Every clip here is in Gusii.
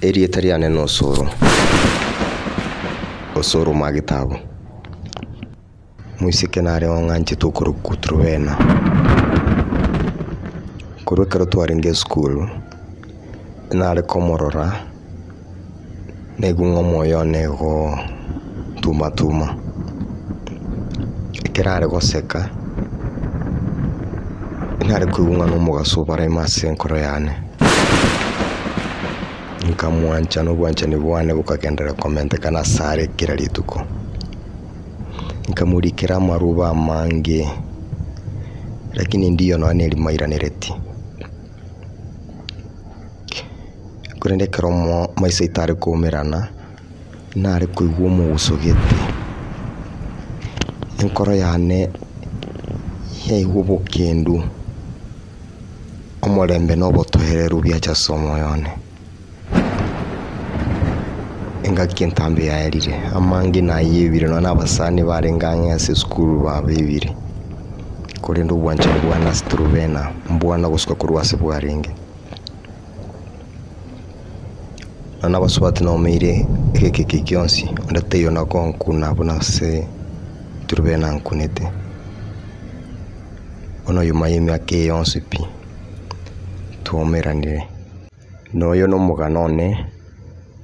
Erieta riane n'Osoro, Osoro Magetabu. Moiseke nare ong'anchete okorokwa Truvena. Korwa ekero twarenge esukuru, nare komorora, naigwa ng'a omoyo one igo tuma tuma. Ekero are goseka, nare koigwa ng'a nomogaso obaraime ase enkoro yane. Nkamwancha na obwanchani bwane bokagenderera komentekana asare kera rituko. Nkamorikera amaruba amange, lakini ndiyo nonya nerimo airanereti. Korende ekero maiso aito are koumerana, nare koigwa omoguso gete, enkoro yane yaigwa obokendu, omorembe na obotoereru biacha ase omoyo one. Engaki entambe yaerire, amange nayebire nonya na abasani barenge ang'e ase esukuru babebire, korende obwanchani bwane ase Truvena mbwana gosuka korwa ase bwarenge. Nonya na abasubati nomeire egeka eke gionsi, onde taiyo nagonkuna buna ase Truvena ankunete. Bono nyuma y'emiaka eye yonsi pi, twaumeranire. Noyo nomogano one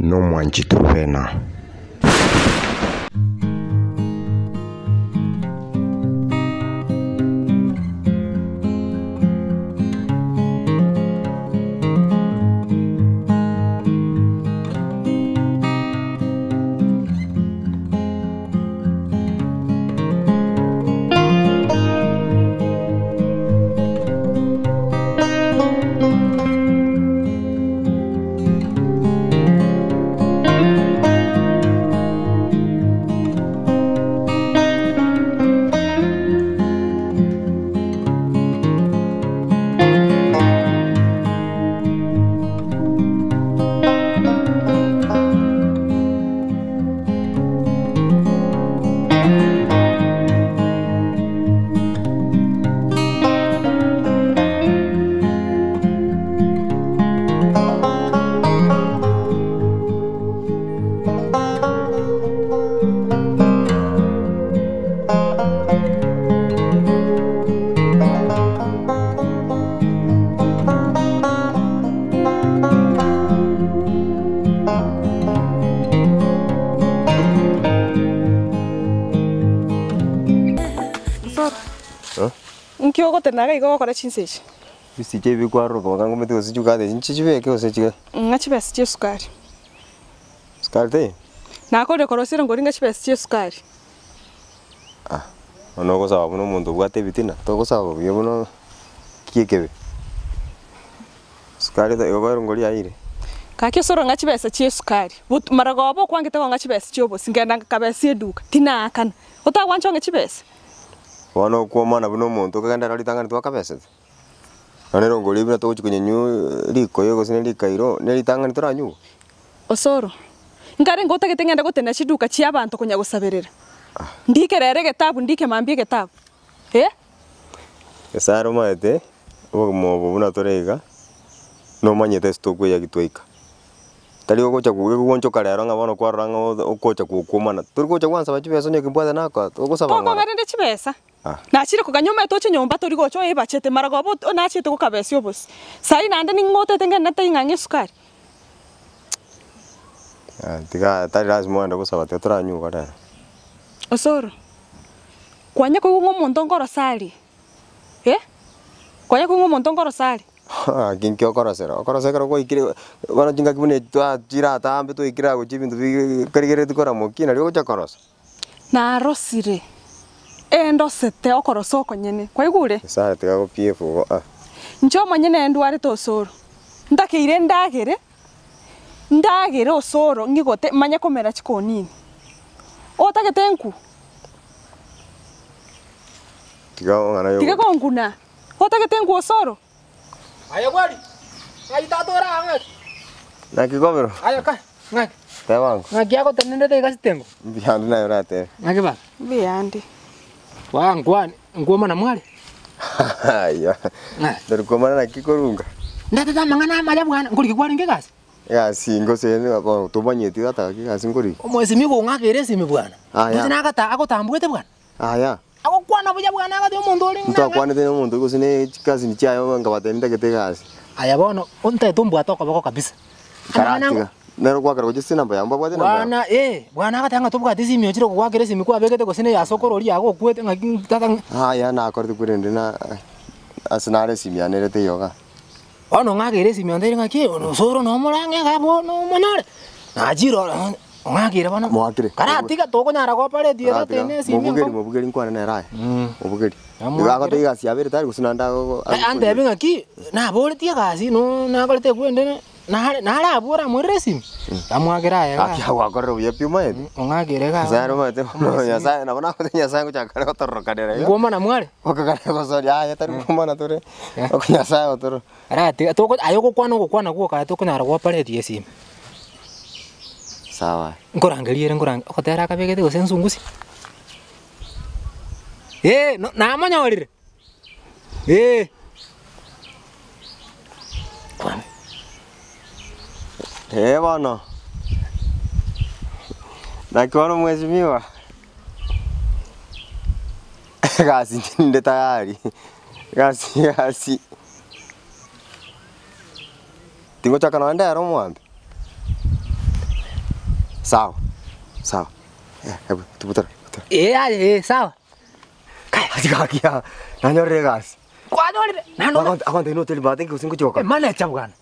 nomwanchi Truvena. Inki ogotena iga iga ogokora chinsa echi? Bisiche ebi kwarora boka ngomete gose chikate echi nchibeke gose chike? Ng'a chibesa chia esukari. Sukari teiyo? Nakorire korosia erongori ng'a chibesa chia esukari. Ah, bono ogosaba buna omonto obwate ebitina, togosaba buya buna ki ekebe? Sukari teiyo igo erongori yaiyire. Gaki osoro ng'a chibesa chia esukari, but maragoba okwangete kong'a chibesa chia obosie, ngenda ngakabesia eduka, tinaakana. Otagwancha ong'e chibesa? Bono okwomana buna omonto okogenda aro ritang'ani twakabesete. Nonya erongori buna togochia konyanywa rikoyo gose ne rikairo, ne ritang'ani toranywe. Osoro, Nkarenge otagete ng'ende gotenena chiduka chi'abanto konya gosaberera? Ndike rero egetabu, ndike mambia egetabu, eh? Nyasae are omaete obogima obo buna tore iga, nomanyete ase tokoyagi twaika. Tari ogocha goonchoka rero ng'a bono kwarora ng'a ogocha gokwomana, tori gocha gwansaba chibesa onye kimbwate nakoa, togosaba ng'ora. Tokong'a rende chibesa, Nachire koganya omanyete oche nyomba tori gocha oebachete maragoba ot nachete gokabesia obosie. Saii naende ning'o otete ngende tei ng'a ng'e esukari. Tiga tari lasima ogende gosaba tiga toranywe igo rero. Osoro, kwanya koigwa ng'a omonto nkorosa aria? Eh? Kwanya koigwa ng'a omonto nkorosa aria? Gaki nki okorosera? Okorosa ekero gwaikire bono chingaki buna echi twachire atambe twaikire agochia ebinto bi karigereretie koramokia nario ogocha korosa. Narosire, ee ndosete okorosa okonyene. Kwaigure? Nyasae tiga agopie efugo ah. Inche omonyene ndwarete osoro, ntakeire ndagere, ndagere osoro ng'igote manye komera chikonini. Otagete nkwu? Tiga ong'ana yo. Tiga konkuna. Otagete nkwu osoro? Aye gwari, ng'ai tata ore aa ng'aki? Naki kobero? Aye ka, ng'aki? Teba ango. Ng'aki agotenenerete iga sitengo? Mbuya ande naye oratebe. Ng'aki baba? Mbuya ande. Waa nkwani, nkwomana mware? Aya. Ng'aki? Tori komana naki korunga? Ndetete amang'ana amaya bwana, nkoriki kwarenge egasi? Egasi ngose bono tomanyeti tata gaki egasi nkorigia. Omwesimigwa ong'akeire esimi bwana. Aya. Gose nagata agotambuete bwana. Aya. Agokwana buya bwana agateba omonto ore ng'a. Ntwakwanete na omonto gose ne chikasini chiaye nkabatebia ntagete egasi. Aya bono ontagete ombwate okoboko kabisa. Amang'ana Karatiga. Nere ogoakera gochia ase enamba yabo mbabwate enamba yabo. Bwana eh, bwana agateba ng'a tobwati esimi ochire gogoakera esimi kwabegete gose neye ase okoro oria agokwete ng'aki tata ng'a. Aya nakorete korende na ase nare esimi yane ere teiyo igaa. Bono ong'akeire esimi ontebirie ng'aki osoro nomorang'e iga bono omonyore, nachire ororo ong'akeire bono, Moakire. karatiga tokonyara goopareti ere Karatiga. tene esimi Mobugeri enkong'u. mobugeri nkwane nere aye. Mobugeri. Namoakire. Igo agoteba egasi yabo ere tayari gose naende ago Antebi ng'aki, naboretie egasi no nakorete ekwende nare nare abwo oramoirere esimi, amoakere aye iga. Gaki agwakorire buya pi omanyete. Ong'akere iga Nyasaye omanyete bono Nyasaye nabo nagotebi Nyasaye ngochaka kare gotororokanera iga. Nkwomana mware? Okogana gosoria yaya tari kwomana tore, oko Nyasaye otoro. Aratiga toko aye ogokwana ogokwana gwoka aye tokonyara gopareti esimi. Sawa. Nkorangeria ere nkorange ogotera akabegete gose ensungusia. Eh, no namonyorire, eh. Kwana. Eh bono, naki bono mheshimiwa. Egasi inche ninde tayari, egasi egasi tingochaka nonye ndero omwambe, sawa sawa, ebu butora butora. Ee aye ee sawa. Gaki aa, nanyorire egasi. Kwanyorire? Naende Agonte agontebia noteri bahati gose ngochia gokora. Emanager bwana.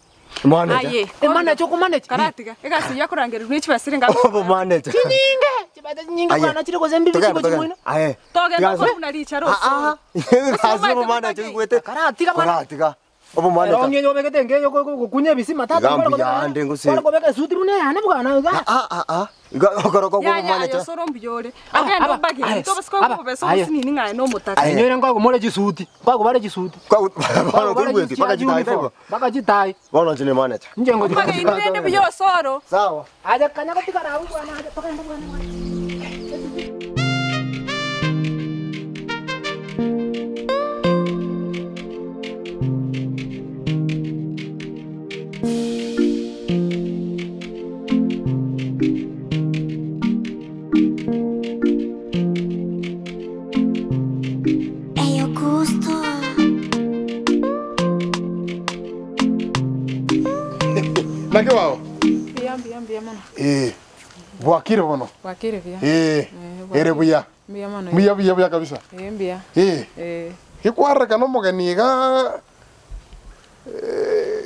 Manager. Aye. Emanager okomanage. Karatiga, egasi eyio akorangerigwa ne chibesa ere ng'a Obomaneja. Chinyinge! Chibesa chinyinge Aye. bwana chire gose mbibi Togende, chigo togende. chimoino. Aye. Togenda Tiga okore buna richara Ah, ah. osoro. Egasi y'obomaneja oigwete. Karatiga bwana. Koratiga. Obomaneja. Erong'i eye obegete enga eye ogokunya ebisima tata Iga kware mbuya kobeka ande ngose. kware kobeka esuti buna eyane bwana iga. Ah, ah, ah. Iga okorokwa Yaya aye kw'obomaneja. osoro mbuya ore. Aba, Ogende aba, ombage, aye, tobasike aba, okobesa aye. obosinini ng'a aye nomotaka. Aye. Inywere nkogomore chisuti, nkogobare chisuti. Kwa bono toigweti, mpaka chitai taibo. Mpaka chitai. Bono inche ne manager. Inche ngochi. Ombage inwe rende buya osoro. Sawa. Aye kanya gotigara abwo bwana aye togende bwana bwana. Eyo gusto. Naki wao? Mbuya mbuya mbuya mono. Eh. Bwakire bono. Bwakire buya. Eh. Eh, Ere buya. Mbuya mono. Mbuya buya buya kabisa. Eh, mbuya. Eh. Eh. Gekwarekana omogeni iga eh,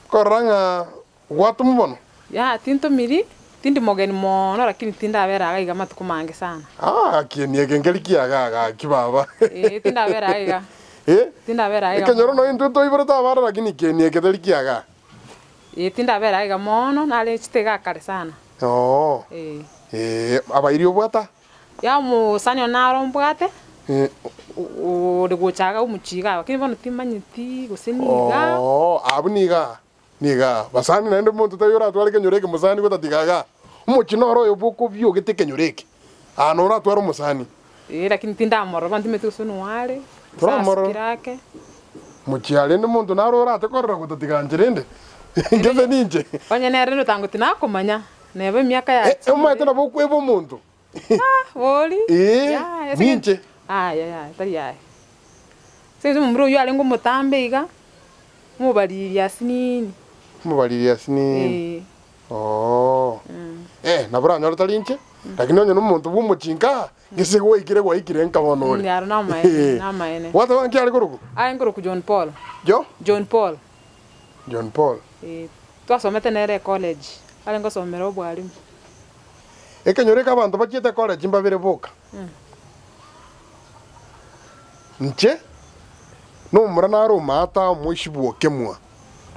korora ng'a Gwatomwa bono? Yaya, tintomiri, tindi mogeni mono, lakini tindabera iga iga amatuko mange sana. Ah, kieni eke nkeri kiaga gaki baba. Ee, tindabera iga iga. Eh? Tindabera iga Ekenyoro mono. nonya intwe toiborete abana lakini kieni eke teri kiaga. Ee, tindabera iga mono, narechete iga kare sana. Oo. Ee. Ee, abairi obwata? Ya omosani one naro mbwate, Eh. ore gocha iga omochie iga, lakini bono timanyeti gose niga. Oo, abwo niga. Nigo basani naende omonto taiyo oratware ekenyoro eke mosani gotatiga igaa. Omochie noro oyo bokobiogete ekenyoro eke. Aa noro oratware omosani. Ee, lakini tindamorora bono timanyeti gose noare, gose Toramorora. asukire ake. Mochie aa rende monto naro orate korora gotatiga inche rende, inche ninche. Onye nere rende tinakomanya, neba emiaka Eh, yachire. omanyete nabo okweba omonto. Ah, bori? Ee, Yaya, ase ninche. Yaya, yaya, tari yaya. Ase eng'encho omomura oyio arenge omotambe iga, omobariri asinini. Omobariri asinini. Ee. Oo. Eh, nabo oranyore tari inche, lakini onye na omonto bwa omochinka, gese gwaikire gwaikire nka bono ore. Mm, aro namaene, namaene. Gwateba nki are korokwa? Aye nkorokwa John Paul. Jo? John Paul. John Paul. Ee, twasomete nere ecollege, arenge gosomera obwarimu. Ekenyoro eke abanto bachiete college mbabere boka. Inche nomomura nare omaata omoisia bw'okemwa.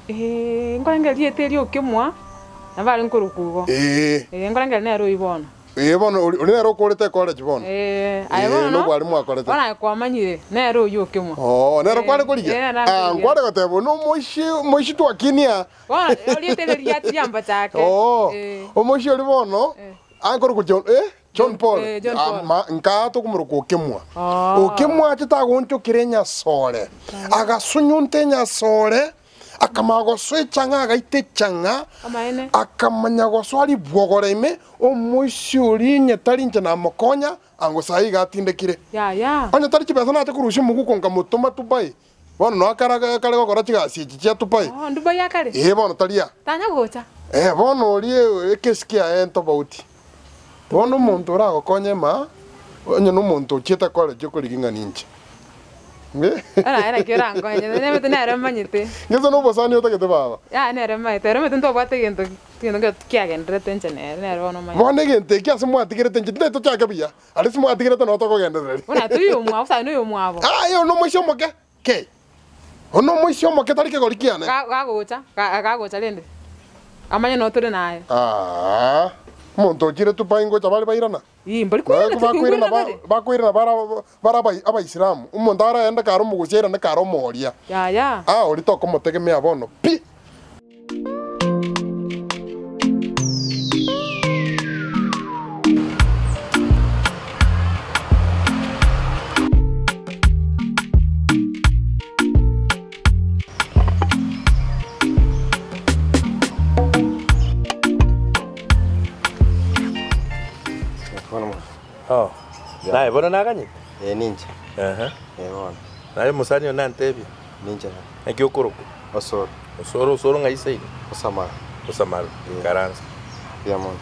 Ee, nkorenge rieta eria okemwa, nabo are nkorokwa igo. Ee. Ee, nkorenge nere oyio bono. Ee bono oria nere okorete ecollege bono. Ee, aye Ee, bono, nobwarimu akorete. bono aye kwamanyire, nere oyio okemwa. Oo, nere kware Ee, korigia? ee, nere Ah, nkorigia. nkware goteba oyio nomoisia omoisia twakinia. Bono, oriete ere riachi riambacha ake. Oo, Ee. omoisia oria bono, Eh. akorokwa John, eh, John Paul, Eh, John Paul. ama nkaa tokomoroka Okemwa. Oo. Okemwa achete agoonchokera enyasore, agasunyunta enyasore, Akamanya gosoa echang'a agaita echang'a, Amaene. akamanya gosoa ribwogore ime, omoisia oria onye tari inche namokonya, ango saa iga atindekire. Yaya. Onye tari chibesa nache korusia omoguko nkamotoma Dubai, bono noo akare akare gokora chigasi echi chia Dubai. Oh, Dubai akare? Ee bono tari aa. Tanya gocha? Eh, bono oria ekesi kiaye ntofauti. Bono omonto oragokonye ema, onye na omonto ochiete college okorigia ng'a ninche. Ere naki orankonye, nere nere omanyete. Gese na obosani otagete baba. Yaya nere omanyete, ere omanyete ntobwate egento egento nkero kiagendererete inche nere, nere bono omanyete. Bono egento eki ase mwatigerete inche tintagete tochake buya, aria ase mwatigerete noo tokogendereria. Buna toiyo omwabo, gose aye noyo omwabo. Aye oyo nomoisia omoke kei. Oyo nomoisia omoke tari kegori kiane. Gagocha, gagocha rende, amanye noo tore naye. Aah, omonto ochire Dubai ngocha bare bairana? Ii, mbari koirana, tari Bakoirana koirana bare. bakoirana bara bare abai abaisilamu, omonto araende kare omogusia airane kare omoria. Yaya. Aa oria tokomotegemea bono pi. Oh, naye bono naganyete? Eh, ninche. Ehe. Eh, bono. Naye omosani one nantebie. Ninche bono. Naki okorokwa? Osoro. Osoro, osoro ng'ai seino? Osamaro. Osamaro, ikaransa. Mbuya mono.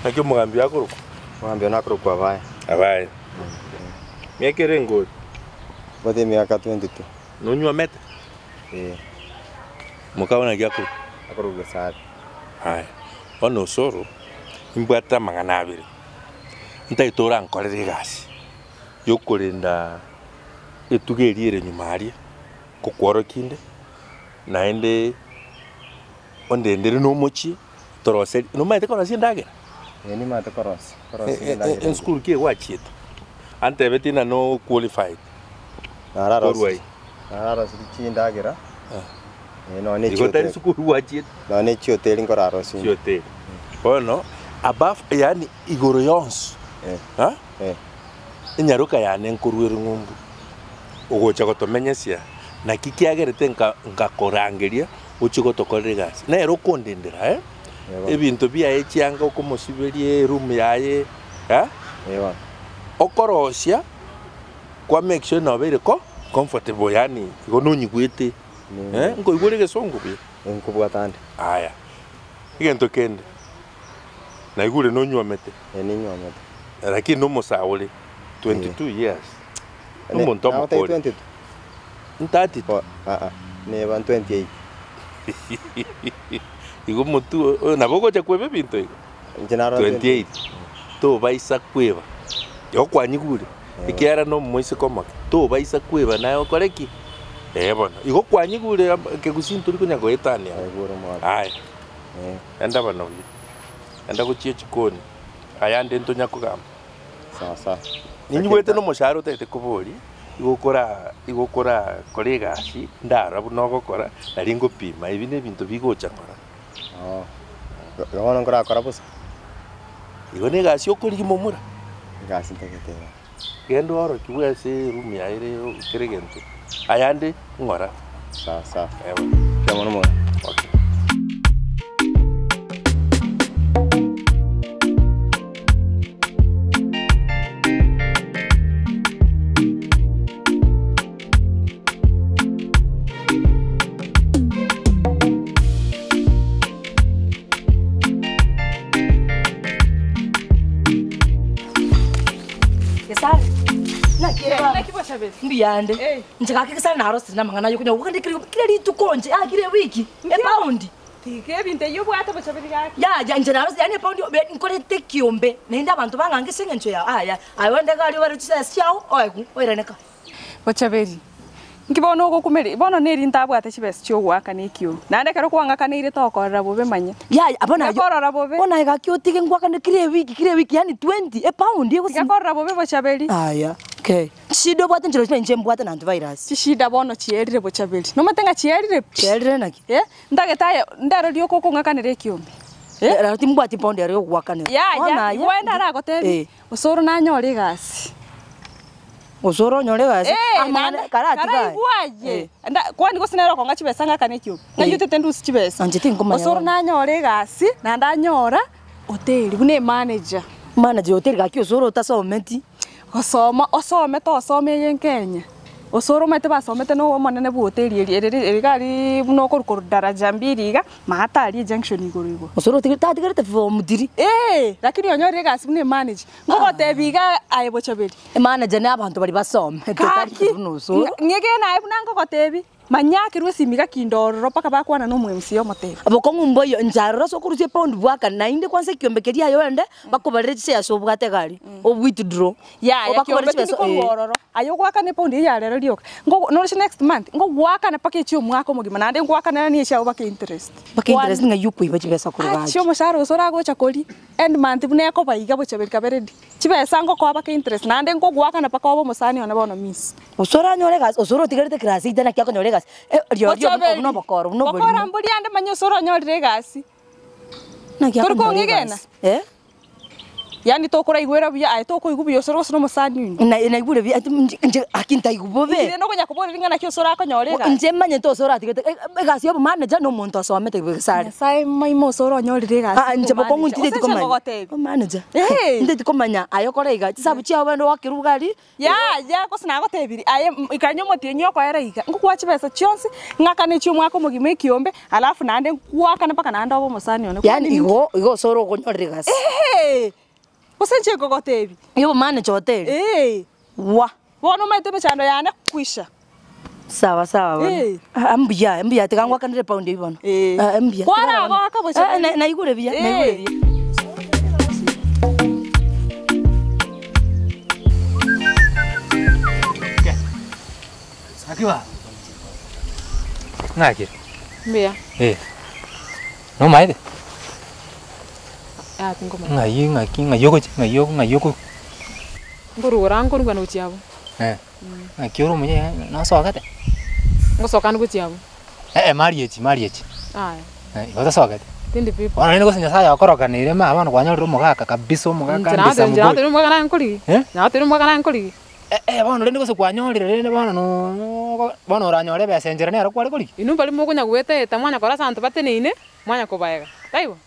Naki omogambi oyo akorokwa? Omogambi one akorokwa Abaye. Abaye. Miaka ere engori? Mbwate emiaka 22. Nonywomete? Eh. Mokao naki akorokwa? Akorokwa Gesare. Aya, bono osoro, nimbwate amang'ana abere, ntagete orankorere egasi yokorenda etugo eria ere nyuma aria, ngokworokia inde, naende ondendere na omochie, toroserie, nomanyete korosia endagera? Eh, nimanyete korosia, korosia endagera. Esukuru ki egwachiete? Antebetie ng'a no qualified. Korwa Nararosirie, nararosirie chindagera, eh, nonya Igo tari echihoteli. sukuru gwachiete. Nonya echihoteli nkorarosie. Chihoteli. Bono, above yaani igoro yonsi, Eh. ah, Eh. enyaroka yane nkorwa ere ng'umbu, ogocha gotomenyesia, naki kiagerete nka nkakorangeria ochie gotokorera egasi. Nere okondendera eh, Eh, bono. ebinto biaye chianga okomosiberia eroom yaye, ah, Eh, bono. okorosia. Kwa make sure nobeire ko comfortable yaani igo nonyigwete eh, nkoigwa ore egesongo buya. Nkobwata ande. Aya, egento kende, naigure nonywomete. Eh, ninywomete. Lakini nomosae ore, 22 years, nomonto Nagotebia omokore. 22? 32. Bo, aa, neba 28. Igo omotwe oyo nabo ogocha kweba ebinto igo. Inche narora 28, tobaisa kweba, igo kwanyigure. Ekiagera nomoiseke omoke, tobaisa kweba naye okore ki? Ee bono, igo kwanyigure am- ekegusii ntori konya goetania abwo. Naigure omwaka. Aya, Eh. enda bono buya, enda gochia echikoni, ayande ntonya kogamba. Sawa sawa. Ninyigwete na omoshahara otagete koboria, igo okora igo okorakora egasi, ndarora buna ogokora, nari ngopima, ebi na ebinto bigocha ng'ora. Oo. Igo bono nkorakora bosa? Igo na egasi okorigia momura. Egasi ntagete iga. Genda oorokigwe ase eroom yaye ere kera egento, ayande ng'ora. Sawa sawa. Eeh bono. Mbuya mono mono. Okay. Gesare, naki eba? Naki bochaberi? Mbuyande. Eh. Inche gaki Gesare narosire namang'ana aye okonya gokenda kera kera rituko inche ah kera ewiki, epaundi. Tiga ebinto eyio obwate bochaberi gaki. Yaya inche narosire yaani epaundi obe nkorete ekiombe, naende abanto bang'ange ase eng'encho yao aya, aye onde iga aria obare chisese chiago oegwe oirane ka. Bochaberi, Inki bono ogokumeria? Bono neri ntabwate chibesa chi'ogoakana ekiombe, naende ekero kwang'akaneire tokorora bobe manya. Yaya, bono Tiga ayio, korora bobe. bono aye gaki otige ngwakane kera ewiki, kera ewiki yaani twenty, epaundi Tiga egosimba. korora bobe bochaberi. Aya, okay. Chishida obwate nchero chire inche mbwate na antivirus. Chishida bono chierire bochaberi. Nomanyete ng'a chierire pi? Chierire naki? Eh, ntagete aye ndaro rioka okong'akanera ekiombe. Eh? Rero timbwati epaundi ero yogoakanera. Bono Yaya, aye, igo ende aragotebie, eh. osoro nanyore egasi. Osoro onyore egasi, Eh, amang'ana naende karatiga aye. karaigwe aye, nda kwani gose nere okong'a chibesa ng'akane ekiombe, ng'a Eh. intwe ndusie chibesa. Inche tinkomanya Osoro bono. nanyore egasi, naende anyora hoteli buna emanager. Manager ya hoteli gaki osoro otasometi. Gosoma osomete osome eye Kenya, osoro omanyete basomete na omonene bwa hoteli eria erere ere iga aria buna okorwa korwa daraja mbili iga, maate aria ejunction igoro igo. Osoro otigire tatigerete form three. Eeh, lakini onyorire egasi buna emanager, ngogotebia iga aye Bochaberi. Emanager na abanto baria basomete tari Gaki, buna osoro. ng'egene aye buna ngogotebia. Manya akerwe esimi iga kinde ororo mpaka bakwana na omo-MC omotebia. Obokong'u mboiyo, inche aroro ase okorusia epaundi bwakane, naende kwanza ekiombe keria aye oende, bakobarere chishares obwate iga aria, o withdraw. Yaya, Obakobarere kiombe tindi chibesa korwa eh. ororo, aye ogoakana epaundi eyio ya rero rioka, nkogo noroche next month, ngogoakana mpaka echia omwaka omogima naende ngoakanera na echiago mpaka interest. Mpaka interest ng'ai okoiba chibesa korwa Achi gaki. omoshahara gose oragocha koria, end month buna ekoba iga bochaberi kabere di, chibesa ngokoa mpaka interest naende ngogoakana mpaka obe omosani one bono miss. Gose oranyore egasi, gose orotigerete class eight naki akonyora egasi, rirorio Bochaberi, obwo na obokoro buna bokora oborimo. mbori ande manya ase oronyorire egasi. Naki Tori akonyora kong'egena? egasi, eh? Yaani tokoraigwera buya aye tokoigwa buya osore gose na omosani oino. Na naigure buya ati inche inche aki ntaigwa bobe. Inche rende okonya koboria ring'ana ki ase orakonyora egasi. Inche manyete ase oratigete egasi ya obomanager na omonto osomete gesare. Nyasaye maima ase oronyorire egasi Aa inche bokong'u ya ntiteti obomanager. Gose inche komanya. ngogotebia. Omanager, Eeh. ntiteti komanya aye okore iga, chisabu chiago bande oakerwe iga aria. Yaya, gose nagotebirie, aye ikanya omotienyi okoera iga, ngokoa chibesa chionsi, ng'akane chi'omwaka omogima ekiombe, alafu naende nkwakane mpaka naende obe omosani one. Yaani Kwani ninki? igo igo ase ore okonyorera egasi. Eeh! Gose inche nkogotebia. Y'obomanager hoteli. Eeh! Wah! Bono omanyete emechando yane kwisha. Sawa sawa bono. Eh. Ah, mbuya, mbuya tiga ngwakanere epaundi eywo bono. Eh. Ah, mbuya. Kwaragoka bocha Eh, naigure buya, naigure Eh. buya. Naki ba? Ng'aki? Mbuya. Eh. Nomaete? Yaya tinkomanya. Ng'ai ng'aki ng'ai ogochia ng'ai ng'ai okorwa? Nkorwa nkorwa gochia abwo. Eh. Naki ore omuya iga nosogete? Ngosoka ande gochia abwo. Eh marriage marriage. Yaya. Eh, igo otosogete? Tindi pipi. Bono rende gose Nyasaye okorokaneire ma bono kwanyorire omogaka kabisa omogaka Inche ndisa natebi mobori. natebi omogaka naye nkorigia. Eh? Natebi omogaka naye nkorigia. Eh eh bono rende gose kwanyorire rende bono nooo bono oranyore ebesa enchera nero kware korigia? Inwe mbari mokonya goeta eta mwanya korora ase abanto bateneine, mwanya kobaega, taibo?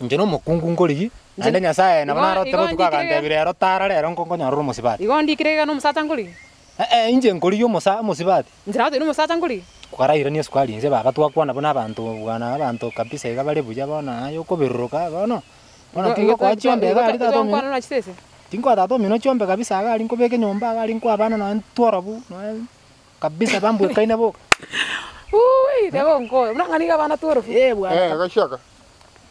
Inche nomokungu nkorigi, naende Nyasaye nabo Igo narote igo botuko ndikire agantebia rero tara rero nko nkonyorere omosibati. Igo ndikire iga nomosacha nkorigi? Eh eh inche nkorigi omosa omosibati. Inche nagotebi nomosacha nkorigi? Kwarairania esukari inse baba twakwana buna abanto bwana abanto kabisa iga bare buya bono aye okoberoroka bono, bono Igo igo tingokoa chiombe iga aria tata omino, nkwana na chisese? tinkoa tata omino chiombe kabisa iga aria nkobeka enyomba iga aria nkoa abana nonye ntworobu nonye kabisa bambwekaine boka. Wuuii teba onkoe, buna ng'a nigo abana tworobu. Eh bwana. Eh, gasiaka.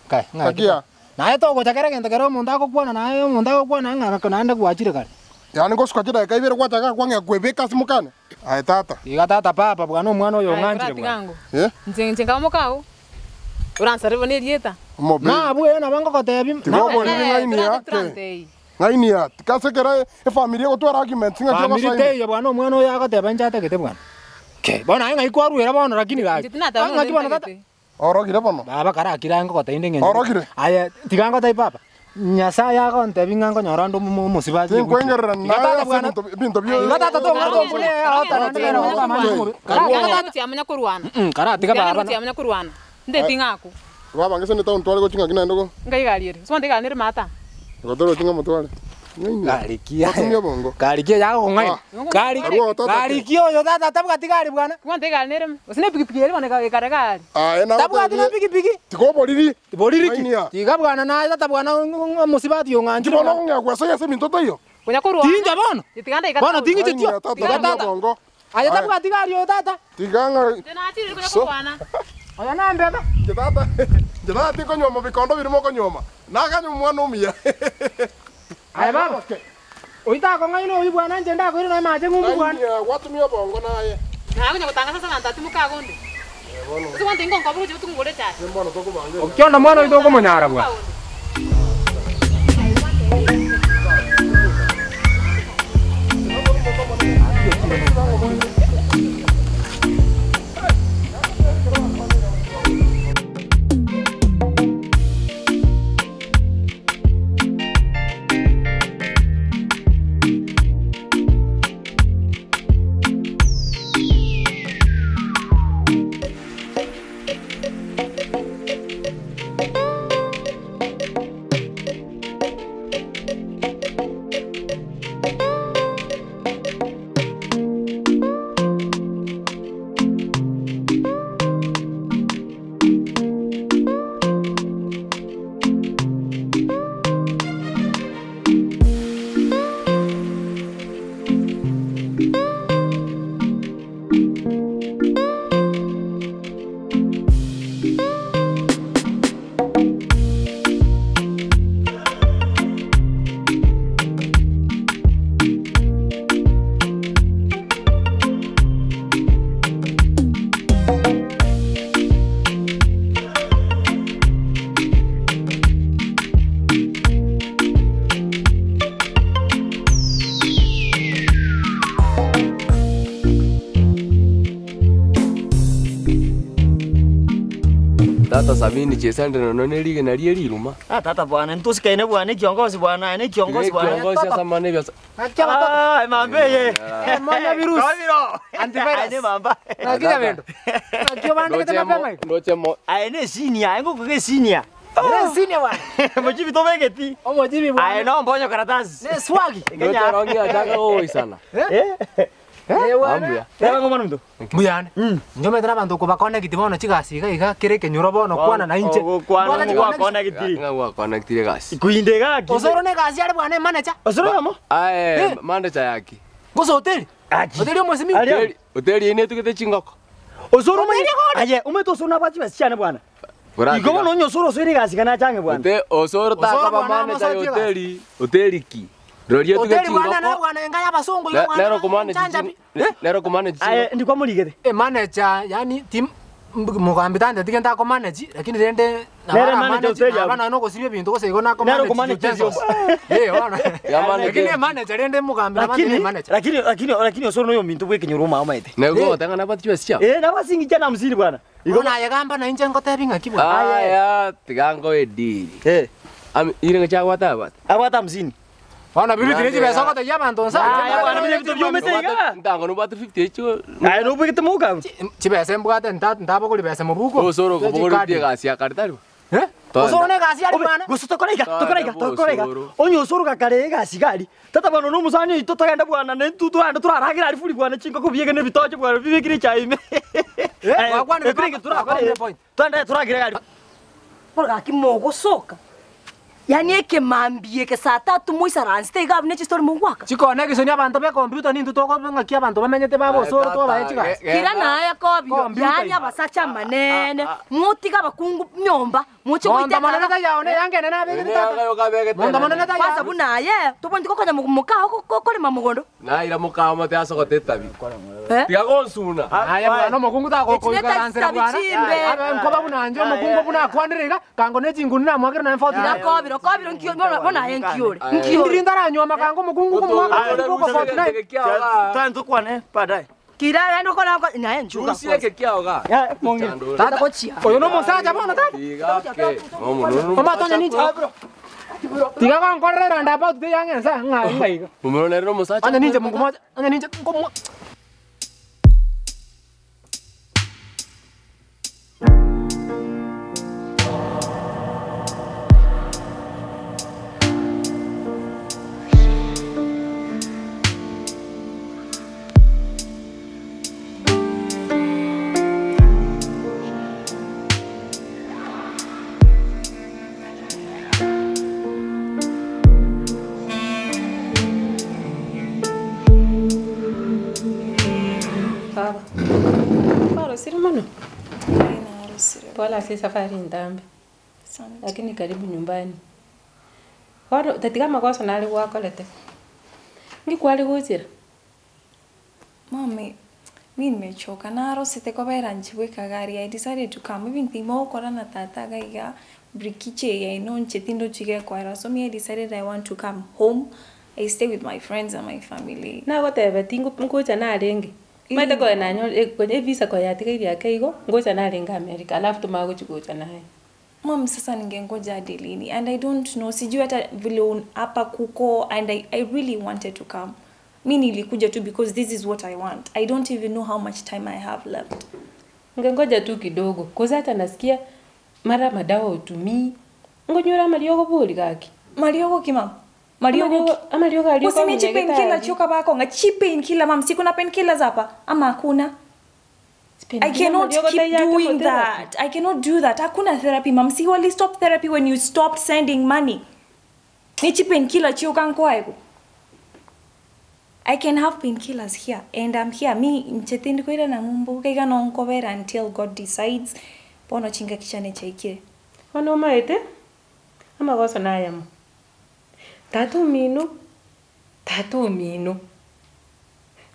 Kai, ng'aki Gakia. Naye togocha kera egento kere omonto agokwana naye omonto agokwana ng'a naende gwachire kare. Yaani ngosuka chidakika ibere gwachaka kwang'ea kwebeka ase mokane? Aye tata. Iga tata papa bwana omwana oyo Aye ong'anchire koratiga bwana. ango. Eh? Inche inche nkaba mokao, oransarere bono erieta. Omobe. Nabwo eh nabo ngogotebia. Tiga oboriri ng'aini ya ke. Ng'aini ya. Tika ase ekero efamiri egotwara arguments ng'aki Famiri ogosoa ime. teiyo bwana omwana oyo agoteba inche atagete bwana. Kei, bono aye ng'ai kwaruera bono lakini gaki. Inche tinateba Ng'aki bono tata. ntagete. Orogire bono? Baba karakire aye ngogotebia inde eng'encho. Orogire? Aye tiga ngotebie papa, Nyasaye agontebia ng'a nkonyora onde omo omosibati egwikire. Tinkwengererani Iga naye tata ase bwana, ebinto ebinto bio iga tata tong'ata ombune Amanya korwana. Karatiga baba. Amanya korwana. Ndeti ng'aku. Baba ngese ne town tware gochia ng'aki naende go. Ngai gari ere. Soma ndigari nere mata. Gotore gochia ng'a motware. Ng'aini. Garikia. Otumia obongo. Garikia yagokong'aina. Gari Karua tata. garikia oyo tata tabwati gari bwana. Kwante gari nere. Gose ne pikipiki ere bono ekare gari. Aye Tabwati na nagotebirie. pikipiki. Tiga oboriri. Boriri ki? Ng'aini ya. Tiga bwana naye tata bwana omosibati ong'anchire Bono bwana. okong'ea gwesoia ase ebinto taiyo. Konya korwana. Tincha bono. Tiga ndaika Bono town. ting'iche Ng'aini tio. ya tata Tiga otumia tata. obongo. Aye Aye. tabwati gari oyo tata. Tiga ng'a Nachire konya So. korwana. Oyo nambeba. Inche tata, inche tata tinkonyuoma bikondo biria mokonyuoma. Nakanywa omwana omuya. Aye baba. Oyio takong'aina oyio bwana inche ndakoire nonya mache ng'umbu bwana. Ng'aini ya gwatumia obongo naye. Nakonya gotangasa ase abanto ati mokagonde. Gose kwante ngonkoba gochia botuko ngore echae. Bono tokobanga. Okionda mwana oito okomonyara bwana. Tata Sabini chesandire nono ne rigena rie riruma. Ah, tata bwana, ntusikaine bwana, ekiongozi bwana, ene ekiongozi bwana. Kiongozi ase amana ebiasa. Ah, mambe ye. Monya virusi. Kobiro. Antivirus. Ene mamba. Nakija bendo. Nakio bandikete mapema igo. Ndoche mo. Aene senior, ae ngokuge senior. Ne senior bwana. Mochibi tobegeti. Omochibi bwana. Ae no mbonyo karatasi. Ne swagi. Ndoche rongi achaka goisana. Eh? Eh bwana. Ambuya. Teba ngomana mnto. Mbuyane. Njomete nabantu okobaconnect bono chigasi iga iga kere ekenyoro bono kwana na inche. Kwana Bwana kwa kona gitiri. Ng'a gwa connectire gasi. Kuinde gaki. Osoro ne gasi are bwana manager. Osoro kamo? Aye, manager yaki. Gose hoteli. Aki. Hoteli omosimi. Aria. Hoteli, hoteli ine tugete chingoko. Osoro mwenye. Aye, umeto osoro na bachi basichana bwana. Igo bono onye osoro osoro gasi kana change bwana. Ote osoro Osoro takaba bwana, manager amasotie hoteli, hoteli ki. Rorie tuge Hoteli bwana na chingoko. bwana enga y'abasongo iga bwana. Nero kumanage Chanja ching- Nero kumanage Aye, chingoko. ndikwa murigete. E manager yani tim mugambi tande tige ndako manage lakini rende Nere manager hoteli abo. abana no gosibia ebinto gose igo nako Nero manage kumanage utensils. Eh bwana. Ya manager. Lakini e manager rende mugambi na Lakini manager. lakini lakini lakini osoro noyo mintu bwekenyoro mama maete. Nego tanga na bati basicha. Eh, nabasingi chana hamsini bwana. Igo naye gamba na inche ngotebi ng'aki bwana. Aya, tigango ediri. Eh, Am ire ngachagwata abata. abata hamsini. Bwana bibi tiniji besa gotegia abanto nsa. Aya bwana bine vitu byomete iga. Ntango nubwate 50 echo. Aye, nobwegete muka. Chibesa mbwate ntabogori besa mubuko. Osoro kobogori gasi ya karitari. Eh? Osoro ne gasi ari bwana. Gusa tokora iga, tokora iga, tokora iga. Osoro. Onye osoro gakare iga sigari. Tata bwana no musani ito togenda bwana ne ntu turanda turaragira ari furi bwana chinko kubiege ne bitoche bwana bibikire chaime. Eh, wakwane ekirenge turakora. wakwane point. Twanda turagira gari. Bono gaki mogosoka. Yaani ekemambia eke saa tatu moisaranste iga abune chistori mogwaka. Chikone gisoni abanto be computer nintu tokobe ng'aki abanto bamenyete babo osoro twabae chigasi. Kira naye kobiro Computer yaani iga. abasacha amanene motiga abakungu nyomba moche Mondo monene goiteka ta yaone yangene nabegete tata. Mondo monene ta kwanza yaone. bunaye tobonti kokonya mukao korema mogondo Naira mukao mate asogote tabi. Eh? Tiga gonsuna. Aya bwana omokungu tagokoikaranzera Echine bwana. chimbe. Abe nkoba bunanje omokungu buna akwanire iga kango ne chinguni namwakire na mfoti. kira kobiro kobiro nkio bonaye nkiore Indiri nkiore ndaranywa makango omokungu kumwaka kuko 49. Twanda tukwane baadaye. kira yaani okora naye nchuka Rusie ke kiaoga. Ya, mongi. Tata gochia Oyo no musacha bono tata. Tiga ke. Omunono. Omatonya ninche. Tiga konkorera roundabout te yangensa ng'a ng'a iga. Omunono nero musacha. Anya ninche mungu moja. Anya ninche ngomo. Baba. Warosire muno? Wala si safari ntambe. Lakini karibu nyumbani. Waro tatiga makosa nali gwakorete. Ngikwari guchira. Mami, mi nimechoka narosete kwabera nchiweka gari I decided to come even thimo okora na tata gaiga brikiche ya ino nchetindo chige kwara so me I decided I want to come home I stay with my friends and my family Nagoteba tingu ngucha narenge. Maite koe nanyo kwenye visa kwa yatiga ake igo ngocha narenge America alafu tumaguchigucha naye. Mom, sasa ningengoja hadi lini and I don't know sijui hata vile hapa kuko and I really wanted to come mi nilikuja tu because this is what I want I don't even know how much time I have left Ngengoja tu kidogo koza hata nasikia mara madawa utumii ngonyora mariogo buri gaki mariogo kimam mariogo amariogo alio kwa Usinichi painkiller choka bako nga chi painkiller mam si kuna painkillers hapa ama hakuna I cannot keep doing that. I cannot do that. Hakuna therapy mam. Si wali stop therapy when you stopped sending money. Nichi painkiller chioka nkoaego. I can have painkillers here and I'm here. Mi nchetendi koira na ngumbu kaiga no nkobera until God decides. Bono chinga kichane chaikire. Ono maete amagoso nayamo tata omino tata omino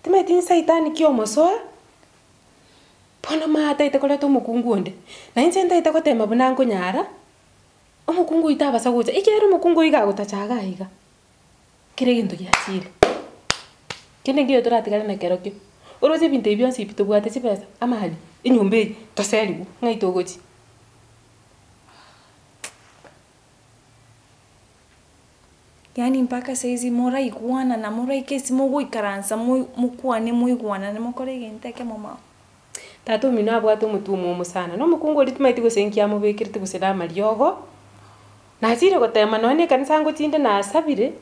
timaeti nsaitani kia omosoa bono mataete koreta omokungu onde na inche ntaete gotema buna nkonyara omokungu oito abasa gocha ekero omokungu oiga agotachaga iga kere egento giachire kende nkeiyo toratigare na kerokio oroche ebinto ebi bionsi ebi tobwate chibesa amali enyomba eye toseriwu ng'ai togochi. Yaani mpaka saizi moraigwanana moraika ase mogoikaransa moi mokwane moigwanane mokore egento ekemo mama. Tata omino abwate omotwe omomo sana, na omokungu oria timaeti gose nki amobekerete gose na amariogo, nachire gotema nonye na ekanisa ngochinde nasabire,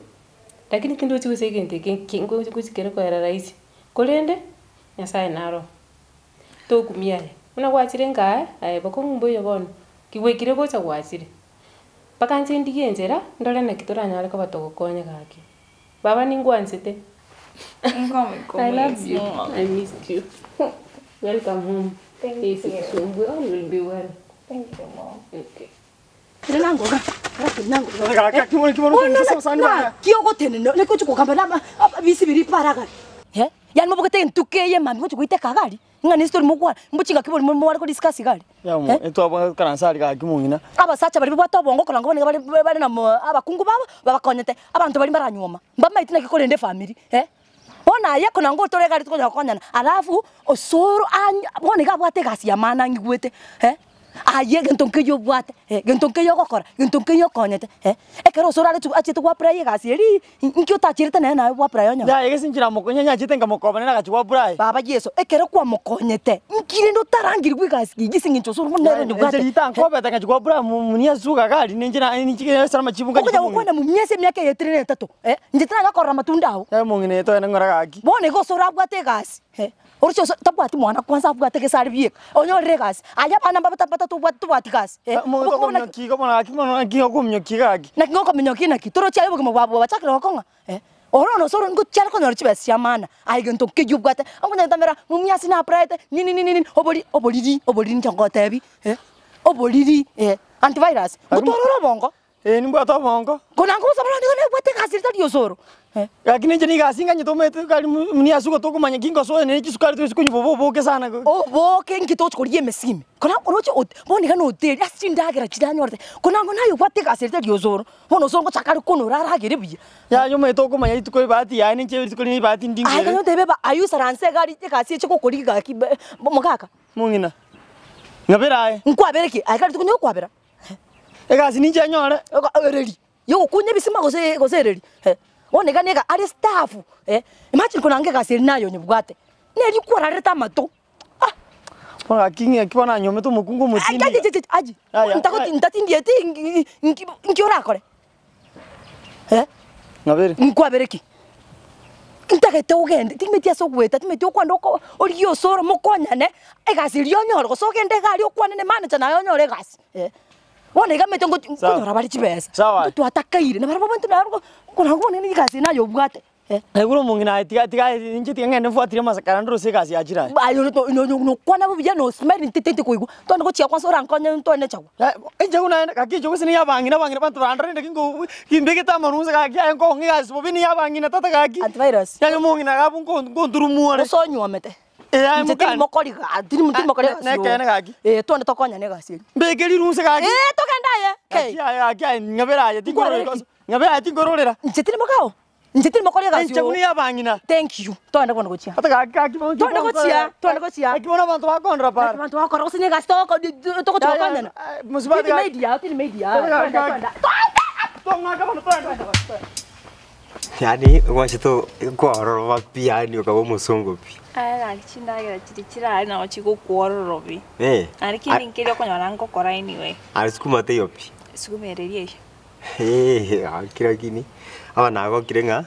lakini tindochi gose egento eke nki ngochi kere koera rahisi, korende, Nyasaye naro. Tokumia aye, buna gwachire nka aye, aye bokong'u mboiyo bono, ki gwaikire gocha gwachire. Mpaka inche ndigie enchera, ndore naki toranyare koba togokonya gaki. Baba ningwanchete. I love you, I missed you. Welcome home. Thank Isikusumbue, all will be well. Thank you, mom. Okay. kiogotenena nikochi kugamba nama bisibiri paragari he yani mobogete entuke eye mami gochi goiteka gari ng'a ni story mokwana mbuchinga kibori mware ko discuss gari abasacha bari babwate obongo koranga bono nigo bare bare na abakungu babo babakonyete abanto baria mbaranyuoma mbamaeti naki korenda efamiri eh. Bono aye konanga otore egari tokonyara gokonyana alafu osoro anya bono iga abwate egasi ya maana ang'igwete eh. Aye egento nkeiyo obwate, egento nkeiyo ogokora, egento nkeiyo okonyete, eh, ekero osoro are achete go apply egasi eria, nki otacherete nere naye go apply onyore? Yaya gese inche namokonya nyachete nkamokoba nere agachi go apply. Baba Yeso, ekero kwamokonyete, nki rende otarangirwe egasi eyio ase eng'encho osoro buna nere Inche onyebwate? ritankobete ngachi go apply munia suga gari ninche na ninche ase amachibu ngachi Okonya gokwana mumia ase emiaka eye etire na etato, eh, inche tinanyakorora amatunda ao. Yaya omong'ina oyo toende ng'ora gaki. Bono igo osoro abwate egasi, eh. Oroche ase tabwati mwana kwanza abwate gese are bieka, onyorire egasi, aye abana mbabe batatu tobwati gasi eh, Omonto obokima buna ki? okominyokia iga bono gaki bono naki okominyokia gaki. Naki ngokominyokia naki? Torochi aye obogima bwabo bwachakire gokong'a eh, oro one ase oro ngochia are konyora chibesa chia maana, aye gento nkeywo obwate, okonya gotamera mumia ase na applyete nini nini nini, obori oboriri oboriri inche ngogotebi eh, oboriri eh, antivirus, ngotwara ore obongo. Ee, nimbwate obongo. Konanga gosaba nigo nebwate egasi ere tari osoro. Lakini inche nigo ase inganyete omanyete gari muna ase ogotokomanya ki ngosoa ne chisukari toise konywa bobe oboke sana. Oboke inki togochi korigia emesimi. Kona oroche ot bono iga na hoteli ase chindagera chiranyorete. Konango naye obwate egasi ere tari osoro. Bono osoro ngochaka are konora aragere buya. Yaya omanyete okomanya rituko ebahati yaye ninche rituko rinde ebahati Aye ndingere. kanya otebe ba aywo isaranse egari egasi eche gokorigia gaki mogaka. Mong'ina, ng'abere aye. Nkwabere ki? Aye kare rituko nyokwabera. Egasi ninche nyore. Ereri, yogokunya ebisima gose gose ereri eh, bono iga niga are staff eh, imagine konanga egasi eria naye onyebwate, neri kwararete amato ah. Bono gaki ng'aki bono nanyomete omokungu omotindi iga. Achi achi Yaya, ntagoti ntatindieti nki nki orakore eh. Ng'abere. Nkwabere ki? Ntagete ogende, timeti ase ogoeta, timeti okwenda oko origie osoro mokonyane, egasi eria onyore gose ogende iga aria okwane ne manager naye onyore egasi eh. Bono iga omanyete ngochi Sawa. nkonyora bare chibesa, Sawa. intwe twatakaire, na barabwo abanto naro nkorora bono egasi eye naye obwate eh. Naigure omong'ina aye tiga tiga inche tiga ng'ende mfuatirie amasakara ndore ase egasi yachire aye. Aye nokwana buya no smile intwe tindi koigwa, twende gochia kwanza orankonye ntwane chagwa. Enchegu naende gaki enchegu gose niya abang'ina abang'ina abanto barandorire naki nko kimbegete amarunsa gaki aye nkong'a egasi bobe niya abang'ina tata gaki. Antivirus. Yaani omong'ina iga abwo nko nkonturumwa ore. Gose onyuomete. Eh aye Inche tindi mokani. mokori ga tindi tindi mokori egasi Nekeene gaki. Eh twende tokonyane egasi eria. Mbeke rirunsa gaki. Eh togende aye. Gaki aye gaki aye ng'abere aye tinkorora Nkwarere ki? rikosa. Ng'abere aye tinkororera. Inche tindi mokao. Inche tindi mokori egasi Enchegu oo. niya abang'ina. Thank you. Twende bono gochia. Ata gaki gaki bono Twende gochia, twende gochia. Naki bono abanto bakondora para. Naki abanto bakora gose ne egasi togoko togochi gokonyana. Mosubati Tindi maid yao, tindi maid yao. Gaki, Twende, gaki. twende. Tong'aka bono twende. Yaani gwachete kwaroroba pi yaani okaba omosongo pi. Aye gaki chindagera chiria chirare nabo chigokwororobi. Eh. Naende kende nkeria okonyora ngokora anyway. Aria sukuma teiyo pi. Sukuma ereria eyio. Eeh gaki lakini, aba nagokire ng'a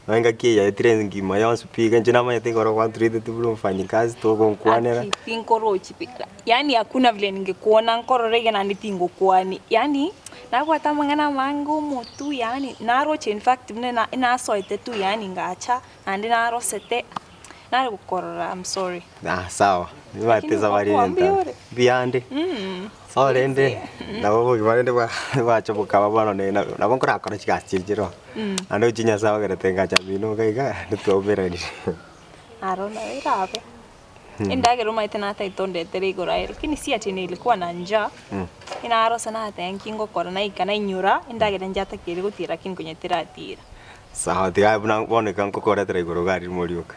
nonye engaki eye yaetire engima yonsi pi iga inche namanyete igoro gwantreateti buna omofanyikazi togonkwanera. Aki tinkorochi pi, yaani hakuna vile ningekuona nkorora iga naende tingokwani, yaani nabwate amang'ana amange omotwe yaani naroche infact buna na nasoete tu yaani ngacha naende narosete, nare gokorora am sorry. Ah sawa, nibwate Lakini esabari ngokoa ere mbuya entambe. ore. Mbuyande, Bono rende, nabo obogima rende bwa bwacha bokaba bono ne nabo nkorakora chigasi chiria chire oo. Naende gochia Nyasaye ogerete ngacha mino iga iga, ntitwaumeranire. Aro nabo erabe. Endagera omanyete natagete ondetere igoro aye lakini si ati nilikuwa na njaa, inarosa nateba nki ngokora naika nainyora, endagera nchatakeire gotira lakini konya teratira. Sawa tiga buna bono iga nkokoretera igoro iga aria morioka.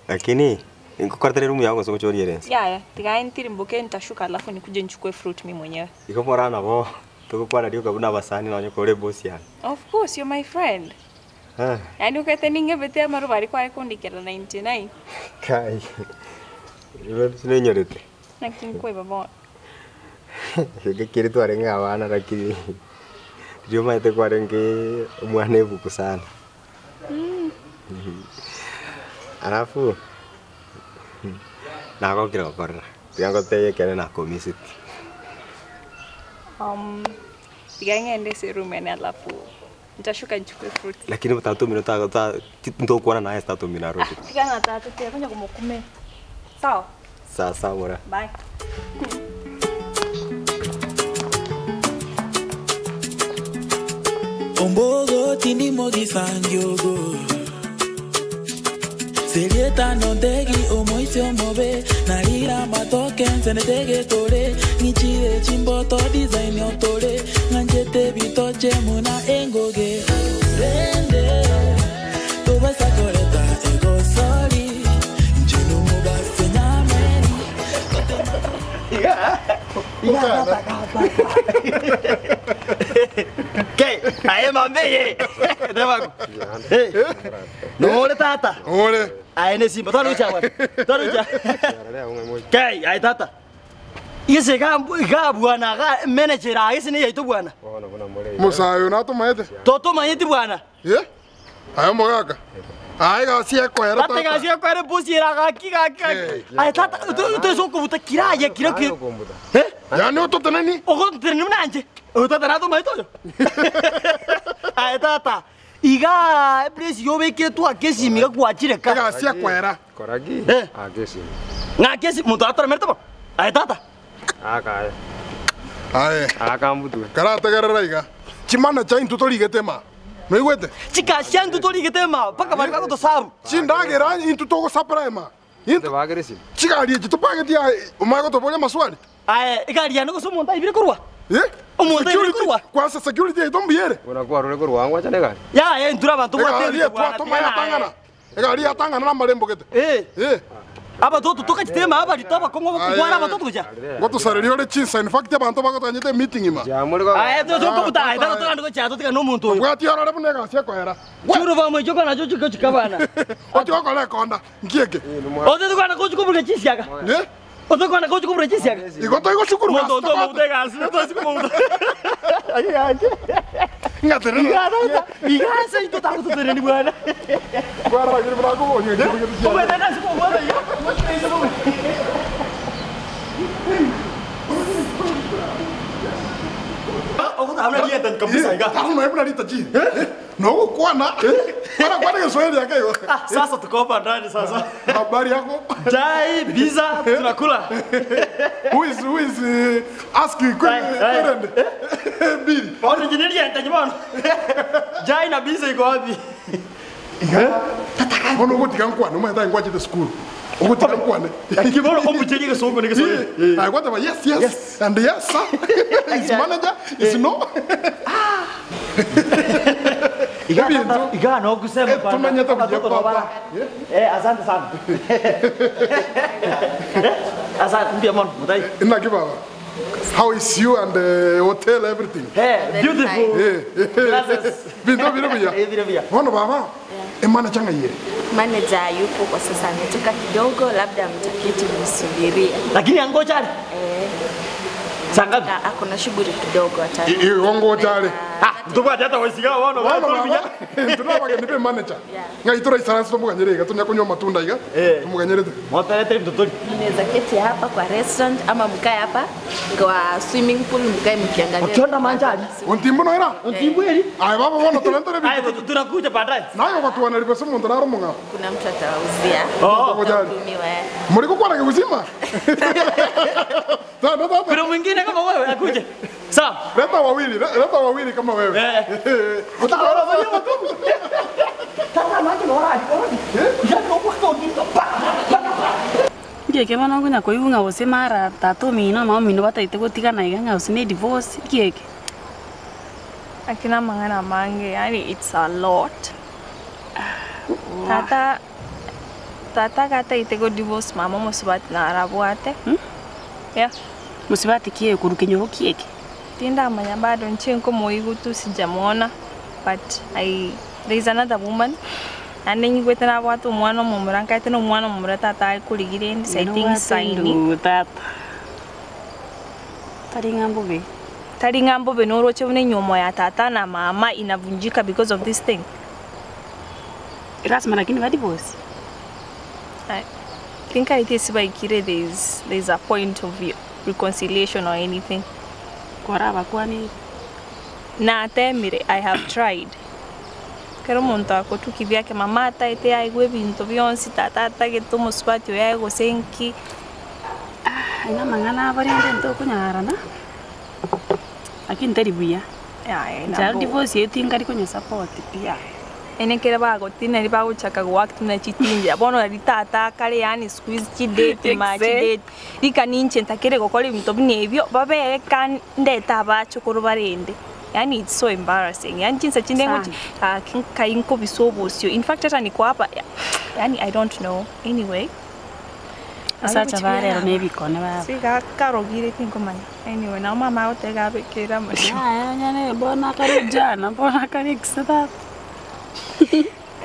Lakini, nkokoretera eroom yago gose ngocha oriere inse? Yaya, tiga ntirimboke nitashuka alafu nikuje nichukue fruit mi mwenyewe. Igo morana bo. Togokwana rioka buna abasani nonye kore ebosi yane. Of course, you're my friend. Ah. Yaani okete ning'ebete amaruba aria kware kondikera 99. Kai. Igo sinenyorete. Naki nkoiba bono. Geke kere twarenge abana lakini riria omanyete kwarenge omwana ebuku sana. Alafu nagokire gokorora, tiga ngotebie ekere nakomiseti. Tiga ng'ende ase eroom yane alafu nitashuka nichukue fruits. Lakini tata omino ta ta ntokwana naye ase tata omino aroche. Tiga ng'a tata tiga konya komokumera. Sawa? Sawa sawa mora. Bye. Ombogo tindimo gisangiogo Serieta nontegi omoisi omobe Narira matoke nsenetege tore Ngichire chimboto design otore Ng'anchete bitoche muna engoge Rende Tobasa koreta egosori Nchino mubase nyameni Ke, aye mambeye. Tebako. Eh. Nore tata. Ore. Aye ne simba twarucha bwana. Twarucha. Ke, aye tata. Ise ga ga bwana ga manager aye sine yaito bwana. Musayo natomaete. Totomanyeti bwana. Eh? Aye omogaka. Aye gasi ekoera Tata gasi ekoera epusi era gaki gaki gaki. Aye tata toise okobuta kira aye kira ki. Eh? Yaani ototeneni? Ogoteneni buna inche. Oyo tata natomaete oyo. Aye tata. Iga eplace yobeketwe ake esimi iga gwachire ka. Egasi ekoera. Koraki? Eh. Ake esimi. Ng'ake esimi monto atoremerete bono. Aye tata. Aka aye. Aye. Aka mbutwe. Karategerera iga. Chimanacha intwe torigete ema. Noigwete? Chikasia intwe torigete ema mpaka baria bagotosabu. Chindagera intwe togosapera ema. Intwe chigari echi topageti aye omanye gotoboria amaswali. Aye egari yane gose omonto aibire korwa? Eh? Omonto aibire korwa? Kwanza security yaito mbuya ere? Buna kwarure korwa angwacha na egari? Yaya intwe abanto Egari bwatebete etwa bwana tomanye tigana aye. yatang'ana. Egari yatang'ana na amarembo gete. Eh. Eh. Abatoto tokachitema abarito abakong'u abakogwara abatoto gocha. Ngotosareria ore chinsa in fact abanto bagotanyete emeeting ima. Aye tokobuta aye tata togende gochia totigane na omonto oyo. Obwati orore buna egasi ekoera. Chiuniform echio kona nachio chikochika bana. Ochi gokora ekonda nki eke? Otete kwana gochi koburuka chisiaga. Eh? Otete kwana gochi koburuka chisiaga. Igo toigoshukuru Monto gasi oto omobuta egasi tosi komobuta. Aye yanje. Ng'aterere. Iga tata. Iga ase intwe tagototereni bwana. Kwararagire buna akoboria Obwete nase kobwata iga. Nogokwana kwana kwana Kiswahili yake hiyo. Sasa tuko hapa ndani sasa. Habari yako? Chai, biza, tunakula. Who is who is asking kwerende? Bili. Bono engineer enta bono. Chai na biza iko wapi? Bono ogotiga nkwane omanyete aye nkwachete school. Ogotiga nkwane. Lakini bono omucheri gesongo ni Kiswahili. Aye kwateba yes yes and yes sir. Is manager is no. Iga no kusema bwana. Tumanyete Watoto kuja na papa. bana. Eh, asante sana. Asante mbia mono mutai. Inaki baba. How is you and the hotel everything? Hey, beautiful. Glasses. Bintu bire buya. Eh, bire buya. Bono baba. Emana changa yere. Manager yupo kwa sasa, ametoka kidogo, labda mtaketi msubiria. Lakini angoja ale. Eh. Saa ngapi? Ako na shughuli kidogo ata. Igo ale. Ah, ntobwate hata wesiga bono. Bono baba. Tunabageni be manager. Ng'a itura isaransi tumuganyere iga tunya kunywa matunda iga. Tumuganyerete. Motarete mtotoni. Mnaweza keti hapa kwa restaurant ama mkae hapa kwa swimming pool mkae mkiangalia. Ochonda manjari. Ontimbu no era? Ontimbu eri. Aye baba bono turentere Aye tunakuja baadaye. Nayo kwatuana riko se muntu naro mung'a. Kuna mtu atawauzia. Oh. Mtahudumiwa, eh. Muri kukwana kuzima. Tata tata. Kuna mwingine kama wewe akuje. Sawa. Leta wawili, leta wawili kama wewe. Eh. Tata maji ngora ngora. Ya no kwa kwa pa pa pa. Ngieke bono nkonya koigwa ng'a gose mara tata omino mama omino bataete gotigana iga ng'a gose na edivorce nkieke. Akina mang'ana mange, yani it's a lot. Tata tata gataite go divorce mama mosubati narabwate. Hmm? Yeah. Mosubati ki ekuru kenyoro kieke. Tindamanya bado nche nkomoigwa tu sijamwona but I there is another woman naende nyigwete nabwate omwana omomura nkaete na omwana omomura tata akorigire indi I think saini. Tata. Tari ng'a mbobe. Tari ng'a mbobe noroche buna enyomo ya tata na mama inavunjika because of this thing. Erasima lakini ba divorce. I think I this baikire there is there is a point of reconciliation or anything. Kwarabakwanire. Natemire I have tried. Kero omonto agotuki biake mama ataete aigwe ebinto bionsi tata atagete omosubati oyo aye gose nki. Aina amang'ana abo rende ntokonyarana, lakini tari buya. Yaya Ncharo nabo. divorce eye tingari konyesupport pi yaya. Ene ekere bagotina eri bagochaka goact buna chitinja bono nari tata akare yaani siku hizi chidate ma chidate rika ninche ntakere gokora ebinto buna ebio babere ka ndete abachokoro barende yaani it's so embarrassing yaani chinsa chinde ngochi gaki nkai nkobisa obosio in fact hata niko hapa yaani I don't know anyway. Abasacha ba rero na ebikone babo. Siga karogire tinkomanya anyway nabo mama agoteba abekere amariogo. Yaya onye bono akare ujana bono akare ekise tata.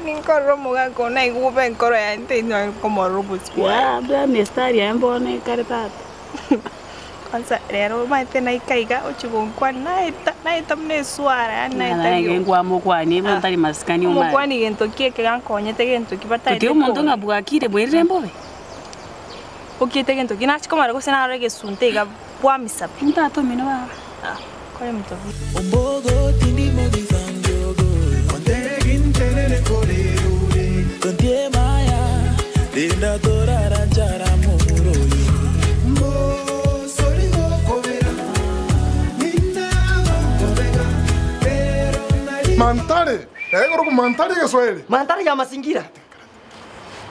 Ninkorora omogaka one naigwe bobe enkoro yaye ntenyare komorora obosio bwaye. Yaya buna emistari yaye mbono ekare tata. Kwanza rero omanyete naika iga ochia gonkwana naeta naeta buna eswara yaani naeta Naye riogo. nkwamokwania bono tari masikani omare. Omokwani gento ki eke gankonyete gento ki bataete Totiri omonto kong'a. ng'a bwakire bwerire mbobe. Okiete gento ki nachia komara gose narora egesunte iga bwamisa pi. Tata omino baba. Ah, kore minto bi. Mantare, naye mantare Kiswahili. Mantare ya mazingira.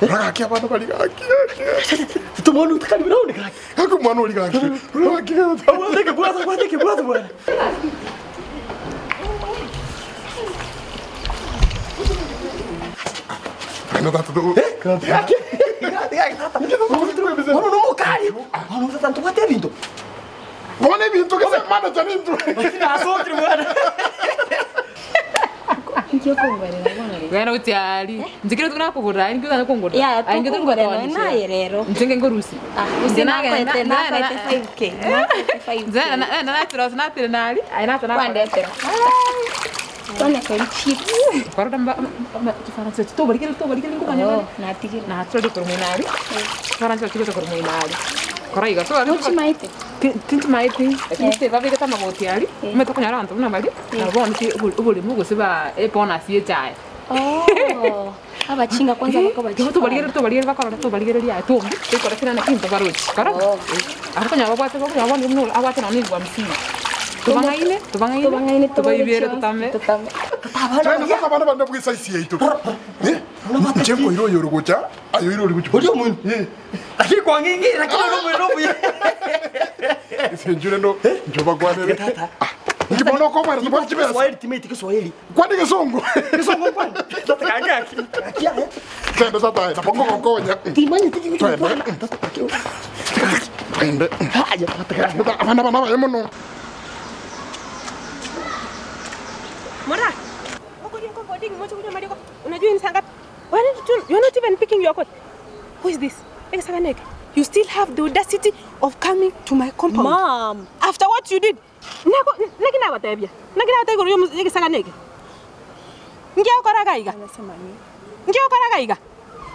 Ragaki abana bali gaki. Tumonu utakali brown gaki. Hako mwana uli gaki. Ragaki. Awateke bwana, awateke bwana bwana. Kana tata do. Gaki. Gaki tata. Ono no mukali. Ono tata ntwate bintu. Bone bintu kese mana chanintu. Asokire bwana. Wena utiari. Nzikire tukuna kugura, aingi utana kungura. Ya, Aingi tukungura tukungura no naye rero. Nzinge ngorusi. Ah, nakwete nakwete 5k. Nakwete 5k. Nzana na na natira natira nali. Ai natira. Kwandetera. Tone kori chips. Kwarota mba kifaransa tubarikire tubarikire ngukanya. Oh, natigire. Natira kurumwinali. Kifaransa tuko kurumwinali. Kora iga so Ntuchimaite. Tinchimaite. Lakini se babika tamagoti ali. Metokunyara antu buna bali. Nabo nti obulimu gose ba ebonus yechae. Oh. Abachinga kwanza bako bachinga. Tubarigere tubarigere bakora tubarigere ria tumbi tukora kina na kinto baruchi. Kora. Akonya babwate bakonya abone muno abwate na nigwa msini. Tubangaine tubangaine Tubangaine tubaibere tutame. Tutame. Chana sasa bana bana bwisa isi yetu. Eh? Chengo iro yoro gocha, ayo iro uri Uri omuntu. Lakini kwa ngingi lakini uri omuntu obuye. Senjure ndo njoba kwanere. Ndibona ko bari ndibona chibesa. Kiswahili timeti Kiswahili. Kwani Kisungu? Kisungu kwani? Tata kanga. Kia. Twende sasa tapongo kokonya. Timanyi tiki Twende. Twende. Haya tata kanga. Abana bana baye muno. Mora. Unajua ni saa ngapi? You're not even picking your coat. Who is this? You still have the audacity of coming to my compound. Mom. After what you did. Nako nagina watabia. Nagina watabia yo yegesaganeke. Ngia okora iga. Ngia okora iga.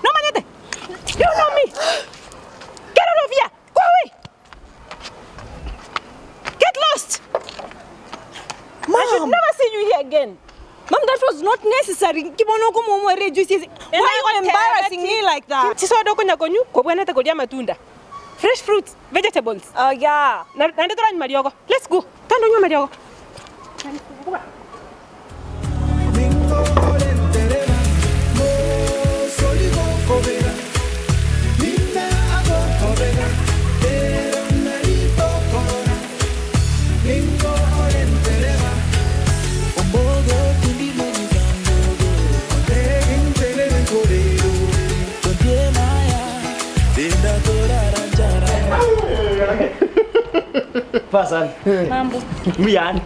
No manyete. You know me. Get out of here. Go away. Get lost. Mom. I should never see you here again. Mom, that was not necessary. Kibono komo reduce. Why are you embarrassing me like that? Chisodo konya konyu kobwana takodia matunda. Fresh fruits, vegetables. Oh yeah. Na ndio ni mariogo. Let's go. Tando nyuma mariogo. Pasani. Mambo. Mbuyane.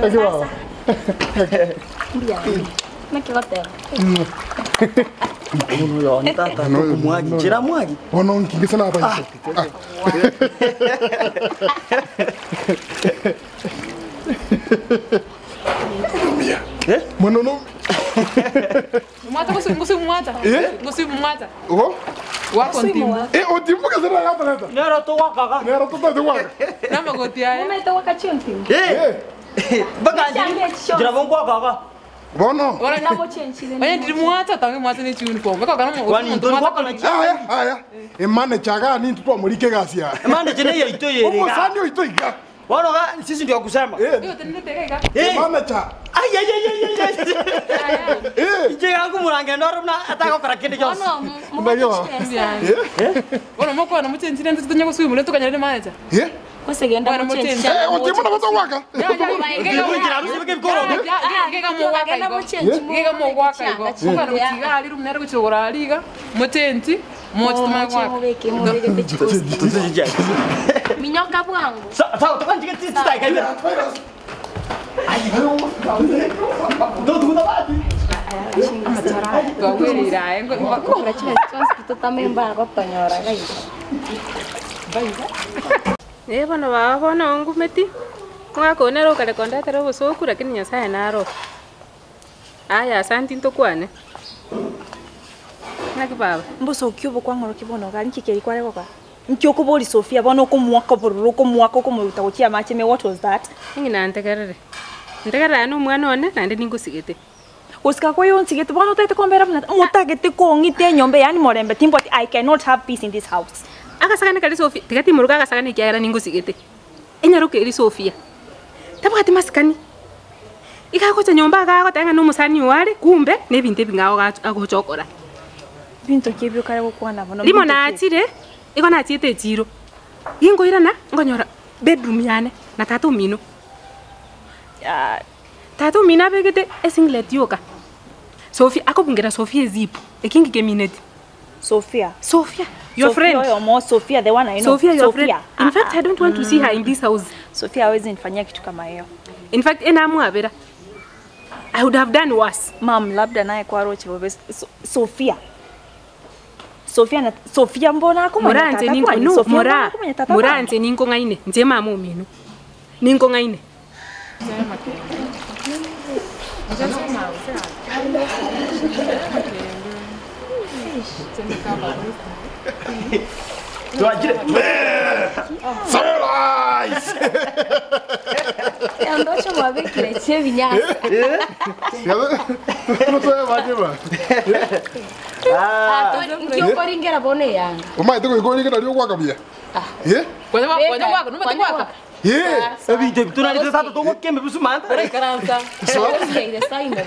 Sasa. Mbuyane. Nakigoteba. Uno yone tata kumwagi. Chira mwagi. Bono nkingisa na abaise. Eh? Mwana no. Mwata ngusi ngusi mwata. Eh? Ngusi mwata. Ogo? Wako ntimu. Eh, otimu kasira ya taleta. Nero to waka. Nero to to waka. Namagoti aya. Umeita wakati ntimu. Eh. Baka njira bongo waka. Bono. Oye ndiri mwata tange mwata ni uniform. Baka kana Kwani ndo waka na Aya, aya. Emane chaga ni mtoto amulike gasi ya. Emane chene ya ito yeri. Omo sani ito iga. Bono ga sisi ndio kusema. Eh. Yo tenete tega iga. Emane cha. Ay ay ay ay ay. Eh. Ije yangu murange ndoro na ataka kora kindi kyose. Ndayo. Eh? Bono moko na muchenjire nzi tunya kuswimule tukanyere manager. Eh? Kosegenda Bwana muchenji. Eh, otimu na bato waka. Ngega mogwaka igo. Mukana gutiga ari rumunere guchogora ariga. Muchenji mochi tumagwaka. Minyoka bwangu. Sawa tukanjike tisi taika ibe. Ay, ndo tukuda bati. Twagwirira ngo Bakura chile chonsi tutamemba gotonyora gai. Eh bono baba bono ngumeti mwakonera okare kondetera obosoku lakini nyasaye naro aya asanti ntokwane naki baba Mbosoki obo kwang'oro kibono gari nkikeri kware goka. Nkiokobori Sofia bono okomwaka obororo okomwaka okomoruta gochia amache me what was that? Ng'ina ntegerere ntegerere ane omwana one naende ningosigete Gosika kwayo nsigete bono otagete kombera buna motagete kong'ita enyomba yani morembe timbwati I cannot have peace in this house. Agasagane kari Sofia tigati muruka agasagane kiagera ningosigete enyaroka eri Sofia tabwati masikani igagocha nyomba agagotanga na omusani ware kumbe na ebinto ebing'ao agochokora Binto kibyo kare gokwana bono. limo naachire igo nachiete echiro ingoirana ngonyora bedroom yane na tata omino tata omino abegete esinglet yoka Sofia akobungera Sofia ezipu ekingi kemineti Sofia. Sofia your Sofia friend oyo mo Sofia the one I know. Sophia, your friend. Sofia. In fact, I don't want to see her in this house. Sofia hawezi nifanyia kitu kama hiyo. In fact, enamwabera. I would have done worse. Mam, labda naye kwa roche bobe. So, Sofia. Sofia na Sofia mbona akumanya Mora nze tata ninko kwani? no Sofia mbona mora. akumanya tata Mora kwani? nze ninko ngaine. Nze mama omino. Ninko ngaine. Twajire. Surprise! Andocho mwabikire chie binyasa. Eh? Tutoe maji ba. Ah, nkiokoringera bone yanga. Umaite kuikoringira rio gwaka buya. Eh? Kwanya kwanya gwaka numete gwaka. Eh. Ebinto ebi tunarite tata togokembe bisumanta. Uraikaransa. Ire saime.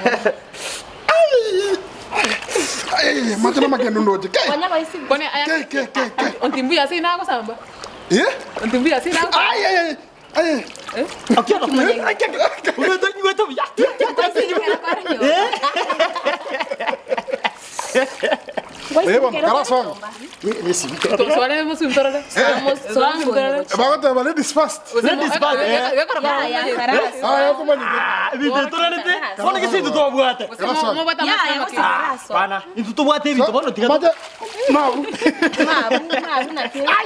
Ai, macho na makendo ndoje. Ke. Kwanya baisi. Kwani aya. Ke ke ke ke. Ontimbu ya sina gosamba. Eh? Ontimbu ya sina. Ai ai ai. Ai. Eh? Akiona. Umeto umeto ya. Eh, bwana, kara songa. Swale musu mtorore. Bagoteba ladies first. Ladies first. Ya ya karaso. Ah, yakumanyite. Ebinto tunarite. Bono gisitu tobwate. Bana, intu tobwate ebinto bono tiga. Maje. Mabu. Mabu, mabu na pia.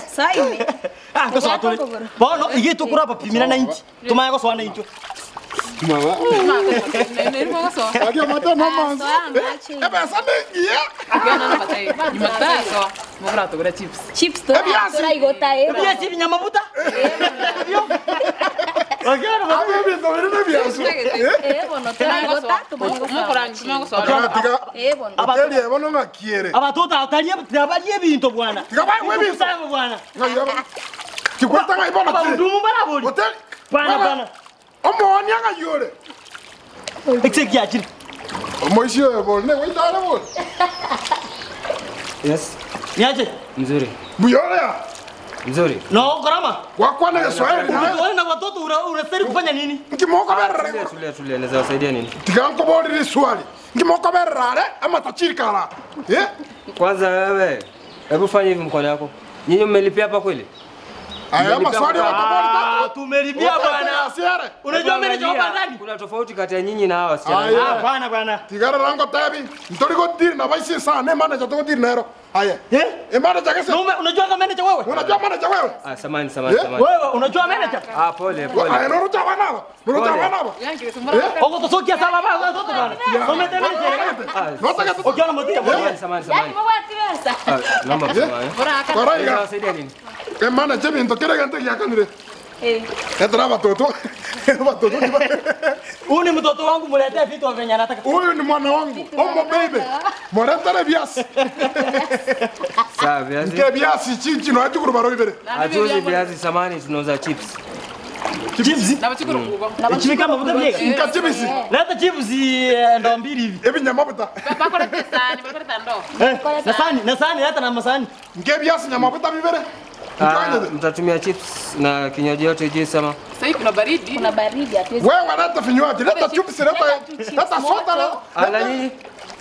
Saime. Ah, gosoa tore. Bono ige tukura bapimira 90. Tumaya gosoa 90. Mama. Akio mata no manzi. Eh, besa nengia. Jumatatu mugura tugura chips. Chips to. Turaigota eh. Ebiasi binyamabuta. Okiona Abe bintu biri nebiasu. Eh, bono turaigota Tiga tiga. Eh, bono. Abakeri ebono ngakiere. Abatoto ataria tabarie ebinto bwana. Tiga bawe ebinto. Kusanga bwana. Kikweta ngaibona. Abahudumu barabori. Hotel. Bwana bwana. Omooni angayore. Exeki achiri. Omoishi oyo ne waitare bole. Yes. Niaje? Mzuri. Buyorea. Mzuri. No, gharama. Wakwana Kiswahili. Wewe na watoto unastahili kufanya nini? Nkimoko berere. Tulia tulia, naweza wasaidia nini? Tiga nkoborire swali. Nkimoko berere ama tachirikara. Eh? Kwanza wewe, hebu fanya hivi mkono yako. Nyinyi mmelipia hapa kweli? Aya maswali Ah, Tumelipia bwana. Unajua manager hapa ndani? Kuna tofauti kati ya nyinyi na hawa wasichana. Hapana bwana. Tigara rango tebi. Ntori godiri na baisi sana manager to godiri nero. Aya. Eh? E manager kese. Unajua kama manager wewe? Unajua manager wewe? Ah, samahani samahani Eh? samahani. Wewe unajua manager? Ah, pole pole. Aya noro chawa naba. Noro Pole. chawa naba. Ogo tosokia saba baba watoto bwana. Umete manager. Ukiona motia Samahani samahani samahani. Ah, naomba msamaha. eh. Koraiga. Inawasaidia nini? E manager binto kere gente yakanire. Etera watoto. Watoto. Huyu ni mtoto wangu, mletee vitu venye anataka. Huyu ni mwana wangu. Omo baby. Moretere biasi. Sawa, viazi. Nke biasi chinchi no ajukuru baro ibere. Hatuuzi viazi, samahani, tunauza chips. Chips? Chips kama mafuta vile. Nka chips. Leta chips ndo mbili hivi. Ebi nyama buta. Eh, na sahani, na sahani leta na masahani. Nke biasi nyama buta bibere. Ah, mtatumia chips na kinywaji yote juice ama? Sasa kuna baridi. Kuna baridi hatuwezi. Wewe leta vinywaji, leta chips, leta leta soda. leta- Ah, na nyinyi?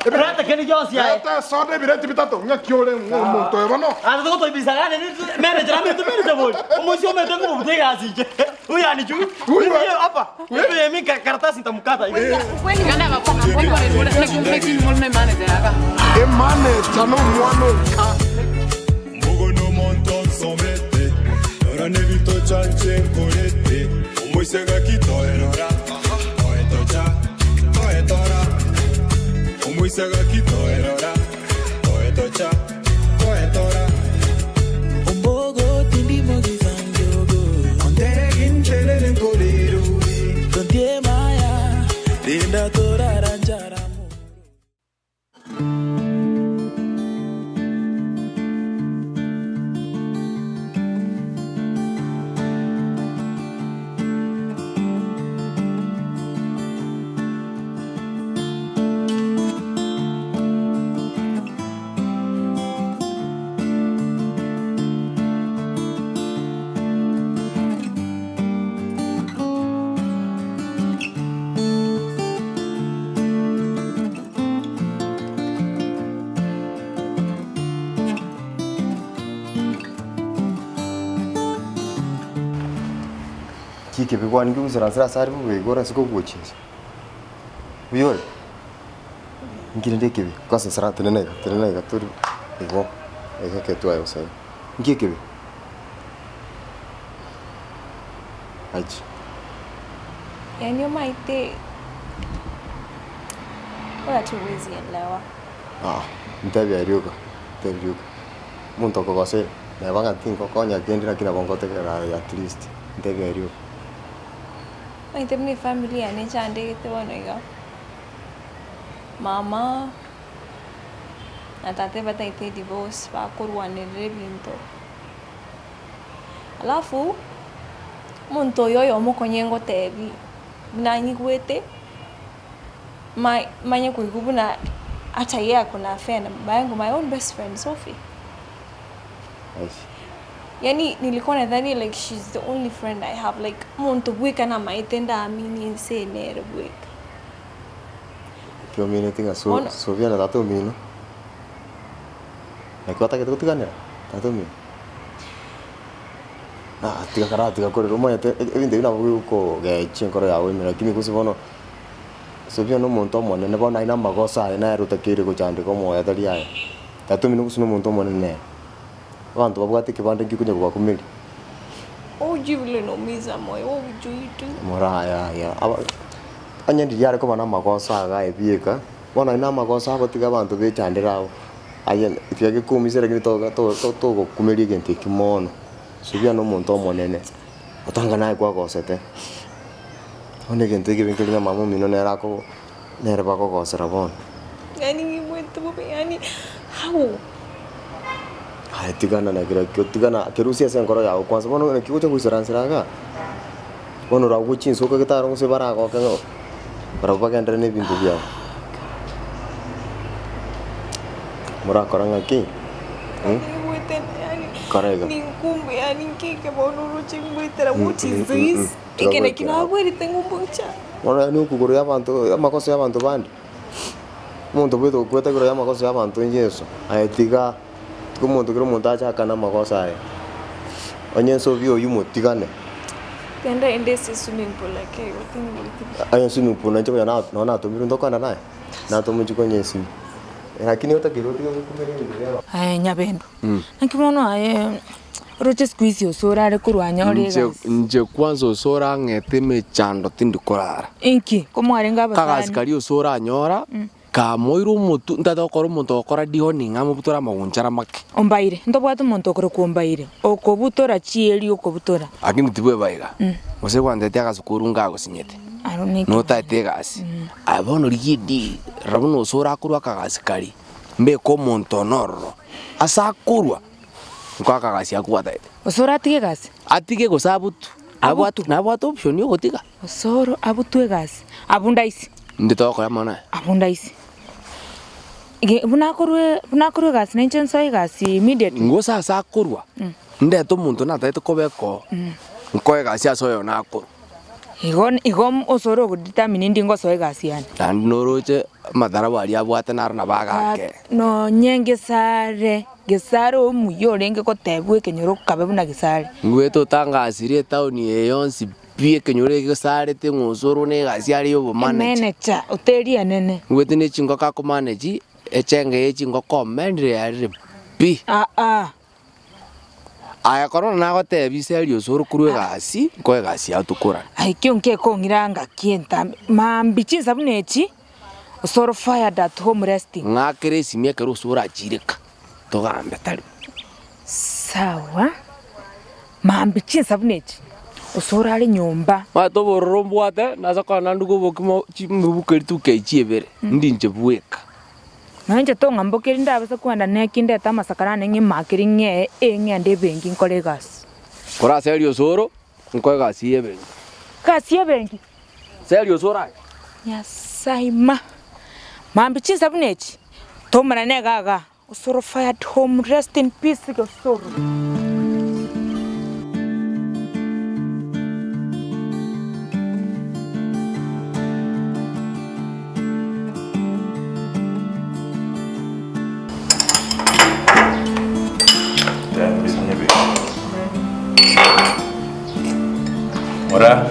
Leta Kenny Jones ya. Leta soda ibireti bitatu. Ngakiole muntu ebono. Ah, tuko toibisagane ni manager ame tu manager boy. Umosi umete nguvu mtega asije. Huyu anijui. Huyu hapa. Huyu mimi karatasi nitamkata hivi. E manager no mwana ka. Mugono monton somete Nora nevito chanche nkorete Omoisega kitoerora Toetocha, toetora Omoisega kitoerora Toetocha, toetora Ombogo tindimo gizanjogo Ontere nkoreru Tontie maya Linda torara njara Kike bigwani ngiguseransera asari bubigora siko guchinja. Uyore. Ngire ndekebe. Kwasa sara tenenega, tenenega turi. Igo. Ega ketwa yo sai. Ngikebe. Achi. Yaani umaite wewe hatuwezi elewa. Ah, ntabia riuka. Ntabia riuka. Muntu okogosera. Neba ng'ati nkokonya kende lakini nabo ngotegerera at least. Ntabia riuka. Maite mne family yane chandegete bono iga. Mama na tate bataite divorce bakorwanĩrĩra ebinto. Alafu omonto oyo oyomo okonye ngotebi buna nyigwete manye koigwa buna hata yeye akona affair na baba yangu my own best friend Sophie. Achi. Yani nilikuwa nadhani like she's the only friend I have like omonto bweka namaete ndaamini ense nere bweka. Kio mine tinga so Ono. Sofia na tata omino. Naki watagete gotiganera tata omino. Ah, tiga kara tiga korera omanyete ebinto ebi nabo bigokogechia enkoro yago ime lakini gose bono Sofia na omonto omonene bono aye na amagoso aye nere otakeire gochandeka omoyo tari aye. Tata omino gose na omonto omonene nere. Abanto babwate ekebande nkikonya kobakumeria. Hujui vile naumiza moyo, wewe hujui tu. Moraya ya aba onye ndiria are koba na amagoso aga ebieka bono aye na amagoso agotiga abanto bechandera abo aye tiga gekumisera lakini toga togokumeria egento ekio mono. Sofia na omonto omonene otanga naye kwagosete. Bono egento ekebe nkeri ng'a mama omino nere ako nere bakogosera bono. Yani ngimwete bobe yani how Aye tigana na kera kio tigana kerusia ase enkoro yago kwanza bono naki gocha goisaransera iga bono oragwe chinsoka getaro gose baragoke ng'a barabwo bagenderere na ebinto biabo. Morakora ng'aki? Ngimwete yani Kora iga. ni nkumbu yani nkike bono uruche ngwetera what is this? Tiga Ikene gwekera kinabwerete ngumbucha. Bono yaani okogoro ya abanto amakoso ya abanto bande. Omonto obwate gokweta igoro ya amakoso ya abanto Yeso, aye tiga tiga omonto kera omonto ache akane amakoso aye. Onye nsobi oywo motigane. Genda ende ase swimming pool ake igo ting'uti. Onye swimming pool nainche konya na nonye natomirwe ntokwana naye, natomochie konya esimi. Lakini otakeire otige gokumera ebinto biabo. Aye nyabendo, naki bono aye oroche siku hizi ase orare korwa anyore Inche egasi. inche kwanza ase orang'ete emechando tindi korara. Inki? Komwarenge Kagasi abasani. karia ase oranyora, kamoire omotwe, ntagete gokora omonto ogokora dehoning amobutora amagunchara make. Ombaire, ntobwate omonto okorokwa Ombaire, okobutora chieri okobutora. Lakini tibweba iga, gose gwantetia agasukuru ngagosinyete, Aro neki. notaete egasi. Aye bono rigia edeal, rora buna ase orakorwa akagasi karia, mbeke omonto one ororo, ase akorwa, nkoe akagasi akwo gwataete. Gose oratige egasi? Atige gose abutwe, nabwate nabwate option ya ogotiga. Osoro abutwe egasi, abwo ndaisi. Inde togokora amang'ana aya. Abwo ndaisi. Ge buna akorwa buna akorwa egasi nainche nsoe egasi immediately. Gose ase akorwa, ndete omonto natagete kobeka oo, nkoe egasi ase oyo nakorwa. Igo igo osoro ogodetermine ndi ngosoa egasi yane. Naende noroche amatarabu aria abwate naro nabo agake. Nonye ngesare, gesare omuya orenge gotebwa ekenyoro kabe buna gesare. Ngwete otangasirie etaoni eye yonsi pi ekenyoro eke gesarete ng'a osoro na egasi are ya obomaneja. Emeneja, hoteli enene. Ngwete ne chingoko akomanage, echenge ye chingoko omenire yarire pi. Aa. Aye korona nagotebia ise aria osoro korwa egasi, nkoe egasi yao tokorane. Aye ekio nkekong'ira ngaki entambe, maambia chinsa buna echi, osoro fired at home resting. Ng'akere esimi ekero osoro achire ka, togambe tari. Sawa, maambia chinsa buna echi, osoro are nyomba. Omanyete obororo mbwate, nase korora naende obokima chimibuko eria tukechi ebere, ndi inche bweka. Nonya inche tong'ambokeri ndabase kogenda neki ndete amasakara ane ng'imakeri ng'ee eng'ende ebenki nkore egasi. Kora ase erio osoro, nkoe egasi y'ebenki. Egasi y'ebenki? Ase erio osoro aye. Nyasae ma! Mambia chinsa buna echi, tomerane iga igaa, osoro fired home rest in peace osoro. Ora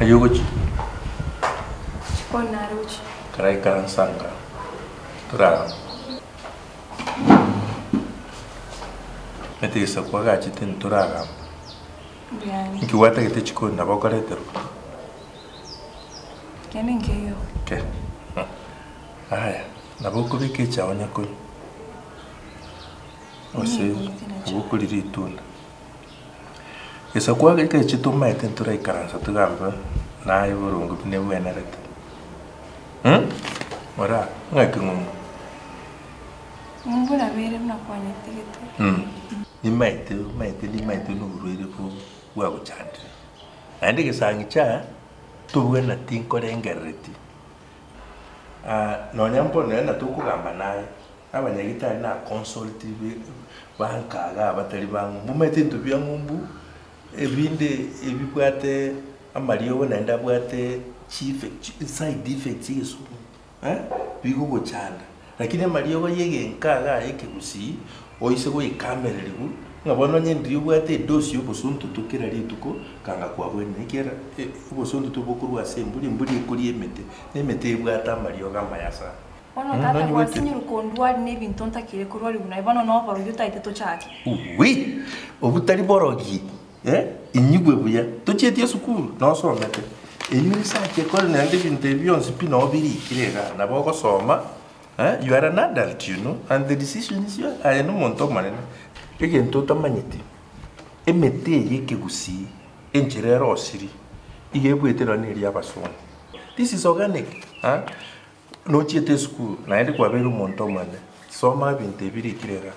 aye ogochia Chikoni naroche. Karaikaransa anga torarore. Omanyete egesaku agachete ntoragamba. Mbuya Inki gwatagete chikoni nabo okoreterwa? Kende nkeiyo. Ke. Aya, nabo okobeka echago nyakonywa. Gose nabo okoria ritunda. Gesaku agechete omanyete ntoraikaransa togambe naye boronge buna ebwenerete. Ora, ng'aki ng'umbu? Ng'umbu nabeire buna kwanyetigete. Nimaete, omaete nimaete noborwaire bwagochandire. Naende egesang'i chia tobwenereti nkorengerereti. Nonya mbono nonya tokogamba naye, abanyagitari na consult banka igaa batari ba ng'umbu. Omanyete ebinto bia ng'umbu, ebinde ebibwate amariogo naende abwate chieffect side effects egesungu bigogochanda. Lakini amariogo ya egenka igaa ya ekegusii, oise goikamereriwu, ng'a bono onye ndiria obwate edosi ya obosuntutu kera rituko, kanga kwabwenire ekiagera obosuntutu bokorwa ase emburi, emburi ekoria emete, na emete ebwate amariogo amaya sana. Bono tata Nonye gwasinyirwe kondwari na ebinto ntakire korwarigwa naye bono noborogi otagete tochake. Uwi! Obwo tari borogi, eh, inyigwe buya. Tochieti esukuru, nosomete. Eyio research ekore naende ebinto ebi bionsi pi noo birikire igaa. Nabo ogosoma, eh, you are an adult you know, and the decision is yours. Aye nomonto omonene. Egento otamanyeti, emete eye ekegusii, enchera erosiri, iga ebwete nonye na eria abasongo. This is organic, ah. Nochiete esukuru naende kwabeire omonto omonene, soma ebinto ebi birikire igaa,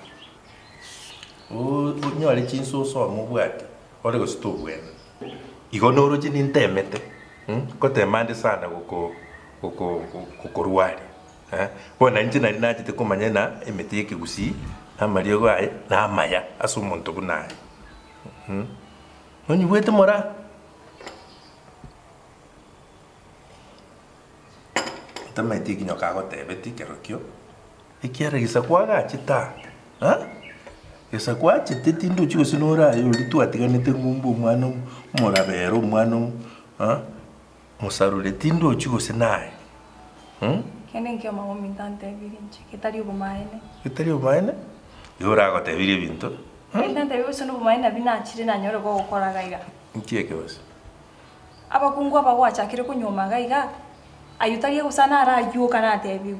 onyore chinsa osome obwate ore gose tobwene. Igo noroche nintemete, ngotema ande sana goko goko gokorwaria bono na inche nari nachete komanya ng'a emete ya ekegusii na amariogo aye na amaya ase omonto buna aye. Nonyigwete moraa? Otamaeti eki nyoka agotebetie kerokio, ekiagera gesa kwagachete aa, eh? Gesa kwachete tindochi gose nore aye oria twatiganete ng'umbu omwana omorabere omwana mosarure tindochi gose naye mh. Kende nkio mama ominto antebirie inche, getari obomaene. Getari obomaene? Igo oragotebirie ebinto? Kende antebirie gose nobomaene nabio nachire nanyore gogokora iga iga. Nki eke gose? Abakungu aba gwachakire konyuoma iga iga, ayio tari gose naro ayio oka natebiwe.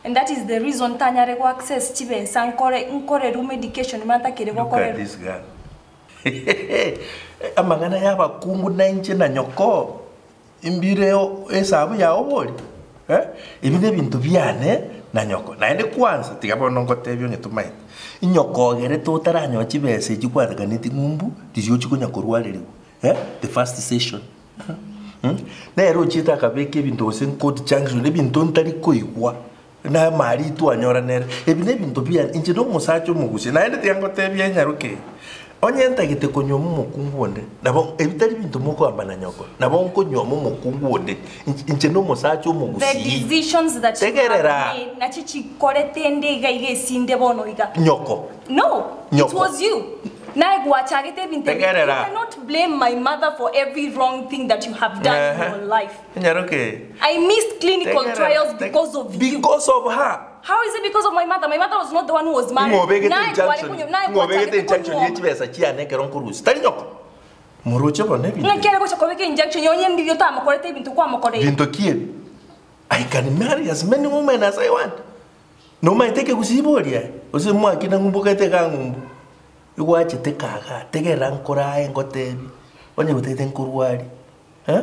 And that is the reason ntanyare go access chibesa nkore nkorerwe medication buna ntakire Look at gokorerwa. this girl. Amang'ana ya abakungu na inche na nyoko imbire esabu yao bori eh? Ebi nebinto biane na nyoko. Naende kwanza tiga bono ngotebie onye tomaete, inyoko ogerete otaranyoa chibesa echi kwateganeti ng'umbu riria ochia konya korwareriwa eh? The first session Nere ochiete akabeka ebinto gose court junction, ebinto ntari koigwa, na amari twanyora nere. Ebi na ebinto biane, inche na omosacha omogusia, naende tiga ngotebie enyaroke eye, onye ntagete konyuoma omokungu onde, nabo ebi tari binto mokoamba na nyoko, nabo nkonyuoma omokungu onde, inche inche na omosacha The omogusii. decisions that you have Tegerera! made nachi chikorete ende iga iga esinde bono iga. Nyoko. No, it Nyoko. was you. Naye gwachagete ebinto ebi. You Tegerera. cannot blame my mother for every wrong thing that you have done in Ehe. your life. Enyaroke eye. I missed clinical Tegerera. trials because of you. Because of her. How is it because of my mother? My mother was not the one who was married. Ng'o obegete Naye kware injunction, kunyo- naye ng'o obegete gwachagete injunction ye kunyuoma. chibesa chiane ekero nkorusia. Tari nyoko. Moroche bono ebinto Ng'aki are gocha kobeka injection yonye ndirio tamokorete ebinto kwamokoreire. Binto ki ebi? I can marry as many women as I want. Nomaete ekegusii boria aye, gose mwakina ng'umbu okaete iga ng'umbu, igwachete kagaa, tegerera nkore aye ngotebi, onye gotagete nkorwarie eh.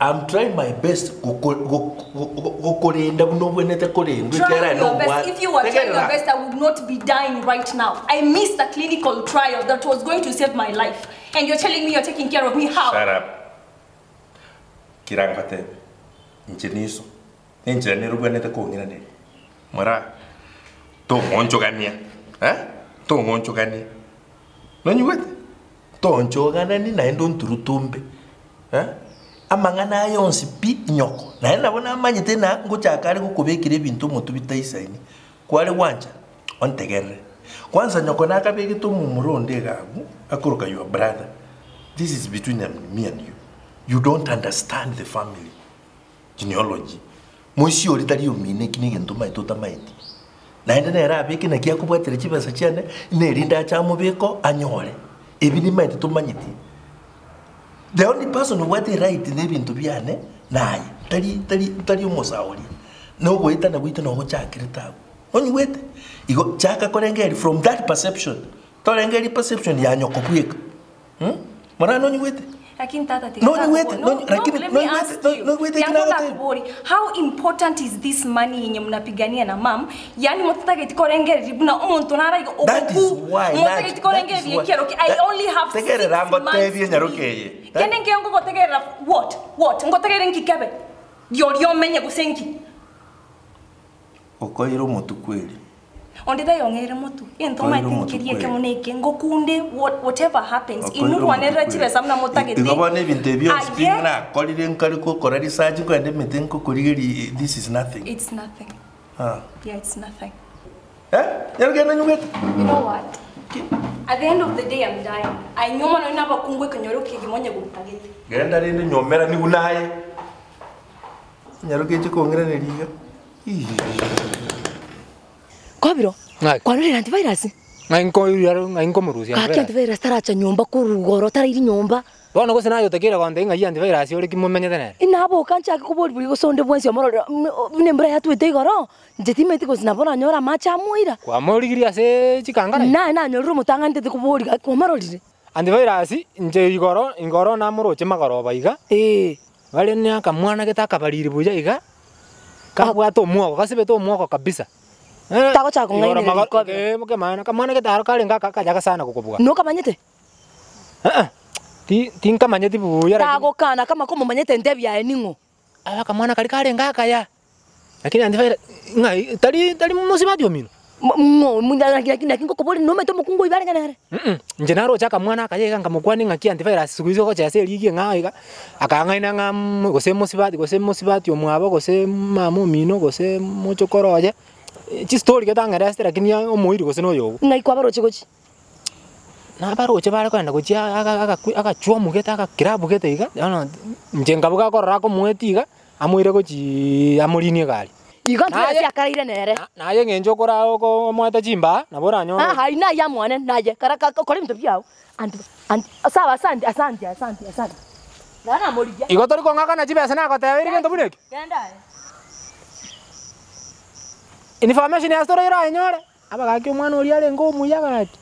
I'm trying my best goko go go gokorenda buna obwenerete korendwa ekiagera Trying aye your best. nomwana. If you were trying your Tegerera. best, I would not be dying right now. I missed a clinical trial that was going to save my life. And you're telling me you're taking care of me. How? Shut up. Kira ngotebe, inche niso, nenchera nere obwenerete kong'iraneria. Mora, tong'onchogania, eh, tong'onchogania. Nonyigwete? Toonchoganani naende onturutumbe, eh, amang'ana aya onsi pi nyoko. Naende nabo namanyete ng'a ngochaka are gokobekera ebinto omotwe bitaisaini, kware gwancha, ontegerere. Kwanza nyoko nakabegete omomura onde iga abwo, akoroka your brother, this is between me and you. You don't understand the family genealogy. Moisia oria tari omino eki negento omanyete otamaeti. Naende nere abeke naki akobwatera chibesa chiane, nerinde ache amobeke oo anyore. Ebi nimanyete tomanyeti. The only person obwate eright na ebinto biane naye, tari tari tari omosae oria. Na ogoetana gwaito nogochakirete abwo. Onyigwete? Igo chaka korengereria from that perception, torengereria perception ya nyoko bweka. Morana nonyigwete? Lakini tata tiga Nonyigwete? takubo- No, Nonyi- no, lakini let me nonyigwete? ask you. Nonyigwete eki Yangu nagotebia? nakubori, How important is this money yenye mnapigania na mam? Yani mutageti korengereria buna omonto naraiga That is why Mutageti that is korengereria why. ekero ki I only have six Tegerera months. ngotebie nyaroke eye. Kende nkiyo ngogotegerera what? What? Ngotegerere nki kebe? Yoria omenye gose nki? Okoire omotu kweri. Onde tayong'eire motu. Egento Okoire omanyete omotu nkeria kweri. ekemo na eke ngokunde what, whatever happens. Okoire Inwe omotu rwanerera kweri. chibesa buna motagete. Igo bono ebinto ebi bionsi pi Aye. nakorire nkare gokora research nkoenda emete nkokorigeria this is nothing. It's nothing. Ah. Yeah, it's nothing. Eh? Nyarugenda nyugete. You know what? At the end of the day, I'm dying. Ainyoma no n'abakungu ekenyoro kigimonye gutagete. Genda rende nyomera nigu naye. Nyaruke chikong'iraneria iga. Kobiro, kwarorire antivirus? Ng'ai nkoiru ng'ai nkomorusia Gaki antivirus taracha nyomba korugoro tarairi nyomba. Bono gose naye otakire gontebia ng'ai antivirus ore ki momenyete nere? Inaboka nchake kobori bori gose onde bwensi omorore buna embura yatwete igoro, inche timanyeti gose nabo nanyora amache amoira. Kwamorigirie ase chikangara? Naye nanyorire omotang'ani ntete kobori gaki kwamororire. Antivirus inche igoro igoro namoroche magoroba iga, bare na akamwana gete akabariri buya iga, kabwate omwogo gasibete omwogo kabisa. Tagochaka Igoro kong'ainereria mago- kobera. eh, kemana akamwana gete aro karenge aka akayaga sana gokobua. Nokamanyete? Ti tinkamanyeti buya lakini Tagokana kama komomanyete entebi yaye ning'o. Aba akamwana karia karenge akaya, lakini antivirus ng'ai tari tari mosibati omino. Ng'o lakini lakini ngokobori nomanyete omokungu oyo barenge nere. Inche naroche akamwana akaya iga nkamokwania ng'aki antivirus siku hizi ogochesa erigi eng'ao iga, akang'aina ng'a gose mosibati gose mosibati omwabo gose mama omino gose mochokoro oye, Chistori gete ang'ereste lakini omoiri gose na oyogo. Ng'ai kwabaroche gochia? Nabaroche bare kogenda gochia aga agakwi agachwomu gete agakirabu gete iga, bono inche nkabuga akorora akomoetia iga, amoire gochiiii amorinie egari. Igo ntiga akaraire nere. Naye eng'encho okora oko omoete chimbaa, nabo oranyore. Ah, ayio naye amwane, naye kara ka kora ebinto biao, anti anti sawa asante asante asante asante. Naro namorigia. Igo tori kong'akana chibesa nagotebeire gento buna ekio? Genda aye. Information ase tore orayenyore, abagaki omwana oria arenge omuya gaki.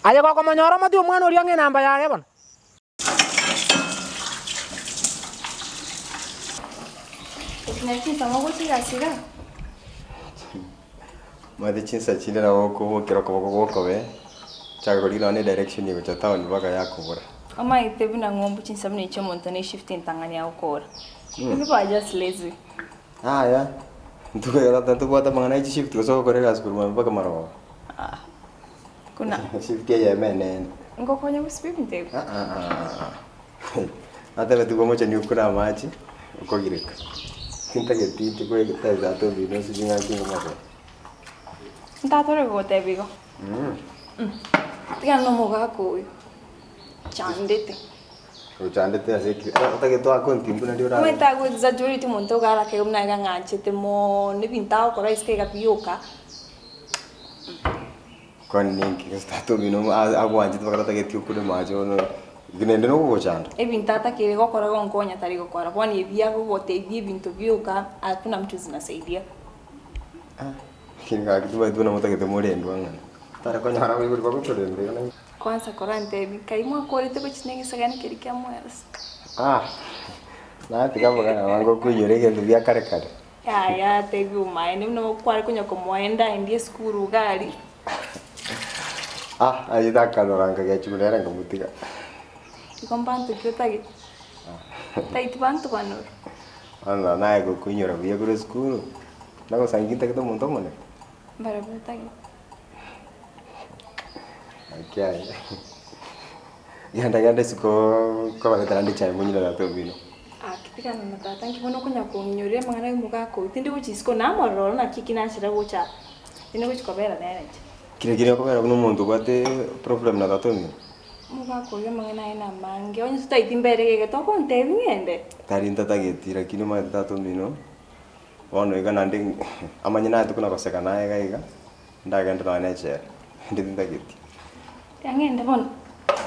Aye gokomonyora omotwe omwana oria ng'a enamba yaye bono. Omanyete chinsa chinde nabo okobokera okoboko gokobee, ochake korigia nonye na edirection gocha town mpaka yakobora. Omanyete buna ng'umbu chinsa buna echi omonto ne eshift entang'ani agokora. You people are just lazy. Yaya, intwe ntobwate amang'ana ya chishift gose ogokora egasi korwa mambia mpaka marogoba. Kuna Shift eyemo enene. ngokonya gosiba ebinto ebi. Natebetigwe omocheni okure amache, okogireka. Tintageti inche koetesa ase obino ase ching'aki ngomotebia. Ntatore gogotebia igo. Tigana na omogaka oyo, chandete. Ochandete ase ki? Otagete oake ontimbu nario orabe. Omanyete ago exaggerate omonto iga arakege buna iga ng'anchete mono ebinto agokora isiko iga bioka. Kwani ninki gose tata omino agwanchete mpaka tatageti okure amache bono naende nogogochanda. Ebinto atakeire gokora gonkonya tari gokora, bono ebi agogotebia ebinto bioka hakuna mtu zinasaidia. Lakini gaki timanyeti buna motagete morendwe ang'ana. Tari konyora abaibori bagotorenda iga naende. Kwanza korantebi, nkai mwakorete gochia na egesagane keria kia mwasi? Ah, natiga amang'ana abange okoinyora egento bia kare kare. Yaya, tebi omaene buna okware konya komoenda aendie esukuru iga aria. Ah, aye takanora nkagechigwa nere nkamotiga. Igo mbanto ki otagete? Tageti banto banore. Bono naye gokoinyora buya korwa esukuru, nagosangi ntagete omonto omonene. Mbarabwo otagete. Naki aye, genda genda isiko nkobaretera ande echae monywe na tata omino. Aki tigana na tata nki bono okonya kong'inyoria amang'ana ya omogaka oyio, tindi gochia isiko namorora oro naki eki nachera gocha aa, tindi gochia kobera nere inche. Kire kire okobera buna omonto obwate problem na tata omino? Omogaka oyio amang'ana aye namange, onye totaeti mbere iga togontebia ng'ende? Tari ntatageti lakini omanyete tata omino, bono iga naende amanye naye tokona goseka naye iga iga. Ndagende nonya nechela, inde tintageti. Tiga ng'ende bono.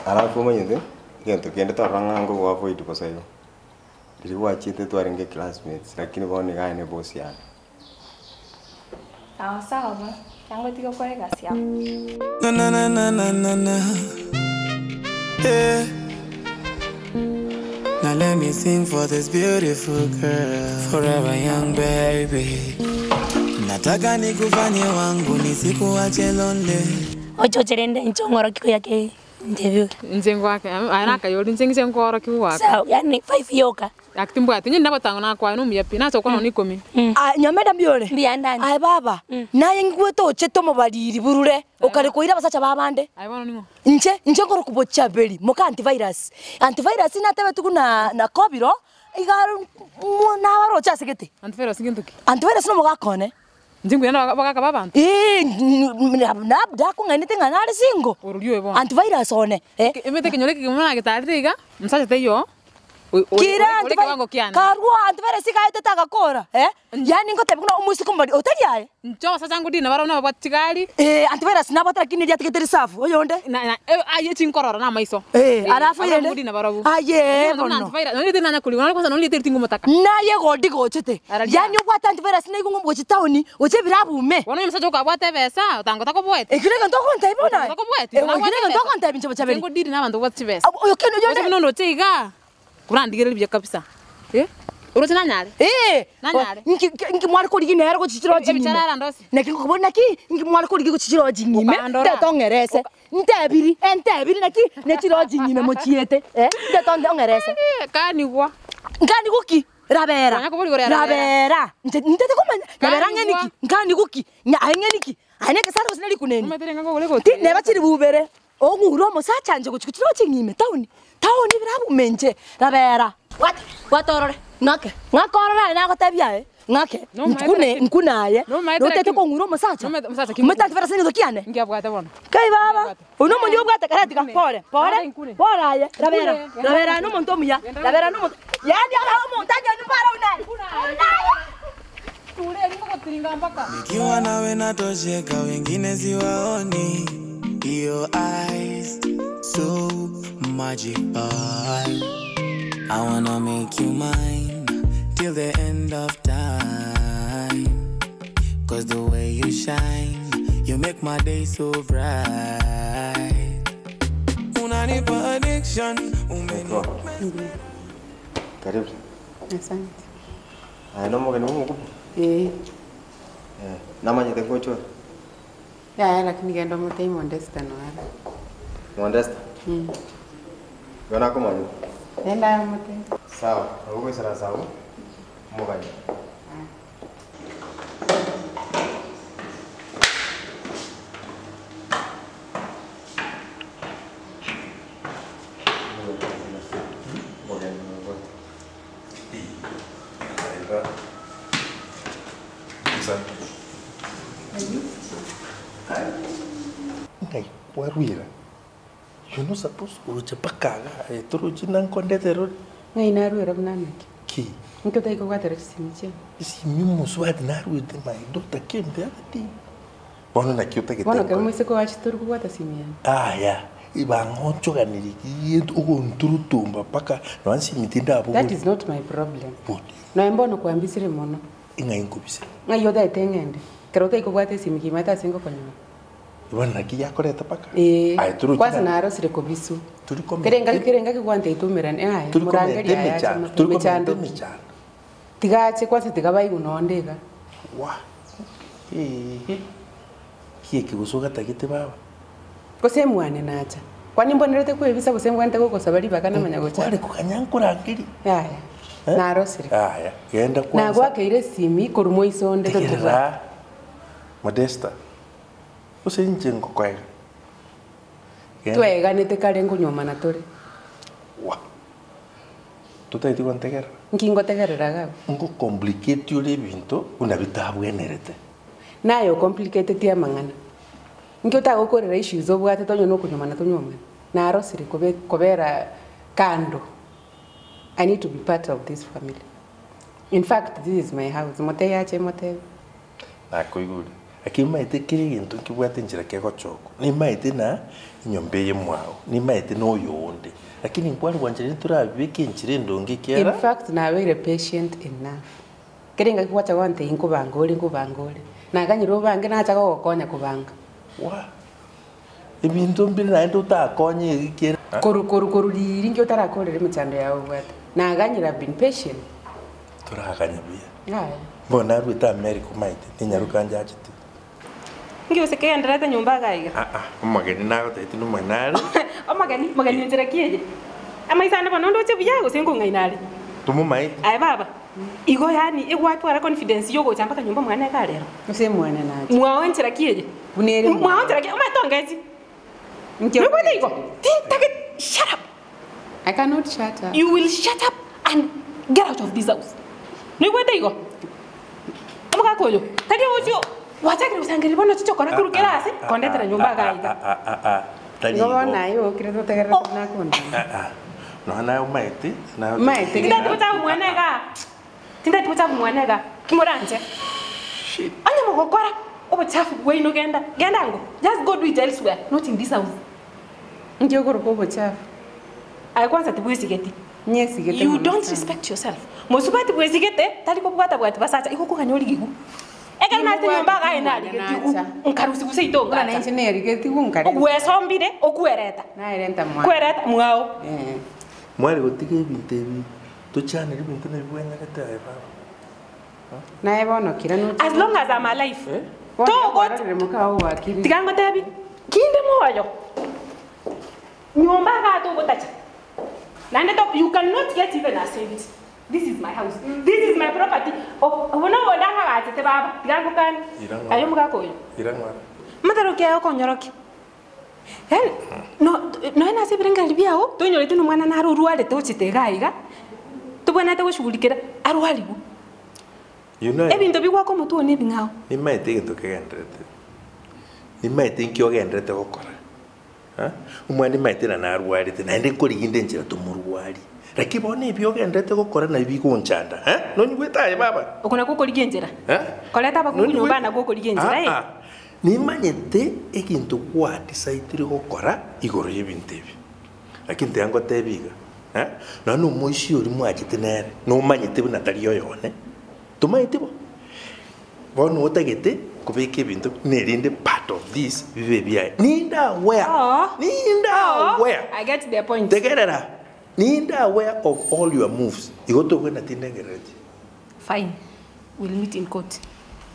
Alafu omanyete, egento kende torora ng'a ngogo avoid bosa igo. Riria gwachiete twarenge classmates lakini bono iga aye ne boss yane. Sawa sawa bono, tiga ngotige gokora egasi yao. Na na na na na na na. Yeah. Now let me sing for this beautiful girl, forever young baby. Nataka nikufanye wangu nisikuache lonely. Ochoche rende inche ong'orokia koyake interview. Inche ngoake aye nakayori inche ng'iche nkoorokia goaka. Sawa, yaani five yoka. Gaki timbwati, onye nagotango nakwane omuya pi, nacha gokwana nonya ikomi. Aye Nyomenda mbuya ore? Mbuya nde Aye baba, naye ngigwete ochete omobariri burure, okare koira abasacha b'abande. Aye bono ning'o? Inche, inche nkorokwa Bochaberi, moka antivirus. Antivirus natebetigwe buna na kobiro, iga mo nabaroche ase gete. Antivirus ngento ki? Antivirus na omogaka one. Inche nkoira na abagaka ba abanto? Eeh, labda akong'ainete ng'a nare single. Orori oyo bono. Antivirus one, eh. Emete ekenyoro eke kegima nagetarire iga, omosacha taiyo. Kira karua antivirus iga aetete agakora eh, yaani ngotebi buna omoiseke omobari otari aye. Inche abasacha ngodina barabwo nababwate chigari. Eh, antivirus nabwate lakini eria atigete reserve, oyonde. Na na aye chinkororo na amaiso. Eh, alafu eyende. Ngodina barabwo. Aye bono. Antivirus, nonye nanya korigwa, nonye kwanza nonye ritiri tingomotaka. Naye godi gochete. Yaani obwate antivirus naigo ng'o gochia town, gochia ebirabu ime. Bono onye omosacha okabwate ebesa, otango takoboeti. Ekio negento ogontebia bono aye? Otango takoboeti, Ekio negento ogontebia inche Bochaberi? Inche ngodiri na abanto babwate chibesa. Oyo kende oyonde. Gose buna ondoche igaa, korandigereria buya kabisa, eh, oroche nanyare? Ee, Nanyare? nki nki mware korigia nere gochia chiroji ng'ime? Ebichara arandosie. Naki ngokoboria naki, nki mware korigia gochia chiroji ng'ime, Okandora. ntete ong'erese, ntebiri, entebiri naki ne chiroji ng'ime mochiete, eh, ntete onde ong'erese. Kanigwa. Nkanigwa ki? Rabera, Konya kobori igoro ya rabera. rabera, inche ntete komanya, rabera ng'eni Kanigwa. ki? Nkanigwa ki? Nya aye ng'eni ki? Aye na egesare gose na rikuneni? Omanyete ring'ana nkogora egoti Ti neba chiribu ibere, Ong'ure omosacha inche gochia gochia roche ng'ime town, town birabume inche, rabera. Bwata, bwata orore, ng'ake, ng'ake orore aye nagotebia aye. Ng'ake, nkune, nkune aye, notete kong'ura omosacha, omanyete akibera ase egento kiane? Kai baba, oyio na omonto obwate kare tiga, pore, pore, pore aye, rabera, rabera aye na omonto omuya, rabera na omonto, yaani ara omonto anyore nyomba ara oyio naye, oyio naye. Nikiwa nawe natosheka, wengine siwaoni. Your eyes so magical. I wanna make you mine till the end of time. Cause the way you shine, you make my day so bright. Unanipa addiction, umeni Karibu. Asante. Aya nomogeni bwa omokubo? Eh. Eh, namanyete ngochora. Yaya lakini genda omotebie Modesta noara. Modesta? Mm. Igo nakomanya. Genda aye omotebie. Sawa, nabo ogoisaransa abwo, omogani. Ngai kwarwira you no suppose kurocha pakaga etorochi nankondetero Ng'ai narwera buna naki? Ki? Nki otari kobwatera chisimi chiane? Esimi omosubati narwete my daughter came the other day bono naki otagete Bono ekero moiseke oachete tori kobwata simi yane? Aya bang'onchoganiri ki ogonturutumba mpaka nonya nsimi tindabogori That is not my problem. Nonya mbono kwambisire mono. Ng'ai nkobisire? Ng'ai otaete ng'ende? Ekero otari kobwata esimi kimaete ase ngokonyora. Bono naki yakoreta mpaka? Ee, Aye torochi kwanza na- narosire kobiswa. Tori komenta- Kere engaki kere engaki gwanteita omerane, aya, Tori komenta morangerie aya ache emechando, mote- tori komenta emechando ki? emechando. Tiga ache kwanza tiga baigwe nonde iga. Wa, eeh, ki eke gose ogatagete baba? Gose emwane nacha. Kwani mbonerete kwebisa gose mbwenerete gogosaba ribaga namanya gocha? Kware koganya nkorangerie. Yaya, narosire. Aya, genda kwanza. Nagwakeire esimi korwa moiso onde totobwate. Tegerera, Modesta, gose inche ngokoega. Genda. Twaeganete kare nkonyuomana tore. Wa, totagete gontegerera? Nki ngotegerera iga abwo? Ngocomplicate ore ebinto buna bitabwenerete. Naye ocomplicateti amang'ana. Nki otagokorera issues obwate tonye nokonyuomana tonyuomane. Narosire kobe kobera kando. I need to be part of this family. In fact this is my house, motebie ache motebie. Nakoigure. Lakini omanyete kera egento nkebwate enchera kegochokwa, nimaete na enyomba eye mwao, nimaete na oyonde, lakini nkware gwanchera ntorabibeke enchera endonge In ekiagera. fact nabeire patient enough. Kera engaki gwacha gontebia nkobanga ore nkobanga ore, naganyire obange nacha gogokonya kobanga. Wa! Ebinto mbire naende otakonye ekiagera. Koru koru koru riiri nki otarakorera emechando yago obwate. Naganyire I've been patient. Toraganya buya. Yaya. Bono narwete America omaete, ninyaroka njachete. Nki gose kegendererete nyomba iga iga? Aa, omogeni nagotebetie nomogeni nare. Omogeni, mogeni enchera ki eye? Amaiso ane bono ndoche buya gose nkong'aina are? Tomomaeti. Aye baba, igo yaani egwatwara confidence yogocha mpaka nyomba mwane iga rero? Gose mwane nache. Mwao enchera ki eye? Buna ere mwao. Mwao enchera ki? Omanyete ongechi? Inki Nobwate igo? Tintageti, shut up! I cannot shut up. You will shut up and get out of this house. Noigwete igo? Omogaka oyo, tari ogochia gwachakire gosangereria bono chichokora korwa kera ase, kondetera nyomba iga iga. Tari Igo igo. bono aye okire totegerere buna akondana. Ah, ah. Nonya naye omaete, naye Maete Tindati gochaka mwana igaa. Tindati gochaka mwana igaa. Ki moranche? Onye mogokora obochafu bwaino genda, genda ango. Just go do it elsewhere, not in this house. Inki okoroka obochafu? Aye kwanza tibwesigeti. Nyesigete You mono don't sana. respect yourself. Mosubati bwesigete tari kobwata bwati basacha igo okoganya origigu. Ekero nache nyomba iga aye narigetigwe nkarusigwa seito Buna ngacha. nainche nerigetigwe nkarenta. Gwesombire okwereta. Naerenta mwao. Kwereta mwao. Mware gotiga ebinto ebi, tochanere ebinto nabibwenerete aye baba. Naye bono kira noche. As long as I'm alive. Bono Togot. kwarorire moka oo gwakirire. Tiga ngotebi, kinde moyo. Nyomba iga togotacha. Naende to you cannot get even a cent. This is my house. This is my property. Obo nobo ndang'agachete baba. Tiga ngokanie. Ira ng'ora. Aye omogaka oyo. Ira ng'ora. Mataro ki aye okonyorokia. Yaani no nonya nase ebirengererio biago, tonyoreti na omwana nare orwarete ochete iga iga, tobwenerete goshughulikera arwarigwe. You know, Ebinto bigwaka omotwe one ebing'ao. Nimaete egento kegenderete, nimaete nki ogenderete gokora, eh, omwana nimaete na narwarete naende nkoriginde enchera tomorwari, lakini bono ebi ogenderete gokora nabi bigonchanda, eh, nonyigwete aye baba? Oko nakwo okorigia enchera? Eh? Koreta abakungu nyomba Nonyigwete? nakwo okorigia enchera, eh? Aa, nimanyete egento gwadecidire gokora igoro y'ebinto ebi, lakini tiga ngotebi iga, eh, nonya na omoisia oria mwachete nere, nomanyete buna tari oyone, Tomaeti bo? Bono otagete kobeka ebinto buna erinde part of this bibe ebiaye. Ninde aware, ninde aware. I get the point. Tegerera, ninde aware of all your moves. Igo tobwenereti ndengerereti. Fine. We'll meet in court.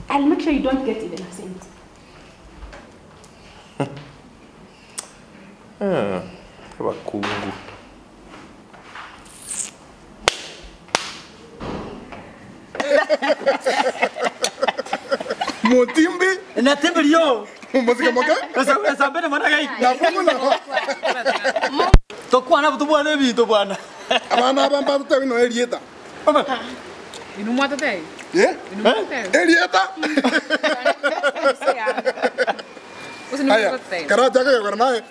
I'll make sure you don't get even a cent. Abakungu. Motimbi. Natimbi rio. Mosike moke. Esambene mwana gai. Nabungula. Tokwana butubwana ebinto bwana. Abana aba mbatotebi no erieta. Inwe mwatotebi? Eh? Erieta. Aya, karachaka yogora naye.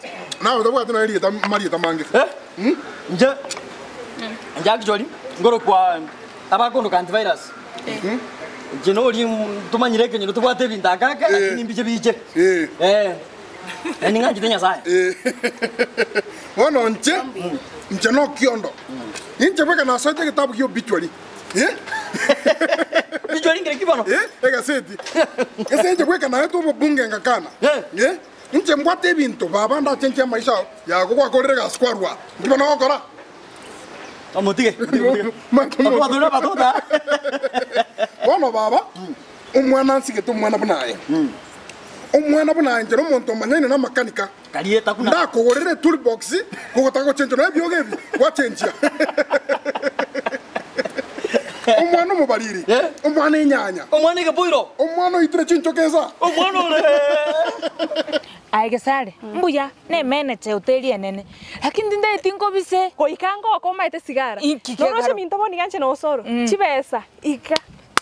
Nawe tobwati no erieta marieta mange. Eh? Nje. Nje actually ngoro kwa abakondo ka antivirus. Nje nori tumanyire ekenyoro tobwate ebinto akaka lakini mbiche biche. Eh. Yaani ng'anchete Nyasaye. Bono nche, nche no kiondo. Inche bweka nasoete egetabu kia obituary. Eh? Obituary ngere ki bono? Eh, egaseti. Ase inche bweka naetwe obobunge ngakana. Eh? Inche mbwate ebinto baba ndachenchia amaisha ao yago gwakorire egasi kwarwa. Nki bono ogokora? Omotige. Abathuri abatota. Bono baba, omwana nsigete omwana buna aye. Omwana buna aye nche nomonto omanyaine na amakanika. Karieta kuna. Ndakogorere toolbox, kogotaka gochenchia nonya ebiogo ebi, gwachenchia. Omwana omobariri, omwana enyanya. Omwana egeboiro. Omwana oitire chinchoka esa. Omwana ore. Aye Gesare, mbuya, nemenete hoteli enene, lakini tindageti nkobise. Goika ngoka omaete sigara. Inki Noro kegaro? minto bono iga inche nosoro. Chibesa, iga,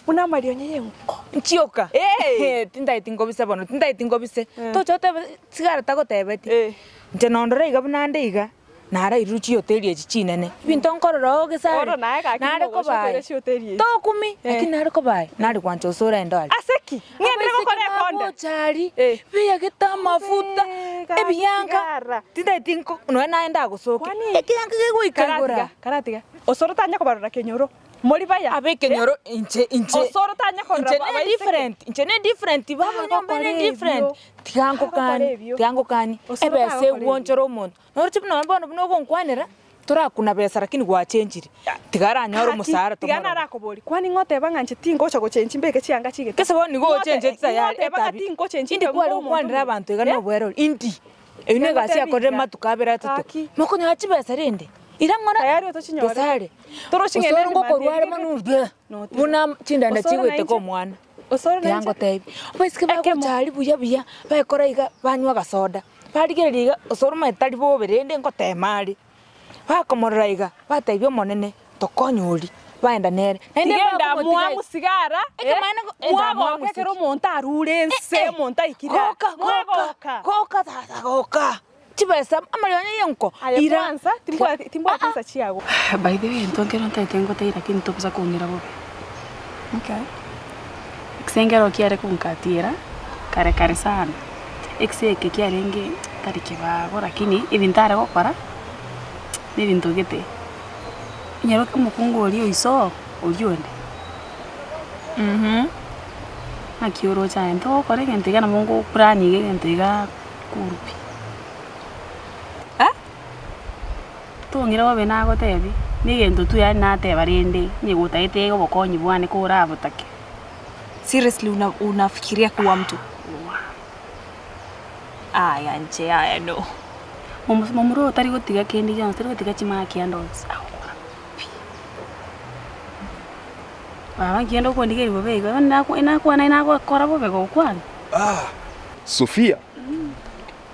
buna amarionya ya engoko. Nchioka. Eh. Tindageti nkobise bono, tindageti nkobise. Tocha otebe sigara tagotebeti. Inche nondore iga buna ande iga, narairwe chihoteli echi chinene. Ebinto nkorora oo Gesare. Bono naye gaki Nare nigo ogocha kobae. koira chihoteli echi. Tokumi, lakini nare kobae, nare gwancha osore endo aria. Ase ki? Ng'endere gokora ekonda. Gochari, beyagete amafuta, ebianka. Tindageti nko, nonya naye ndagosokia. Ekianka kegoika igoro Karatiga, aa. karatiga. Osoro tanya kobarora kenyoro. Mori baya. Abe kenyoro inche inche. Osoro tanya korora Inche ne different, inche ne different, baba nyomba ne different. Tiga nkokani, tiga nkokani. Osoro Ebesa tagokora ebio. egwonchora omonto. Noroche buna bono buna ogonkwanera, torakuna besa lakini gwachenchire. Tiga aranyore omosara Tiga tomorore. narakobori. Kwani ng'oteba ng'a inche tingocha gochenchi mbeke chianga chigete. Gese bono nigo ochencheti tayari Ng'oteba ng'a etabi. tinkochenchi Indi mbe kware omonto gokwanera omuya. abanto iga nobwerori. Indi. Eyio na egasi yakorire matuko abere atato. Mokonyora chibesa rende. Ira ng'ora. Tayari otochinyore. Gesare. Torochi ng'ende Osoro ngokorwa are mambia. mono ube. Buna chindanda Osoro chigwete nainche. kwa omwana. Osoro Tiga nainche. ngotebi. Abaiseke bagocha aria buya buya, baekora iga banywa agasoda. Barigereria iga, osoro omanyete tari bobe rende ngotema are. Bakomorora iga, batebia omonene, tokonye oria, baenda nere. Naende Tiga bakomotiga endamwamu sigara, Ekemaene endamwamu mwagoka ekero omonto arure ense, omonto aikire. Goka, goka, Mwagoka. goka tata, goka. Chibesa, amarionya ya enko, Aye ira. kwanza, timbwati timbwati nsa chiago. By the way, intwe nkero ntaete ngotebi lakini tobusa kong'ira bobe. Okay. Ekise nkero kiare konkatiera, kare kare sana, ekise eke kiarenge tari kibago lakini ebinto are gokora, na ebinto gete. Onye omokungu oria oiso, oria onde. Naki oroche aye ntogokora egento iga nabo ngoplan iga egento iga kuru pi. Tong'ira bobe nagotebi, na egento tu yaani nateba rende, onye gotagete obokonyi bwane korabotake. Seriously una, unafikiria kuwa mtu? Aya nche aya no. Momura oyo tari gotiga kende gionsi, tari gotiga chimaki ande onsi, agokora pi. Baba nkienda okondigeria bobe igo, bono nakwa nakwana nagokora bobe gokwana. Sofia.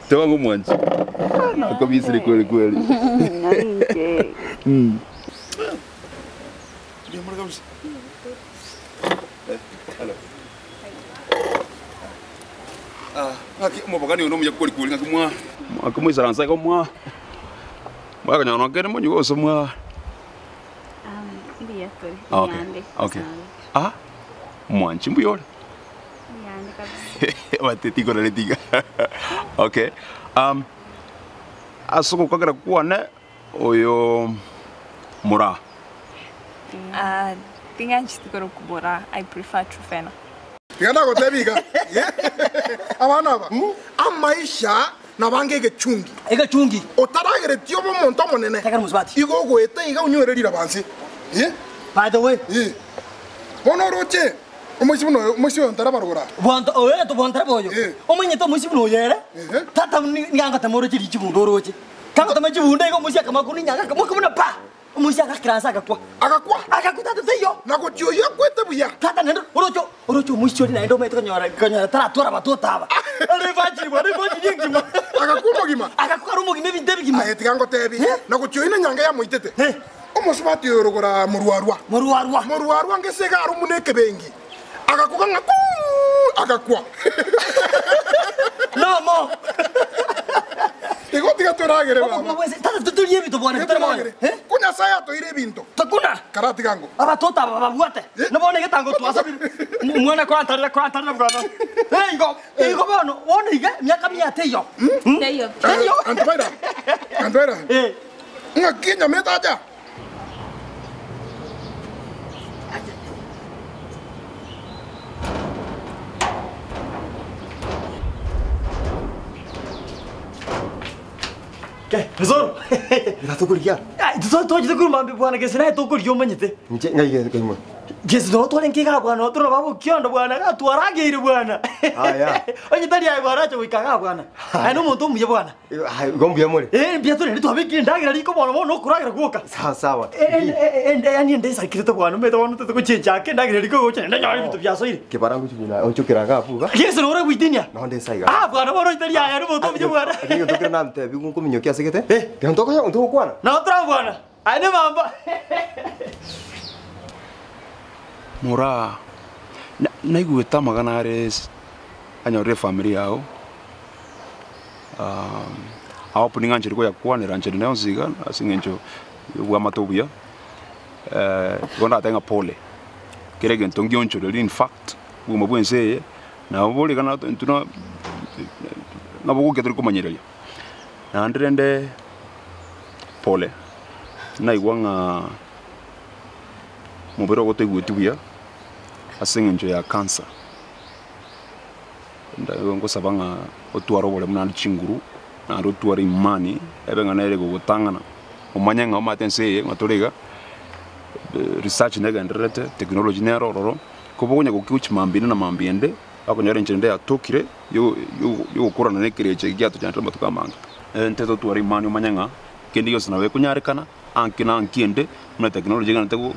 Teba ng'omwanchi. Nakobisire kweli kweli. Ndiamara kabisa. Omobogani oyo nomuya kweli kweli ng'aki mwa mwake moisaransa igo mwa mwakonyora nonye kende monywe gose mwa Mbuya tore. Okay, Mbuyande. okay. Ah, mwanchi mbuya ore? Mbuyande kabisa. Bateti korareti iga. Okay, um, ase ogokagera kwane oyo moraa. Ah, tingancheti korokubora, I prefer Trufena. Iga nagotebia iga, abana aba, amaisha nabange egechungi. Egechungi. Otarageretie obe omonto omonene. Igo ogoeta iga onywere riraba nse. By the way. Bono oroche, omoisia buna oyo, omoisia oyo ntarabarora. Bwanto oyo tobwantaraba oyo. Omanyete omoisia buna oyo ere. Tata niga ngotema oroche richibunda oroche. Kangotema chibunda igo omoisia akamakuna inyanga akamoka buna pa. Omoisia agakira ase agakwa. Agakwa? Agakwa tata taiyo. Na gochia oyio akwete buya. Tata naende oroche oroche omoisia oria naende omanyete konyora konyora taratwara abatoto aba. Ere evangeli bwana evangeli engima. Agakwa omogima? Agakwa are omogima ebinto ebigima. Aye tiga ngotebi, na gochia oyio nenyanga yamoitete. Omosubati oyo orogora morwarwa. Morwarwa. Morwarwa ngese iga are buna ekebengi. Agakuga ng'a kuu! Agakwa. Nomo. Igo tiga toragere baba. Tata totorie ebinto bwana Tiga toragere. Ko Nyasaye atoeire ebinto. Tokuna. Karatiga ango. Abatoto aba babwate. Nabo negetango twasabire. Omwana koantarera koantarera bwana. Eh igo igo bono bono iga miaka mia teiyo. Teiyo. Teiyo. Antibaira. Antibaira. Ng'aki enyama etacha? Ke, Nzoro. Iratukuria. Ai, tutochete kuruma mbi bwana gese naye tukuria omanyete. Nche ngai kaimwe. Gese no tware nkiga bwana, tuna babu kiondo bwana, gatwarageire bwana. Aya. Onye tari aye bwana acha goika ga bwana. Aye no omonto omuya bwana. Igo mbuya more. Eh, mbuya tore twabekire ndagira riko bwana bono okuragira gwoka. Sawa sawa. Eh, eh, eh, yani ndesakirete bwana, mete bono tutuguchincha ake ndagira riko gocha ndanyora ebinto byasoire. Kibarangu chibina onchokera gabuga. Gese no ore gwitinia. No ndesaiga. Ah bwana bono itari aye no omonto omuya bwana. Akiyo tokira namtebi nkominyokia asegete. Eh, ntokoya ntokwana. Na otra bwana. Aye ne mamba. Moraa, naigwete amagana are anyorire efamiri yao, I hope niga nchire koyakwanera nchire na yonsi iga ase eng'encho ya obwamate obuya, igo ndatebe ng'a pole, kera egento ngionchoreria in fact, obogima bwa ense eye, nabo bore iga intwe na nabo bogokia tori komanyereria. Naende rende pole, naigwa ng'a Omobere ogo toigweti buya ase eng'encho ya cancer. Nigo ngosaba ng'a otware oboremu naende chinguru, naende otware imani, ebe ng'a nere egogotang'ana, omanye ng'a omanyete ense eye ng'a tore iga, research negendererete, technology nere ororo, ko bokonya gokia gochia mambia ende na mambia ende, okonyora enchera ende yatokire yo- yo- yogokorana na ekerecha eki giatochandire amatuko amange. Intwe totware imani omanye ng'a kende gionsi nabo ekonyarekana. Anki na anki ende, buna technology egendererete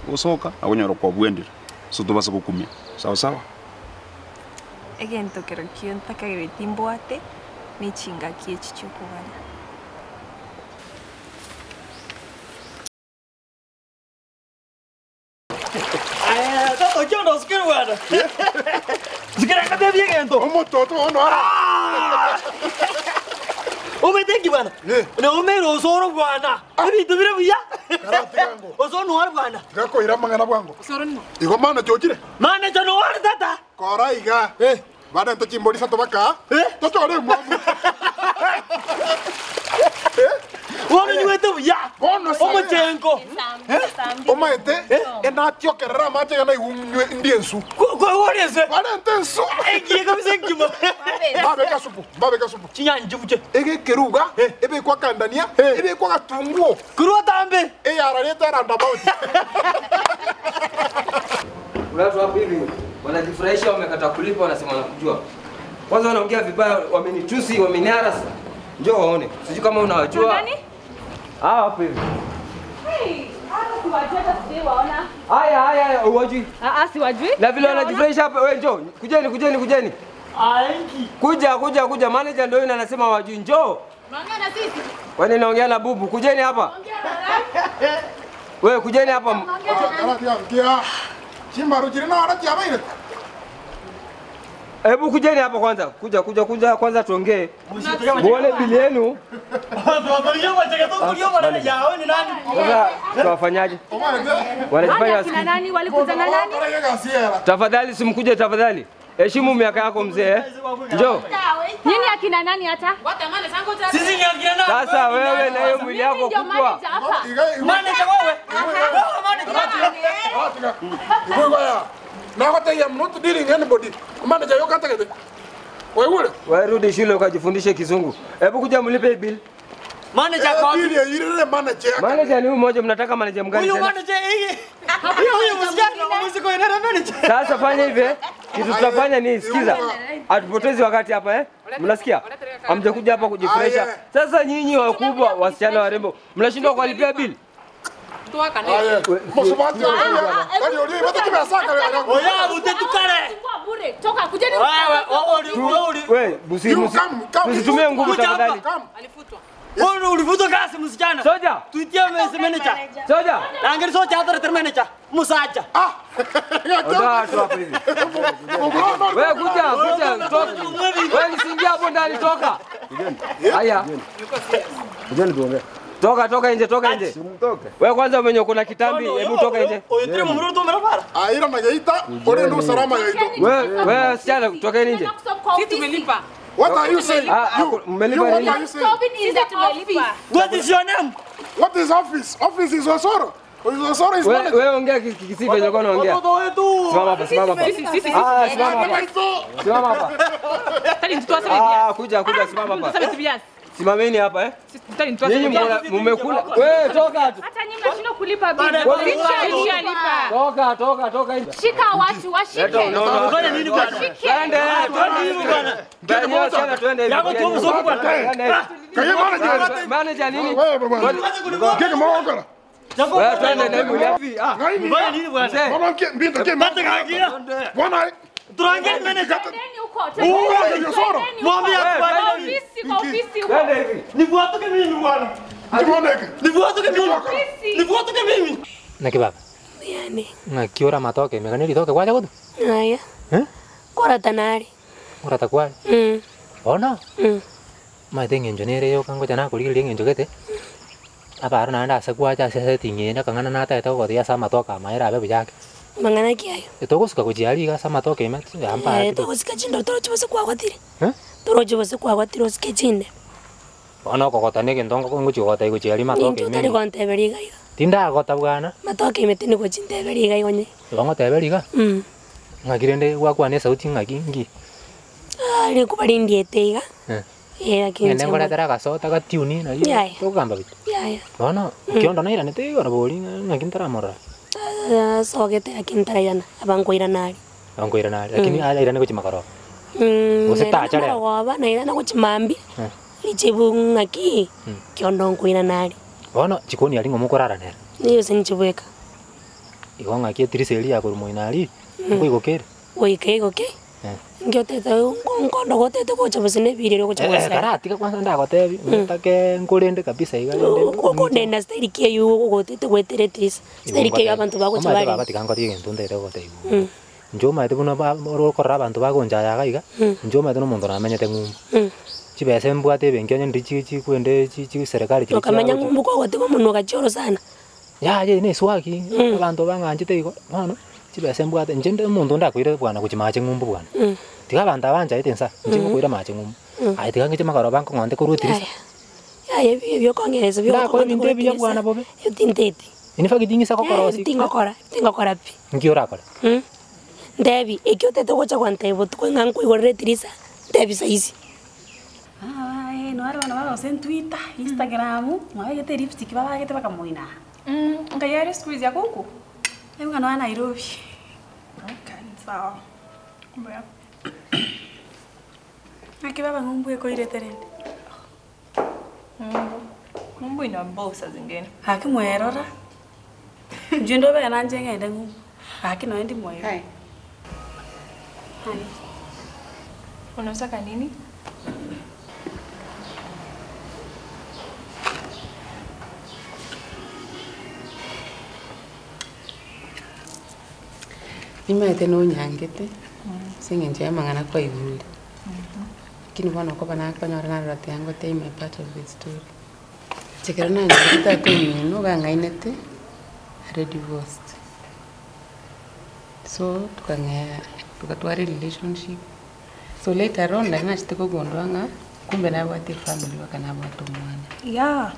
gosoka, nabo okonyora kwabwendire, so tobase gokumia. Sawa sawa. Egento kerokio ntakagereti mbwate, ne chingaki echi chi'okoganya. Aya, tata okio ndo sukuru bwana. Sukuru akatebia egento. Omototo ono ara. Omete ki bwana? Na omere osoro bwana. Ebinto bire buya. Osoro noare bwana. Gakoira amang'ana bwango. Osoro ning'o? Igo manager ochire? Manager noare tata. Kora iga. Barente chimbori isato baka. Tochore emwamu. Bono nywete buya. Bono sabe. Omochengo. Omaete enatiokerera amache iga naigwe nywe ndie ensu. Kore ensu. Barente ensu. Ekiye kabisa ekimo. Babeka supu, babeka supu. Chinyanya buche. Egekeruga, ebekwa akandania, ebekwa agatunguo. Korwa tambe. Eyararete roundabout. Kuna watu hapo hivi wanajifurahisha, wamekata kulipa, wanasema wanakujua. Kwanza wanaongea vibaya, wamenitusi, wameniharasa. Njoo waone, sijui kama unawajua. Nani? Ah, hapo hivi. Hey, hawa siwajui hata sijaiwaona. Haya, haya, haya, huwajui. Ah, ah, siwajui. Na vile wanajifurahisha hapa, wewe njoo. Kujeni, kujeni, kujeni. Kuja, kuja, kuja. Manager ndio yule anasema hawajui. Njoo. Unaongea na sisi? Kwani naongea na bubu? Kujeni hapa. Wewe kujeni hapa. Chimbaru chiri naro chiabaire. Hebu kujeni hapa kwanza. Kuja kuja kuja kwanza tuongee. Muone bili yenu. Sasa tuwafanyaje? Wanajifanya Akina wasikii. nani walikuja na nani? Tafadhali simkuje tafadhali. Heshimu miaka yako mzee. eh. Njoo. Nyinyi akina nani hata? Sisi ni akina nani? Sasa wewe na hiyo mwili yako Mimi ndio kubwa. manager hapa. Manager wewe. Igwe Nakwataiya I'm not dealing anybody. Manager yokategete. Wewe Wewe rudi shule ukajifundishe kizungu. Hebu kuja mlipe hii bill. Manager kwa Bill ya ile manager. Manager ni huyu mmoja, mnataka manager mgani Huyu tena? manager hii. Huyu huyu msichana muziki inaenda manager. Sasa fanya hivi eh. Kitu tutafanya ni sikiza. Hatupotezi wakati hapa eh. Mnasikia? Hamjakuja hapa kujifurahisha. Sasa nyinyi wakubwa, wasichana warembo, mnashindwa kuwalipia bill. Mosubati Kali ori bata kibasaka. Oya utetukare. Bure, toka kujeni. Wewe, busi busi. Msitumie nguvu tafadhali. Wewe ulifutwa kazi msichana. Soja. Tuitie manager. Soja. Angeri soja hata manager. Musacha. Ah. Ondoa watu hapo hivi. Wewe kuja, kuja, toka. Wewe usiingie hapo ndani, toka. Haya. Kujeni tuongee. Toka, toka nje, toka nje. Wewe kwanza mwenye uko na kitambi, hebu toka nje. Oyo mruto mrabara. Aira mageita, ore ndo salama yaito. Wewe, wewe sichana, tokeni nje. Sisi tumelipa. What are you saying? Ah, ah, You, mmelipa you, what nini? are you saying? Sisi tumelipa. What is your name? What is office? Office is Osoro. Osoro is Wewe manager. wewe ongea kikisi venye ulikuwa unaongea. Watoto wetu. Simama hapa, simama hapa. Sisi, sisi, sisi. Ah, simama hapa. Simama hapa. Tali mtoto aseme Ah, kuja kuja, simama hapa. Mtoto aseme Simameni hapa eh. Tali mtoto Nyinyi aseme mmekula. Wewe toka tu. Hata nyinyi mnashindwa kulipa bill. Wewe, Sisi tushalipa. Toka, toka, toka nje. Shika watu, washike. Leta unono. Ufanye nini bwana? Washike. Twende, twende hivi bwana. Twende wasichana, twende hivi. Yako tu mzungu bwana. Twende hivi. Kaye manager. Manager nini? Wewe bwana. Ngeke mawakala. Wewe twende na hivi. hivi. Ah. Ufanye nini bwana? Mzee. Bwana mke mbindo ke Bata kakia. Bwana Turange manager. Twendeni huko. Uwe Osoro. Mwambie Wewe, Kwa akubali. ofisi, kwa ofisi huko. Twende hivi. Nifuatuke mimi bwana. Ndimoneke. Nifuatuke mimi. Ofisi. Nifuatuke mimi. Naki baba Yani, ng'aki ora matoke mega ritoke gwacha gotu aya. Eh? Korata nari. orata kware Bono maete eng'encho nere yoka ngocha nakorigereria eng'encho gete abaro naende ase gwacha ase esetting eye akang'ana natagete gogotebi ase amatoke amaere abe buya ake Mang'ana ki ayo. etogosuka gochia iga ase amatoke ime ampare Eh, togosika chindo torochi bose kwagotire. Eh? Torochi bose kwagotire osike chinde. bono okogota na egento ngochi gogotebia gochia aria matoke Ninche otari ime gonteberia iga iga. tindagota bwana Matoke ime tindi gochinteberia iga igo nye. igo ngoteberia iga ng'aki rende gwakwana esauti ng'aki nki Ah, rikuba rindiete iga. Eh. Eh, lakini ng'ende nkoretera agasota gatiuni nari Yaya. tokogamba buya Yaya. bono okiondo nairanete igoro bori ng'aki ntaramorora Ah, sogete lakini ntaraiana abankoirana ari. onkoirana aria lakini airane gochia makoroba Gose tacha rero. Marogoba nairana gochimambia. Eh. Richibu ng'aki kiondo nkoirana ari. bono chikoni aria ng'omo okorara nere Niyo ase nchibweka. igo ng'aki etirisa eria yakorwa moino aria nkoigokere Goika igoke. Eh. Ngiotete nkondo gotete gocha bose nebirire gocha Eh, eh, karatiga kwanza ndagotebi ntake nkorende kabisa iga rende Okondenda style keyo gotete gwetere tirisa. Style keyo abantu bagocha Omanyete bari. baba tiga nkotige egento ntaete gogotebi inche omanyete buna orokorora abanto bagonchayaga iga inche omanyete na omonto namenyete ng'umbu chibesa mbwate ebenki onye ndiri chikwende chiserikali chiri Okamenya ng'umbu kogotiga omonwa gachoro sana. yaye na eswaki abanto bang'anchete igo bono chibesa mbwate inche nde omonto ndakoire bwana gochia mache ng'umbu bwana tiga abanto abanchaete nsa inche ngokoira mache ng'umbu aye tiga ng'iche magoroba nkong'onte korwa etirisa Yaya ebyokongeresa Ndakora ebinto ebiya bwana bobe. Tintete. In fact ting'isa gokorosi Tingokora, tingokora pi. nki orakore Ndebi ekiotete gocha gwantebia botuko ng'a nkoigorere etirisa ndebi saizi. No ari bana bagose Twitter, Instagram, mwabegete lipstick babagete bakamoina. Ngayari siku hizi yako huku? Hebu kana wa Nairobi. Okay, sawa. Kumbe Aki baba ng'umbu ekoirete rende. Ng'umbu. Ng'umbu ina bow saa zingine. Haki mwerora. Njui ndo bena nje ng'ende ng'umbu. Haki no endi mwero. Hai. Unataka nini? Nimaete nonyangete. Ase eng'encho ya amang'ana kwaigure. Lakini bono okoba nakonyora narora tiga ngotebie my part of the story. Inche ekero nanyorete tata omino iga ang'ainete, are divorced. So tokang'ea togatwara erelationship, so later on nari nachete kogundua ng'a kumbe nabwate efamiri mpaka nabwate omwana. Yeah.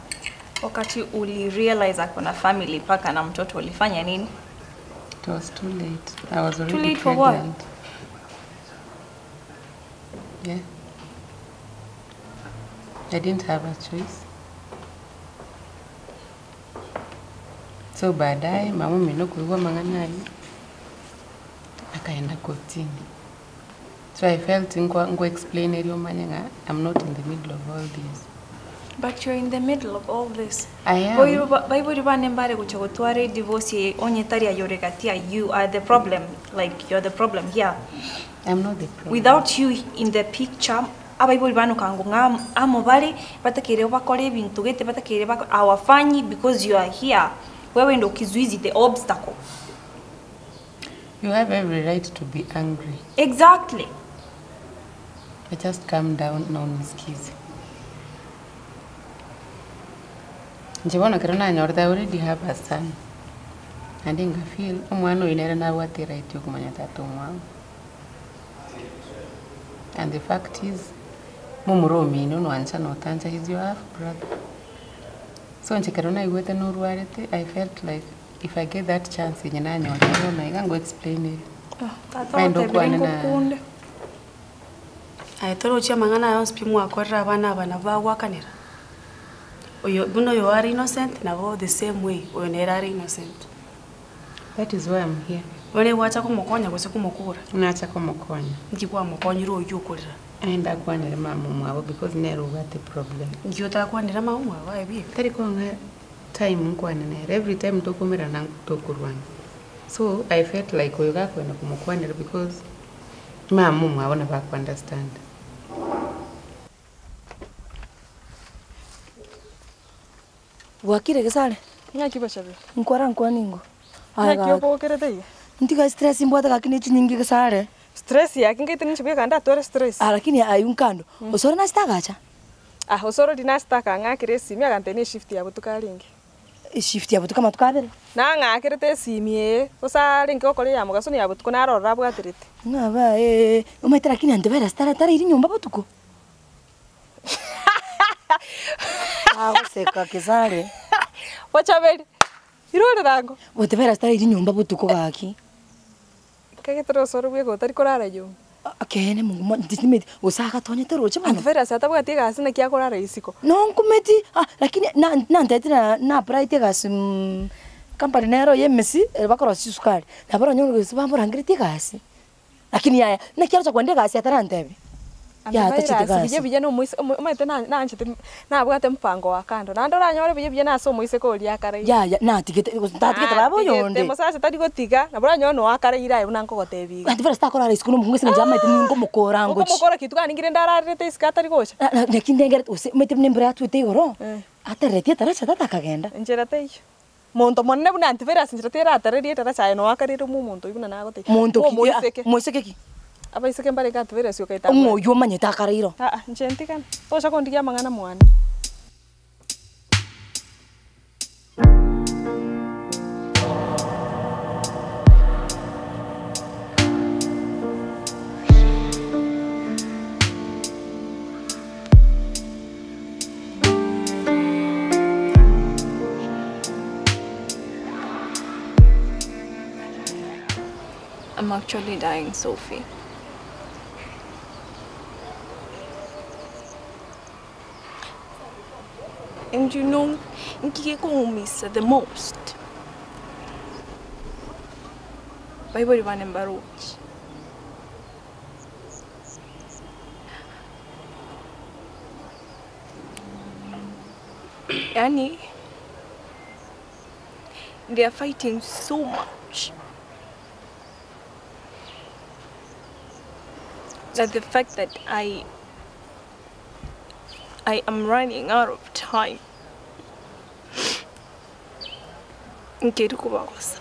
Wakati uli realize ako na family paka na mtoto ulifanya nini? It was too late. I was Too already late for what? pregnant. Yeah. I didn't have a choice. So baadaye mama omino koigwa amang'ana aywo akaenda kotini. So I felt nkwa nkwa explain erio omanye ng'a I'm not in the middle of all this. But you're in the middle of all this. I am. Baibori bane mbare gocha gotwara edivorce eye onye tari ayore gati ya you are the problem like you're the problem here. I'm not the problem. Without you in the picture abaibori bane okango ng'a amo bare batakeire bakore ebinto gete batakeire bako hawafanyi because you are here. Wewe ndo kizuizi the obstacle. You have every right to be angry. Exactly. But just calm down na unisikize. Inche bono ekero nanyorete I already have a son. Naende nga feel omwana oyo nere nabwate eright ya okomanya tata omwabo. And the fact is, momura omino nwancha notancha he's your half brother. So inche ekero naigwete norwarete, I felt like if I get that chance enye nanyorire bono iga ngo explain ere. Tata Naende otebire okwane na ngokunde. Aye torochia amang'ana aya onsi pi mwakorera abana aba nabo bagwakanera. Oyo buna oyo are innocent nabo the same way oyo nere are innocent. That is why I'm here. Bono egwacha komokonya gose komokora. Nacha komokonya. Nki kwamokonyire oywo okorera. Aende akwanere mama omwabo because nere obwate problem. Nki otakwanera mama omwabo aye bieka. Tari kong'a time nkwane nere every time tokomerana tokorwana. So I felt like oyo gakwenda komokwanera because mama omwabo nabo ako understand. Bwakire gesare? Ng'aki bochabe. Nkwara nkwani ingo. Aye Ng'aki gaki. obokerete iga? Ntiga stress mbwate gaki ne chinyingi gesare. Stress yaki ngaite ninche bweka ndatware stress. Ah, lakini ayu nkando. Osore nasitagacha? Ah, osoro rinasitaka ang'akire esimi agantebia na eshift ya botuko arenge. Eshift ya botuko amatuko abere? Nang'akerete esimi eye, gose arenge gokora eya mogaso na ya botuko narorora abwaterete. Ng'a bae, omanyete lakini antivirus tara tarairi nyomba botuko. Agoseka Kesare. Bochaberi, irorera ngo. Antivirus tarairi nyomba botuko gaki. Kagetera osoro bweka otari korara nyomba. Akene mungu mo ndisimeti osaka tonyete roche mono. Antivirus atabwati egasi naki akorara isiko. No nkumeti ah, lakini na nantetire na na apply egasi company nero ya emesi bakorosia esukari nabo oranyore gose bamorangeretie egasi. Lakini yaya naki arocha kwenda egasi atarantebia. Ya tachete Antivirus buya egasi. buya na omoise omanyete nanchete nabwate mpango wa kando naende oranyore buya buya nase omoiseke oria akaraire. Yaya natigete gose ntatigete baba oyonde. Mosacha tari gotiga nabo oranyore no akaraire aye buna nkogotebia iga. Antivirus takorara isiko na omokungu ase eng'encho amaete ningomokora ngochi. Okomokora ki twaningire ndararerete isiko atari gocha. Naki ndengerete gose omanyete buna embura yatwete igoro, atereretie etaracha tata akagenda. Enchera teiyo. Monto monene buna antivirus enchera teratererie etaracha aye no akarire mwa omonto oywo buna nagotebia. Monto Mwa ki? omoiseke. Moiseke ki? Abaiseke mbarenge antivirus okaita Ng'o oywo omanyete akarairo. Aa, inche ntigane. Tocha kondigia amang'ana mwane. I'm actually dying, Sophie. And you know, nkike kuumisa the most. Baibori bane mbarochi. Yani, they are fighting so much. That the fact that I am running out of time. Nkeri kubagosa.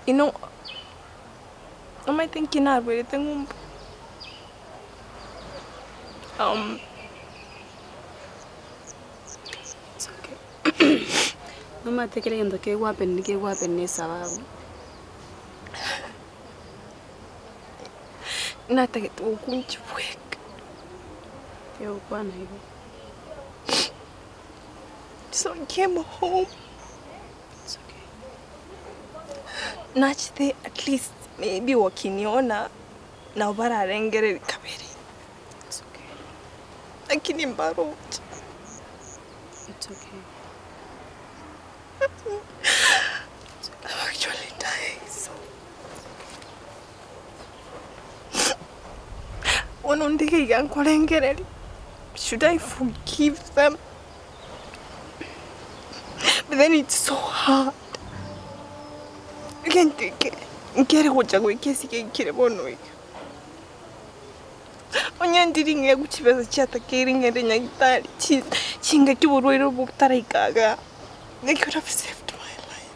You know, omanyete nki narwerete ng'umbu? It's okay. Nomanyete kera egento kegohappen kegohappen na esababu. Natagete gokunchia bweka. Tigokwana igo. So I came home. It's okay. Nachete at least maybe wakiniona nabo bararengereri kabere. It's okay. Lakini mbaroche. It's okay. I'm actually dying, so. Bono ndike iga nkorengereri. Should I forgive them? But then it's so hard. Egento eke nkere gocha goika esike ekere bono iga. Onye ndiri ng'egu chibesa chiatakeire ng'ende nyagitari chi chingaki oborwaire obo botaraika igaa. They could have saved my life.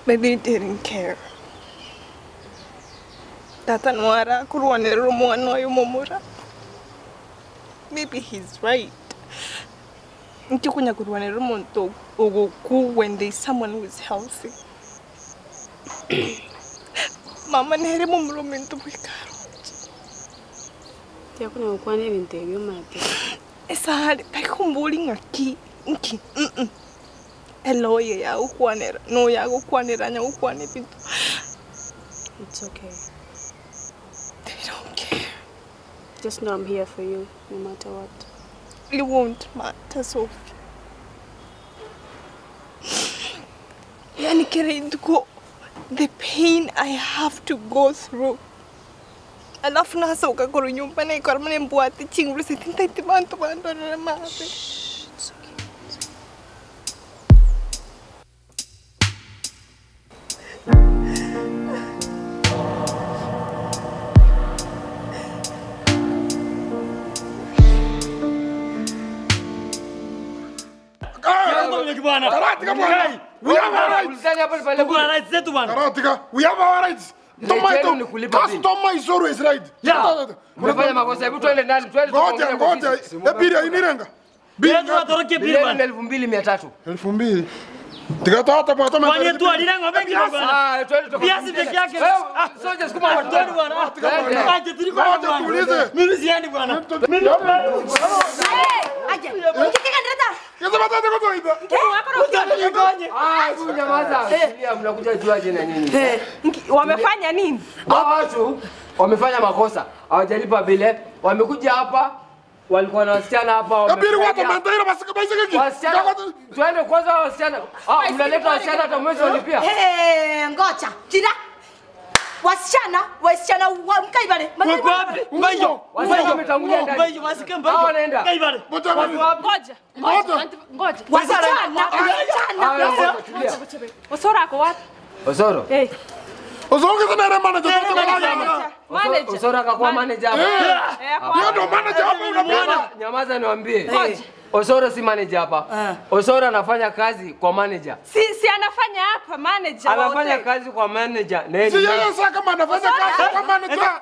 But they didn't care. Tata nwara akorwanerera omwana oye omomura. Maybe he's right. Nki okonya korwanerera omonto ogokwa when there's someone who is healthy. Mama nere momura ominto bweka aroche. Tiakonya gokwana ebinto ebio omanyete. Esare tari ng'aki nki mm eloye yagokwanera noyagokwanera anya gokwana ebinto. It's okay. They don't care. Just know I'm here for you, no matter what. It won't matter, Sophie. Yani kere ntuko the pain I have to go through. Alafu nasoka korwa nyomba naikora muna embwate chinguru setintaiti banto bandorere mabe. It's okay. Karatika bwana. We have our rights. Tuko na rights zetu bwana. Karatika, we have our rights. Customer is always right. Yeah. Mmefanya makosa, hebu twende ndani, twende Ngoja, tukaongee kwa ngoja. ofisi. E bili inirenga. Bili atoroke bili bwana. 2300. 2000. Tikatata bwana toma. Kwani tu alirenga mengi bwana. Ah, twende tuka. Viazi peke yake. Eh, soja sukuma watu. Twende bwana. Aje tuliko Ngoja bwana. tuulize. Mimi siendi bwana. Mimi Ah, hebu nyamaza. Tulia, mnakuja juaje na nyinyi? Wamefanya nini? Hawa watu wamefanya makosa, hawajalipa bile. Wamekuja hapa walikuwa na wasichana hapa. Kabiri watu wamefurahia. mandaira basika basika. Wasichana, twende kwanza wasichana. Ah, mnaleta wasichana hata mwezi walipia. Eh, ngoja. Jira. Wasichana, wasichana wa mkaibale. Wako wapi? Mbayo. Wasichana wametangulia ndani. Mbayo wasike mbayo. Hao wanaenda. Kaibale. Ngoja. Watu Ngoja. Ngoja. Wasichana, Ah, wasichana. ngoja, tulia. Osoro ako wapi? Osoro. Eh. Osoro nere manager Manager. Osoro akakuwa manager hapa. Yeye ndo manager hapa unamwona. Nyamaza niwaambie. Ngoja. Osoro si manager hapa. Osoro anafanya kazi kwa manager. Si si anafanya hapa manager wa Anafanya hoteli. kazi kwa manager. Na yeye Si ni yeye manager. sasa kama anafanya kazi kwa manager.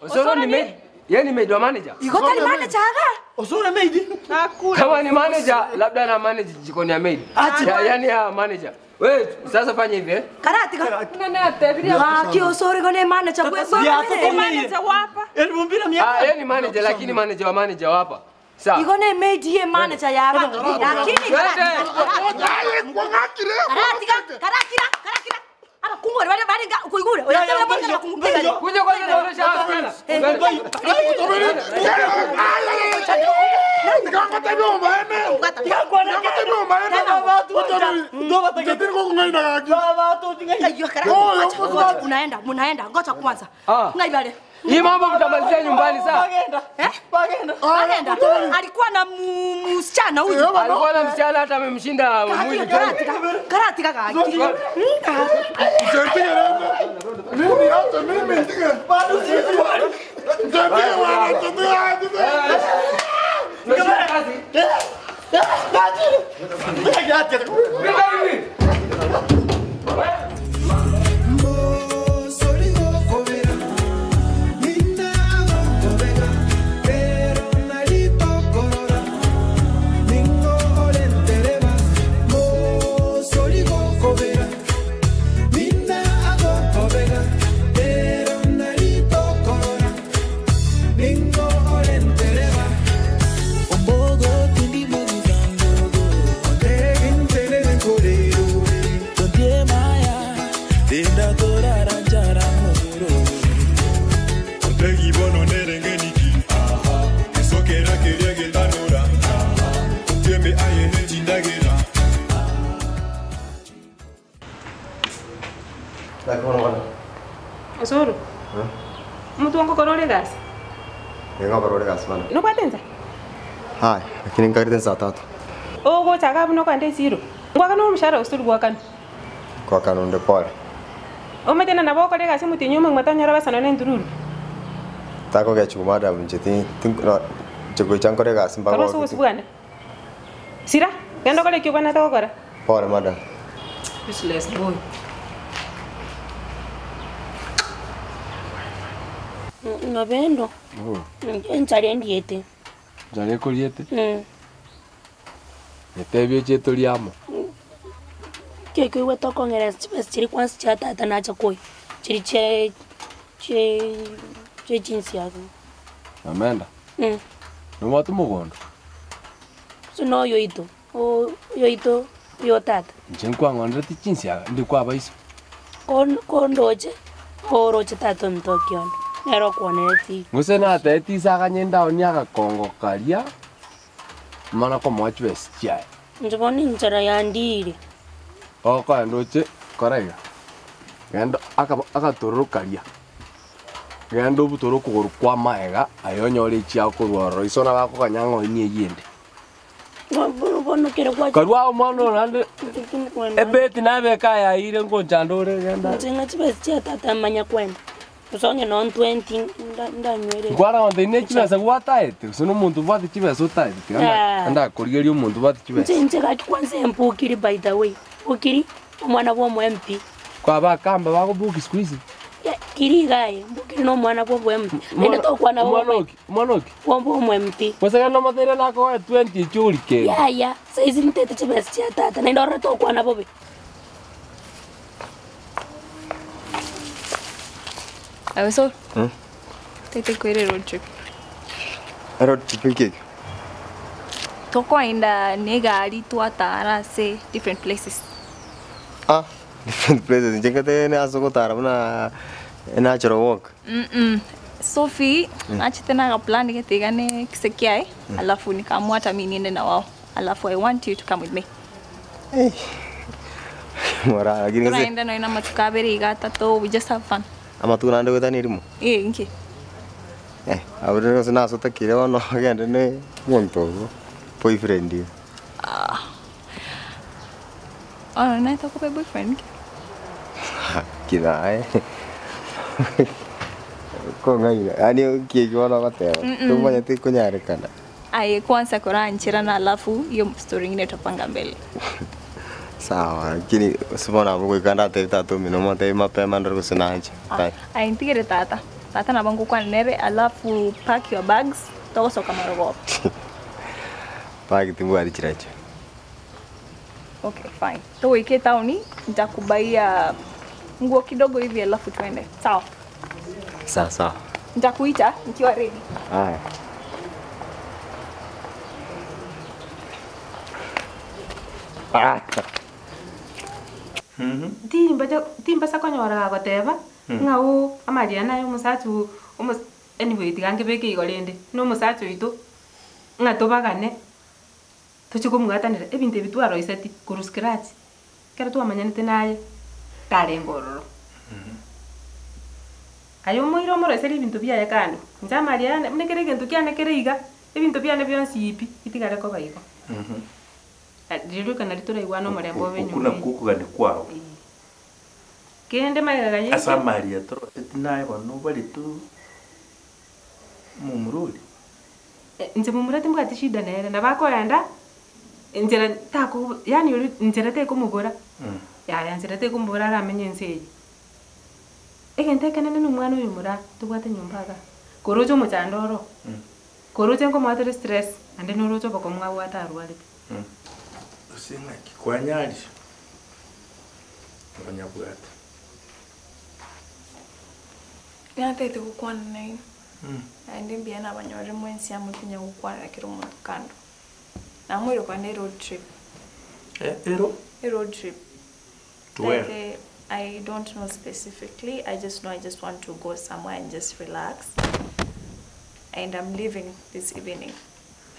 Osoro ni maid. Yeye ni maid wa manager. Igotari manager aga. Osoro maid. Hakuna. Kama ni manager, labda ana manage jikoni ya maid. Acha. Ya, yani ya manager. Wewe sasa fanya hivi eh. Karatika. Nani atebiria? Ah, kiosori gone manager kwe. Ya, Si manager wa hapa. 2500. Ah, yeye ni manager lakini manager wa manager wa hapa. Sawa. Igone maid ye manager yaba. Lakini Twende. Karatika, karakira, karakira. Aba kungore bale bale kuigure. Oya tele bonga kungure. Kuja kwanza tuonyeshe hawa wasichana. Unaenda, munaenda. Ngoja kwanza. Ah. Ngaibale. Hii mambo mtamalizia nyumbani sawa? Eh? Bagenda. Alikuwa na msichana huyu. Alikuwa na msichana hata amemshinda mwili. Karatika, karatika kaki. Mimi hata mimi ntige. Ntige wana ntige. Tumeshinda kazi. Osoro, omonto ngokora ore egasi? Ngokora ore egasi bono. Nobwate ensa? Haya, lakini nkarete saa tatu. Ogocha iga buna okogenda esiro, ngwakana omoshahara gose tori goakana? Ngoakana onde pore. Omanyete na nabo okore egasi omotienyi omogima tonyora besa nonya na entururu? Takogechiwa madam inche ti inche gocha nkore egasi mpaka Korwa ase obosio bwane. Sira, genda okore ekio obwenerete gokora. Pore madam. Useless boy. Nobendo, enchara endiete. Enchara ekoriete? Nyetebie oche torie amo. Keke oigwete okong'eresa chibesa chiria kwansa chia tata nacha koyia, chiria chia chia chia chinsiaga. Nyamenda, nobwate omogondo? Gose na oyoito, oyoito oyo tata. Inche nkwang'onereti chinsiaga, indi kwabaiso. Kondoche, oroche tata ominto okionde, nere okwonereti. Gose natebeti ise aganye endaoni agakongo karia, mana komoa chibesa chiaye. Inche bono enchara yandiire. Okoenda oche kora iga, genda akaba agatororo karia, genda obutore okogoro kwa amaega aye onyore echiao korwa ororo, iso nabo akoganya ng'a oinie eyio ende. Bono kere gwacha. Karue agwo omwana oyo naende, ebeti nabeke ayaeire ngonchanda ore genda. Inche ng'a chibesa chia tata manya kwenda, gose onye nonye 20 ndanywere. Nkwara gontebi ne chibesa gwataete, gose na omonto obwate chibesa otaete, tiga Ah. ndakorigeria omonto obwate chibesa. Inche inche gaki kwanza embukiri by the way, mbukiri omwana bwa omo MP. Kwaba akamba bagobuki siku hizi. Kiri iga aye, mbukiri na omwana bwa omo MP. Naende tokwana Omwana bobe. oki? Omwana oki? Bwa omo MP. Gose genda omoteire nakoe 20 echio orikende. Yaya, saizi ntete chibesa chia tata, naende ororo tokwana bobe. Aye so, tete kwere road trip. Road trip nki ekio? Tokoenda na egari twatara ase different places. Ah, different places inche nkate ase ogotara buna natural walk. Mm-mm. Sophie, nachete na plan gete iga ne kise kiaye, alafu nikaamua hata mi niende na wao. Alafu I want you to come with me. Mora, lakini gose Toraenda nonya na amatuko abere iga atato, we just have fun. amatuko naende goetania erimo? Eh, inki? Eh, abwo rende gose nase otakire bono ogende ne omonto ogo, boyfriend iga. Ah. Bono naye tokoba boyfriend ki? Ki naye kong'aina yaani nki ekio bono ogoteba Mm-mm. tomanyete konyarekana. Aye kwanza korancherana alafu hiyo story ingine tutapanga mbele. Sawa lakini ase bono abwo goika ndatebie tata omino motebie mapema ndore gose nanche. Ah, aye ntigere tata. Tata nabo ngokwana nere alafu pack your bags togosoka marogoba. Bag timbwati chirecho. Okay, fine. Togoika etown nitakubaia nguo kidogo hivi alafu tuende. Sawa. Sawa sawa. Nitakuita nikiwa ready. Haya. Ah. Timbacha timbasa konyora gagoteba, ng'a oo amariana aya omosacha oo omo anyway tiga nkebeke igo rende, na omosacha oito, ng'a tobagane, tochie komwatanera ebinto ebi twaroiseti korwa scratch, ekero twamanyanete naye, tarenge ororo. Aye omoire omoroiserie ebinto biaye kando, inche amariana buna kera egento kiane kere iga, ebinto biane bionsi pi, bitigare koba igo. Rirorio nari toraigwane omorembe obe Okwo enyomba nakwo eye. okogania kwao. Kende magega Ase yaito. amaria toroseti naye bono obarete omomura oria. Inche momura timbwati shida nere, nabo akoenda, Enchera tako yaani oria nchera tekomobora, yaya nchera tekomobora aramenye ense eye. Egento ekenene na omwana oyo moraa, tobwate nyomba igaa, koroche omochando oro, koroche nkomoatere stress, naende noroche obokong'u abwate arwarete. Gose ng'aki kwanyaria onyabwate. Natagete gokwana nainwe, naende mbuya nabanyorire mwensi amo tinya gokwana kera omonto kando. Namoire kogenda eroad trip. Ero? Eroad trip. To where? Like, I don't know specifically. I just know I just want to go somewhere and just relax. And I'm leaving this evening.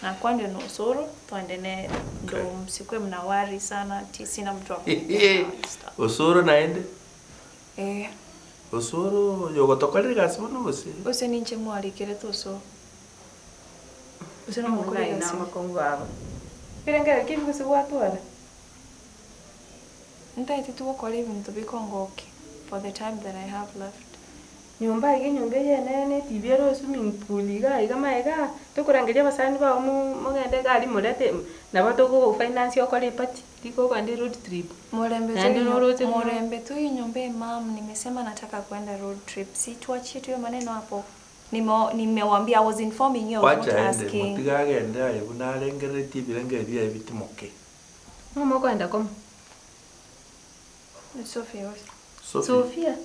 Nakwande na Osoro, twende ne ndo Okay. msikwe mnawari sana ti sina mtu wa Osoro naende? Eh, Osoro yogotokorera egasi bono gose? ose ninche mwarikire Osoro. Ose Naina nomokorera gasi. amakongu abo. Birengere ki gose gwatwara? Ntaete tugokora ebinto bikongokia for the time that I have left. Nyomba iga enyomba eye enene etibi ere swimming pool iga iga maega, tokorangeria abasani bago mo mogende iga aria morete nabo togogofinance okore eparty, riko okogenda eroad trip. Murembe Naende noroche buna murembe tu hii nyumba mam, nimesema nataka kwenda road trip. Si tuachie tu hiyo maneno hapo. Nimewambia I was informing you, I was not Wacha aende, asking. motiga agende aye buna arengeretie ebirenge biaye bitimoke. Mama okoenda komo? Sophia. Sophie. Sophia.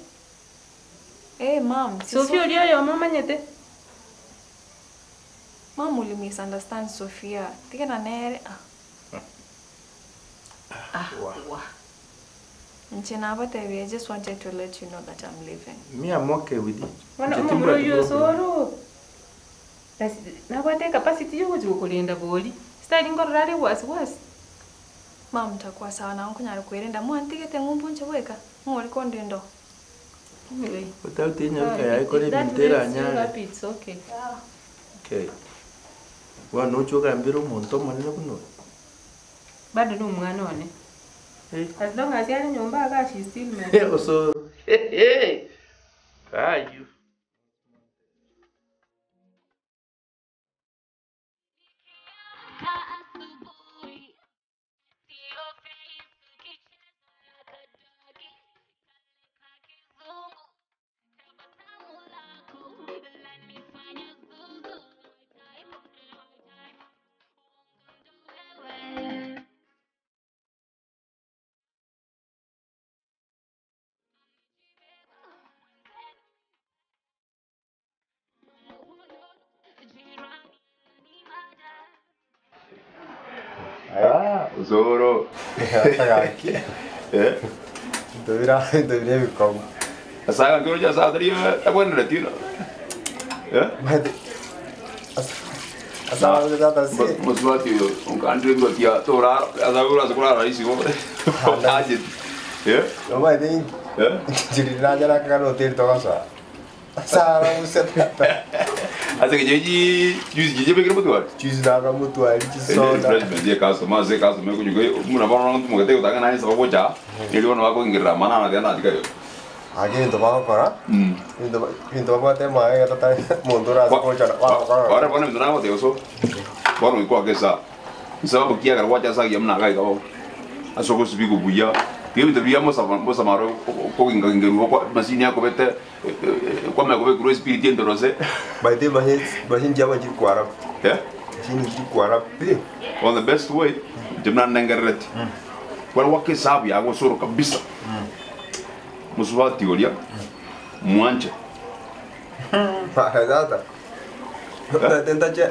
Eh, mam. si Sophia oria oyomo omanyete? Mam, uli misunderstand Sophia. Tigana nere. Ah. Ah, wa. Nche nabatebi, I just wanted to let you know that I'm leaving. Me I'm okay with it. Bono Nche omomura timbwati oywo problem. osoro. Nabwate ecapacity ya ogochi gokorenda bori. Style nkorora are wasiwasi. Mam, ntakuwa sawa na nkunyara kwerenda. Mwantigete ng'umbu nche bweka. Ng'ori kondendo. Anyway. Without enyaruka yaye kore If that ebinto makes you eranyare. happy, it's okay. Okay. Bono oche ogambere omonto omonene buna oyo. Bado ni omwana one. As long as yare nyomba iga she still my Osoro. Ayu. Ah, Osoro. Gaki. Eh? Ndobira ndobira ebikomo. Asaga nkoro cha satari abwenereti no. Eh? Asaga tata si. Muswati yo onkandre ngotia tora asaga ura sekura rahisi go. Aje. Eh? Omaete Eh? nchiri nakagana hoteli togosoa. Asara museta. Ase kejeji juice jeje bekere mutwari. Juice naka mutwari chisoda. Refreshment ye customer se customer kunyuko muna bana ntu mugete utanga nani sababu cha. Nili bona wako ingirira mana na tena atika yo. Ake ebinto bagokora ebinto ebinto babwate maega tata omonto orase gochora bagokora. Ora bona mtu nawo teoso. Bono iko akesa. Sababu kia garwa cha sa yamna kai go. Asoko sibigo buya. Tiyo biya mosa mosa maro ko inga ingeru ko masini yako bete kwa me ko be spirit yendo rose. Baite machine machine jaba jiri kwara. Eh? Machine jiri kwara pi. On the best way jimna nengerret. Kwa wake sabu ya go soro kabisa. Muswati olia. Mwanche. Tata. Tentache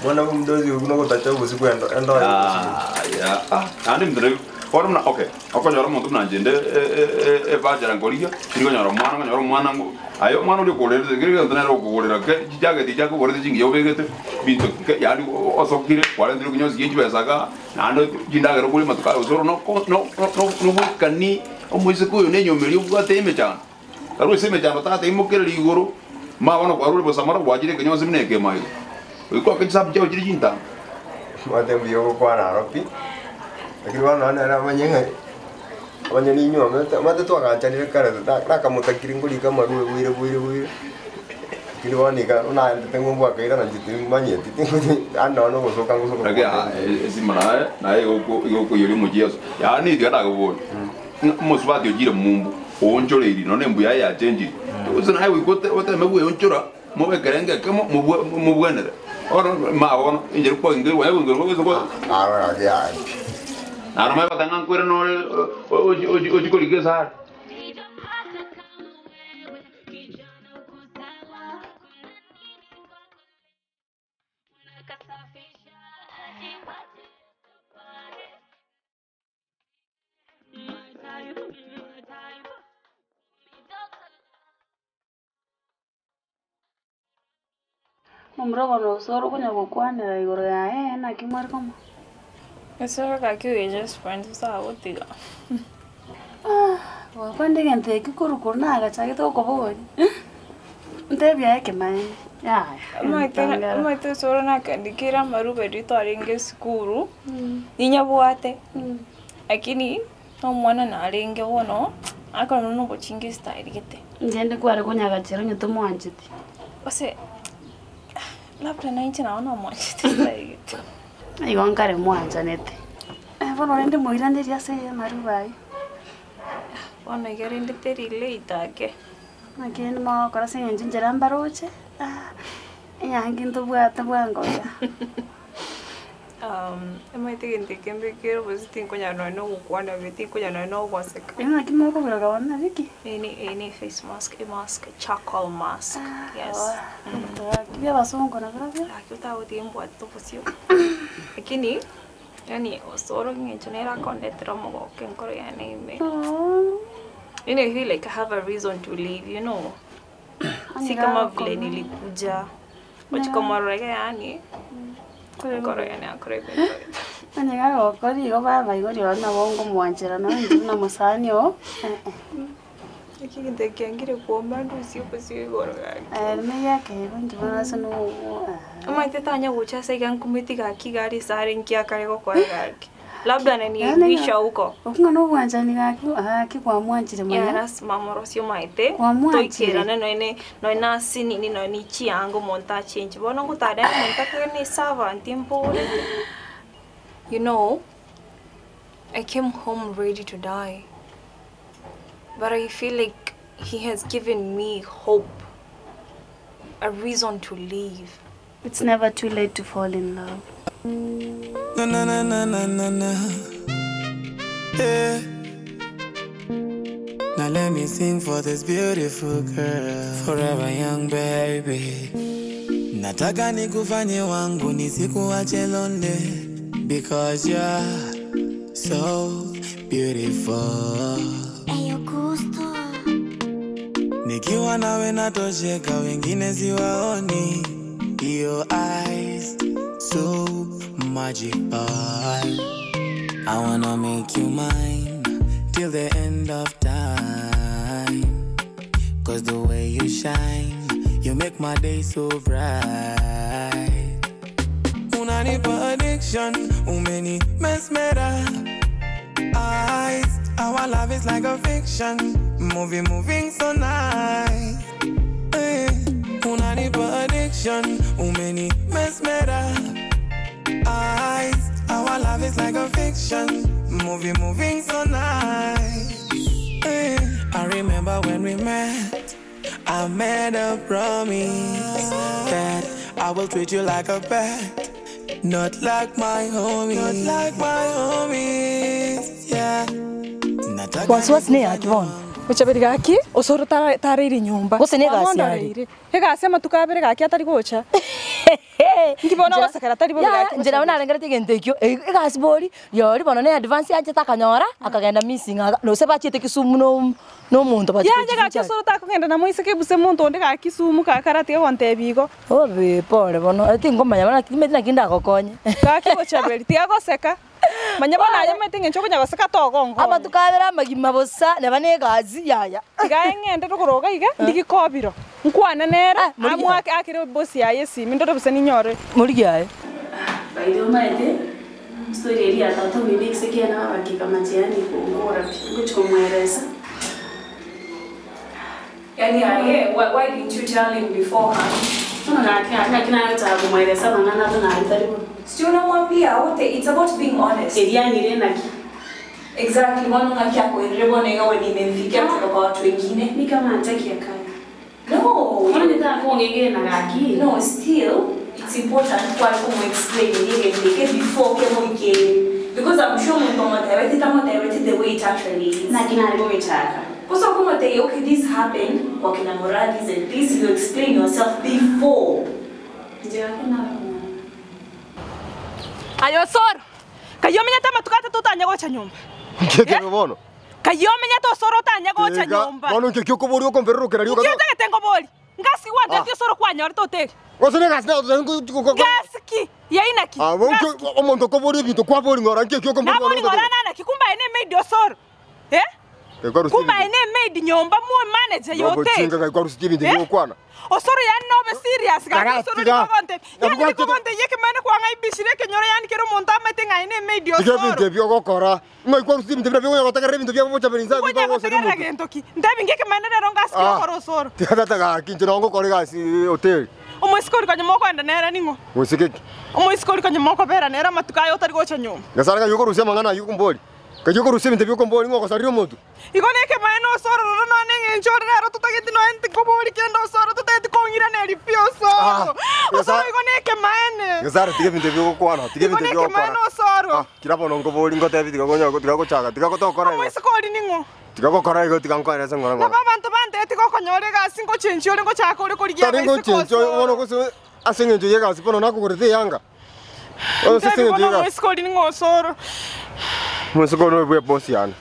mwana mdozi unogotacha usiku endo endo. Ah, ya. Ah, andi mdre. Ora mna okay. Okonyora omonto buna inche nde ebajera nkorigia, tirikonyora omwana nkonyora omwana ngo aye omwana oria okorerete kere egento nere okogorera ke chijacket chiake ogorete chingiya obegete binto ke yaani osokire kwarentire konyosia chibesa igaa naende chindagera okore amatuko aya osoro noko no no nobwekani omoiseke oyo na enyomba eria obwate emechando. Karwa ase emechando tata imokereri igoro, ma bono kwarure bosa mara gwachire ekenyonsi buna ekemo iga. Oikwa chisabu chiago chire chintambe. Mwate mbuya ogokwana aro pi. Lakini bono nere amanye ng'a amanye ninyuomete omanyete twaganchanire kare nakamotakire nkorika amarwa bwire bwire bwire. Lakini bono iga naendete ng'umbu akairana inche timanyeti, yaani nonye na ogosoka ngosoka Lakini ah, esimo naye naye igokoiyoria omochieso yaani tiga nakoboria ng'a omosubati ochire mumbu oonchoreiri nonye embu yaye yachenchiri gose naye goika oteme bweonchora mobe ekerengo ekemo mobwe mobwenere bono ma bono enchera kwagengerwa onye kogengerwa gose kwa naro omanye goteba ng'a nkoirana ore ochi ochi ochi korigia esare. Momura bono osoro okonya gokwanera igoro yaye naki mware komo? Osoro gaki we just friends osagotiga. Gokwana egento eki korwa korwa nagachagete gokoboria, ntebie aye ekemanyererio, yaya Omanyete omanyete osoro nakandikire amarube riria twarenge esukuru, ninyabwate, lakini na omwana narenge bono, akore buna obochinga estyle gete. Inche inde kware konyagachera onye tomwancheti. Gose labda na inche nabo namwanchete estyle gete. Igo nkare mwanchanete. Bono rende moiranerie ase amarube ayio. Bono iga rende teri late ake. Naki rende mogokora ase eng'encho inchera mbaroche, enyangi ntobwate bwango iga. Omanyete egento eke mbekere obosie tinkonyara nonye na ogokwana buya, tinkonyara nonye na ogoseka. Naki mokobiroka bono naki ki? Eye ne eye ne face mask, emask, charcoal mask, yes. Bia abasongo nabirobio? Gaki otagotiga mbwate obosio, lakini yaani osoro eng'encho nere akondetera omogoko enkoro yane ime. Yaani I feel like I have a reason to live, you know. Si kama vile nilikuja. Gochia komorora iga yaani, enkoro yane yakora ebinto. Onye gagokora igo baba igo rirorio nabo ngomwanchera nonya intwe buna omosani oo. Naki egento eke kiangire kuoma ndusie obosio igoro gaki. Ere ekeegwa inche bono ase nogo Omanyete tanya gocha ase iga nkumeti gaki iga are ase are nki akare gokora gaki. Labda ananiaibisha huko. Okwo ng'a nobwanchani gaki gaki kwamwanchire Yeah, mono. lasima morosie omanyete Kwamwanchire. toikerane nonye ne nonye na ase nini nonye ne chianga omonto achenche bono ngotara nere omonto akage ne eservant mborete. You know, I came home ready to die but I feel like he has given me hope, a reason to live. It's never too late to fall in love. Na na na na na na na. Yeah. Now let me sing for this beautiful girl. Forever young baby. Nataka nikufanye wangu nisikuache lonely because you're so beautiful. Nikiwa nawe natosheka, wengine siwaoni. Your eyes so magical. I wanna make you mine till the end of time. Cause the way you shine, you make my day so bright. Unanipa addiction, umeni mesmera. Eyes, our love is like a fiction. Movie moving so nice. Eh, Unanipa addiction, umeni mesmera. Eyes, our love is like a fiction. Movie moving so nice. Eh, I remember when we met, I made a promise that I will treat you like a pet, not like my homies. Not like my homies, yeah. Nataka Wasiwasi nĩ yaki bono Gochaberi gaki osoro tareire nyomba Gose nĩ egasi are? egasi amatuko abere gaki atari gocha Nkibona gosekera tari bobe gaki Njera bono arengerete egento ekio egasi bori riori bono ne advance yanchete akanyora akagenda missing aga nose bachiete Kisumu no no omonto bachia Yanya gaki osoro takogenda na moiseke buse monto onde gaki Kisumu kakaratiga gontebia igo. Obe pole bono tingomanya bono timanyeti naki ndagokonye. Gaki gochaberi tiga goseka manya bono aye omanyete eng'encho okonya goseka togonkonya. Amatuko abere amagima bosa neba na egasi yaya. Tiga ng'ende rogoro iga iga ndigikobiro nkwane nere amwake akere boss yaye esimi ndore bosa ninyore. Morigi aye. By the way, maete, story eri ya tata omino ekise kiane babakika machiani kongora pi, ngochi komweresa. Yaani aye, why, why didn't you tell him beforehand? Si unamwambia wote, it's about being honest. Exactly, mbona ngaki akoerere bona ingawa nimemfikia kutoka kwa watu wengine. Ni kama hataki akae. No. Mbona nitaka kuongea na gaki? No, still it's important kwa explain nige nige before kemo ike because I'm sure muntu motivate tamo motivate the way it actually is. Na kina alivyoitaka. Kwa sababu kama they okay this happened kwa kina Moradis and this you explain yourself before. Ndio kina Ayo soro. Kayomenya ta matukata tutanya gocha nyumba. Ngeke bono. Kayomenya to soro tanya gocha nyumba. Bono nke kyoko bori okombererokera rioka. Nkiotagete ngobori. Ngasi gwatete soro kwanyora toteri. Gose ne gasi na ngo Gasiki yainaki. Ah, bonke omonto kobori ebinto kwabori ngora nke kyoko mbori. Nabori ngora nanaki kumba ene maid osoro. Eh? Kumba ene maid nyomba mu manager yote. Chinga kai kwarusi ebinto byokwana. Osoro yani nobe serious Kara, ga osoro tiga. nikogonte. Yani nikogonte yeke mane kwanga ibishire kenyoro yani kero muntu amate nga ene maid Tiga ebinto osoro. ebyogokora. Ngai kwarusi ebinto bira byogotagerera ebinto byabo bocha berinza Ngonya bibagosa gotegerera gento ki. Ndabi ngeke mane rero ngasiki Ah. okora osoro. Tiga tata gaki nje nongo kore gasi hotel. Omwisikori kanye mokwenda nera ningo. Gosikeki. Omwisikori kanye mokobera nera matuka ayo otari gocha nyuma. Gasara kayo korusia mangana yukumbori. Kayo korusia ebinto byokombori ngokosarira omonto. Igo neke mane osoro roro none ng'enchore rero tutageti noente kobori kendo osoro tutageti kong'irana eri pi osoro. Osoro igo neke maene. Gasara tiga ebinto byogokwana, tiga Igo ebinto neke byogokwana. maene osoro. Kira bono ngobori ngotebi tiga gonya tiga gochaka, tiga gotokora igo. Omwisikori ning'o. Tiga gokora igo tiga nkweresa ngora Nabo ngora. abanto banteti gokonyora egasi ngochenchi ore ngochaka ore korigia Tari ngochenchi bono gose ase eng'encho ya egasi bono nakogorete eyanga. Ose ase eng'encho ya egasi. Omwisikori ning'o osoro. Mwisiko no bwe boss yana.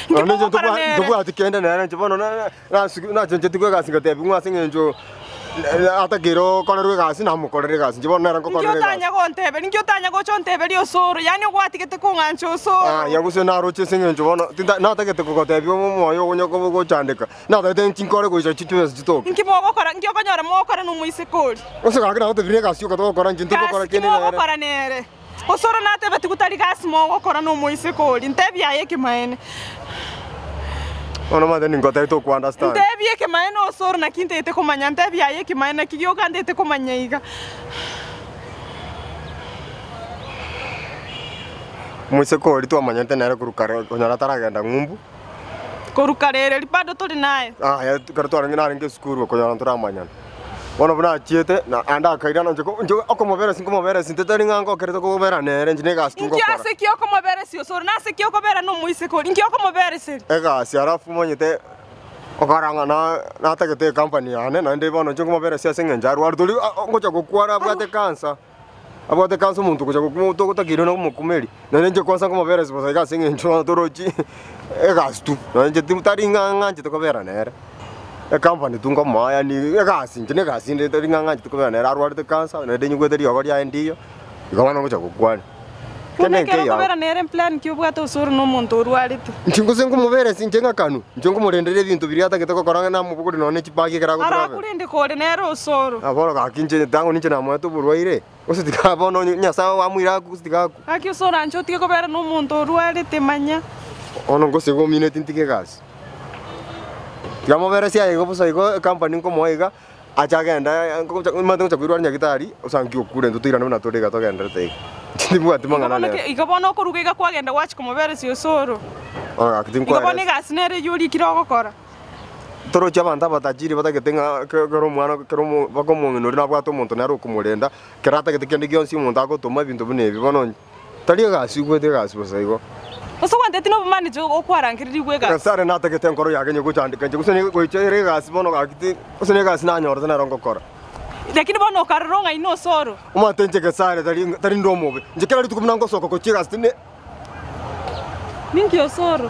Nki mogokora nere? Ntobwati kende nere nche bono na na chenche tigwe egasi ngatebi ng'o ase eng'encho atakire okorerwa egasi namokorera egasi nche bono nere Nki ngokorera egasi. otanya gonteberi nki otanya gocha onteberi osoro yani ogwatigete kong'ancha osoro. Ah, ya gose naroche ase eng'encho bono tinta natagete kogotebi omoyo ogonya gochandeka. Natagete nchinkore goicha chibesa chitoke. Nki mogokora nki okonyora mogokora nomwisikori. Gose gaki nagotebire egasi okatogokora nche ntogokora Gasi ki kende nere. mogokora nere. Osoro natebeti gutari gasi mogokora nomwisikori ntebi aye ekimaene. Bono mate ningotebi toku understand. Ntebi ekimaene osoro naki ntete komanya ntebi aye ekimaene naki gioka ntete komanya iga. Mwisikori twamanyete nere korwa kare konyora taragenda ng'umbu. Koruka rere bado turi naye. Ah, ya kare twarenge narenge esukuru konyora ntoramanyana. Bono buna achiete na ande akairana nche nche okomoberesi nkomoberesi nte tari ng'a ngokerete kobera nere nche na egasi Nki tungokora. ase ki okomoberesi osoro nase ki okobera nomwisikori nki okomobereseri. Egasi alafu manyete okarang'a na natagete ecompany yane naende bono nche nkomoberesi ase eng'encho arware tori ngocha gokwara abwate cancer. Abwate cancer omonto gocha gotakire na omokumeri. Naende nche kwanza nkomoberesi bosa iga ase eng'encho torochi egasi tu. Naende nche tari ng'a ng'anchete kobera nere. Ecompany tu nkomoa yaani egasi nche na egasi inde tari ng'a ng'anchete kobera nere arwarete cancer naende nyigwete riogo riaye ndiyo. Igo bono ngocha gokwana. Buna Kende ekero nkeiyo. okobera nere plan ki obwate osoro nomonto orwarete. Nche ngose nkomoberesi nche ng'akanu, nche nkomorendera ebinto biria atagete gokora namobogori nonye na chibagi ekero agotravel. Arakurende kore nere osoro. Ah, bono gaki nche tango ninche namoete oborwaire, gose tiga bono nyasaye wamwira aku gose tiga aku. Gaki osoro anche otige kobera nomonto orwarete manya. Bono ngose gomineti ntige egasi. Tiga moberesi aye igo bosa igo ecompany nkomoa iga, ache agenda omanyete ngocha koirwara nyagetari, osangi okure intwe toirane buna tore iga togenderete iga. Tibwati mang'ana nere. Igo bono okoruga iga kwagenda gwachi komoberesi osoro. Bono gaki Igo bono tinkwaresa. egasi nere eywo orikire ogokora. Torochi abanto abatajiri batagete ng'a kero omwana kero baka omong'ina oria nabwate omonto nere okomorenda, kero atagete kende gionsi omonto agotoma ebinto buna ebi bono tari egasi igwete egasi bosa igo. Ase gwanteti nobomanage okwarangererigwe egasi. Nyasaye natagete enkoro yake onye gochandeka inche gose goicha ere egasi bono gaki ti gose na egasi nanyorete nero ngokora. Lakini bono okarora ng'ai na osoro. Omanyete inche Gesare tari tari nde omobe, inche kera rituko buna ngosoka gochia egasi tine Ninki osoro?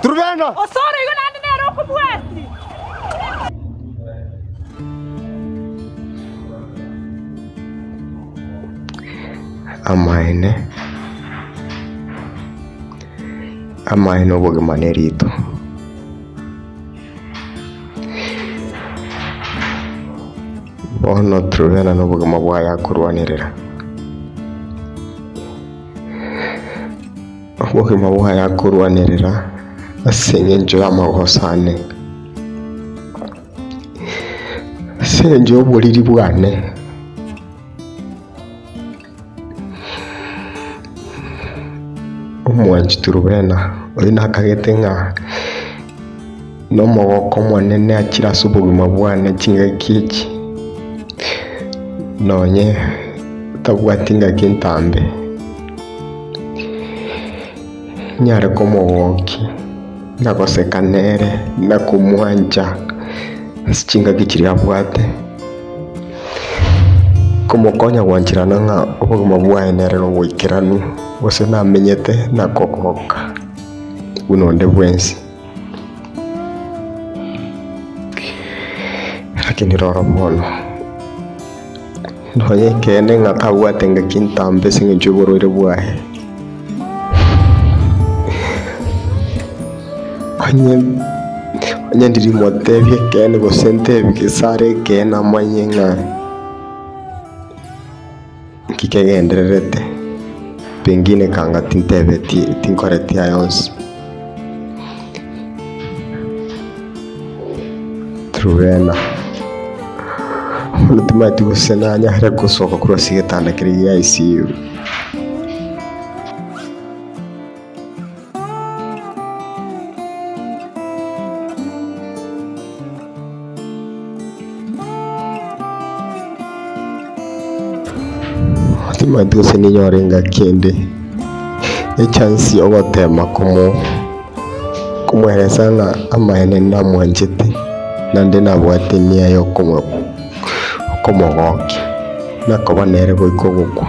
Turubena! Osoro igo naende nere okobwati. Amaene, amaene obogima na erito. Bono Truvena na obogima bwaye akorwanerera. Obogima bwaye akorwanerera Ase eng'encho y'amagoso ane, ase eng'encho y'oboriri bwane. Omwanchi Turubena oyio nakagete ng'a nomogoko omonene achire ase obogima bwane chingaki echi, nonye tabwati ngaki ntambe, nyare komogokia na goseka nere na komwancha ase chingaki chiria abwate. Komokonya gwancherana ng'a obogima bwaye nere noboikeranu, gose namenyete na kogoka buna onde bwensi. Lakini rora bono, nonya ekeene ng'a tabwate ngaki ntambe ase eng'encho y'oborwaire bwaye, onye onye ndirimotebia ekeene gose ntebie gese are ekeene amanye ng'a nki kegendererete, pengine kanga tintebeti tinkoreti aya onsi. Truvena, bono timanyeti gose nanyare gosoka korwa ase egetanda keria gia ICU. Timanyeti gose ninyore engaki ende echance ya ogotema komo komoeresa ng'a amaene namwanchete naende nabwate enia ya okomo okomogokia nakoba nere goika ogokwa.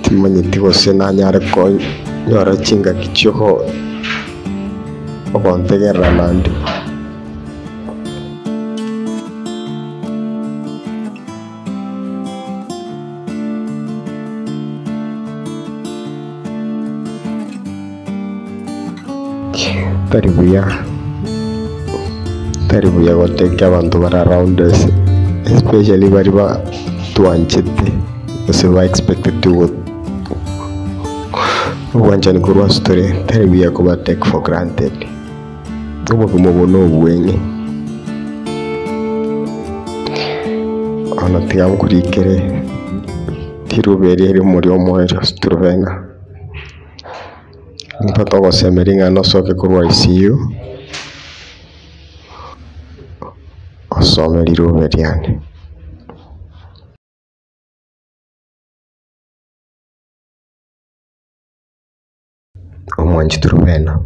Timanyeti gose nanyare konyora chingaki chi'ogo ogontegerera naende. Tari buya, tari buya gotebia abanto bare around us, especially baria batwanchete gose ba expected go obwanchani korwa ase tore, tari buya koba take for granted. Obogima obo na obweng'e. Bono tiga nkorikere riruba eri erimo ria omoerio ase Truvena. Mpaka ogosemeria ng'a nosoke korwa ICU, osome riruba riane. Omwanchi Truvena,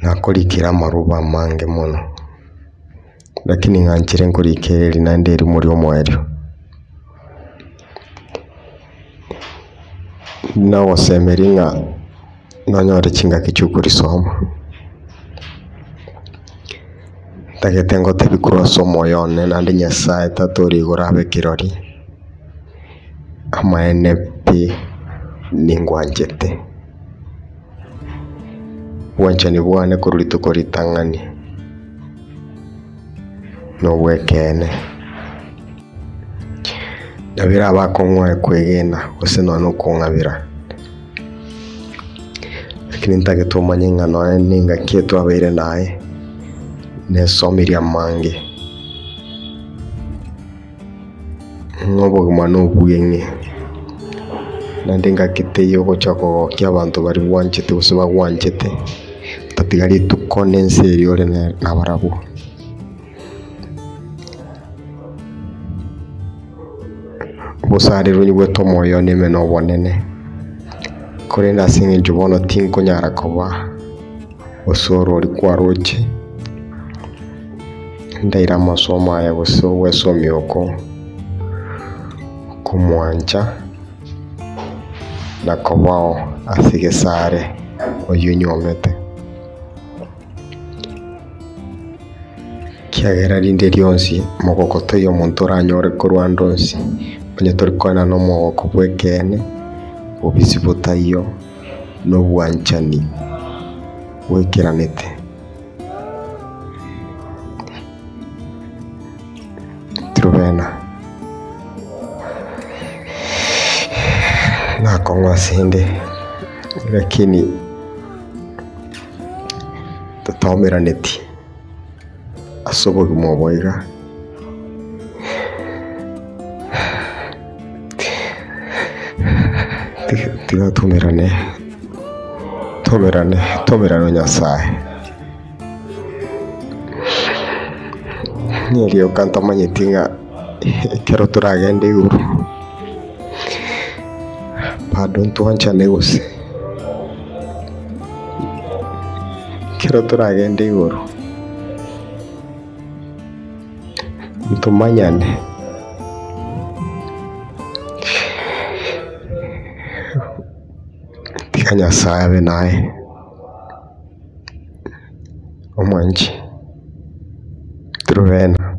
nakorikire amaruba amange mono, lakini ng'anchire nkorikere eri naende erimo ria omoerio. Nagosemeria ng'a nonyore chingaki chiokorisoma, ntagete ngotebi korwa ase omoyo one naende Nyasaye tata ore igoro abe kirori, amaene pi ningwanchete. Obwanchani bwane korwa rituko ritang'ani na obwekeene. Nabere abakong'oe kwegena gose nonya na okong'abera, lakini ntagete omanye ng'a nonya na engaki etwabeire naye, nesomirie amange, ng'a obogima na obweng'e, naende engaki teiyo ogocha kogokia abanto baria bwanchete gose bagwanchete, otatiga rituko na ense eria ore nabarabwo. Obosarerwa nyigwete omoyo one ime nobonene, korende ase eng'encho bono tinkonyara koba gose orori kwaroche, ndaire amasomo aya gose ogwesomia oko komwancha na kobao ase gesare oyio onyuomete. Ekiagera rinde rionsi omogoko toiyo omonto oranyore korwa ande onsi, onye tori koenana omogoko bw'ekeene, bobisi botaiyo, na obwanchani bwaikeranete. Truvena. Nakong'u ase inde, lakini totaomeraneti ase obogima obo iga. Tiga tomerane, tomerane, tomerane Nyasaye. Nerioka ntamanyeti ng'a ekero toragende igoro bado ntwanchane gose, ekero toragende igoro ntomanyane. Tiga Nyasaye abe naye, omwanchi, Truvena.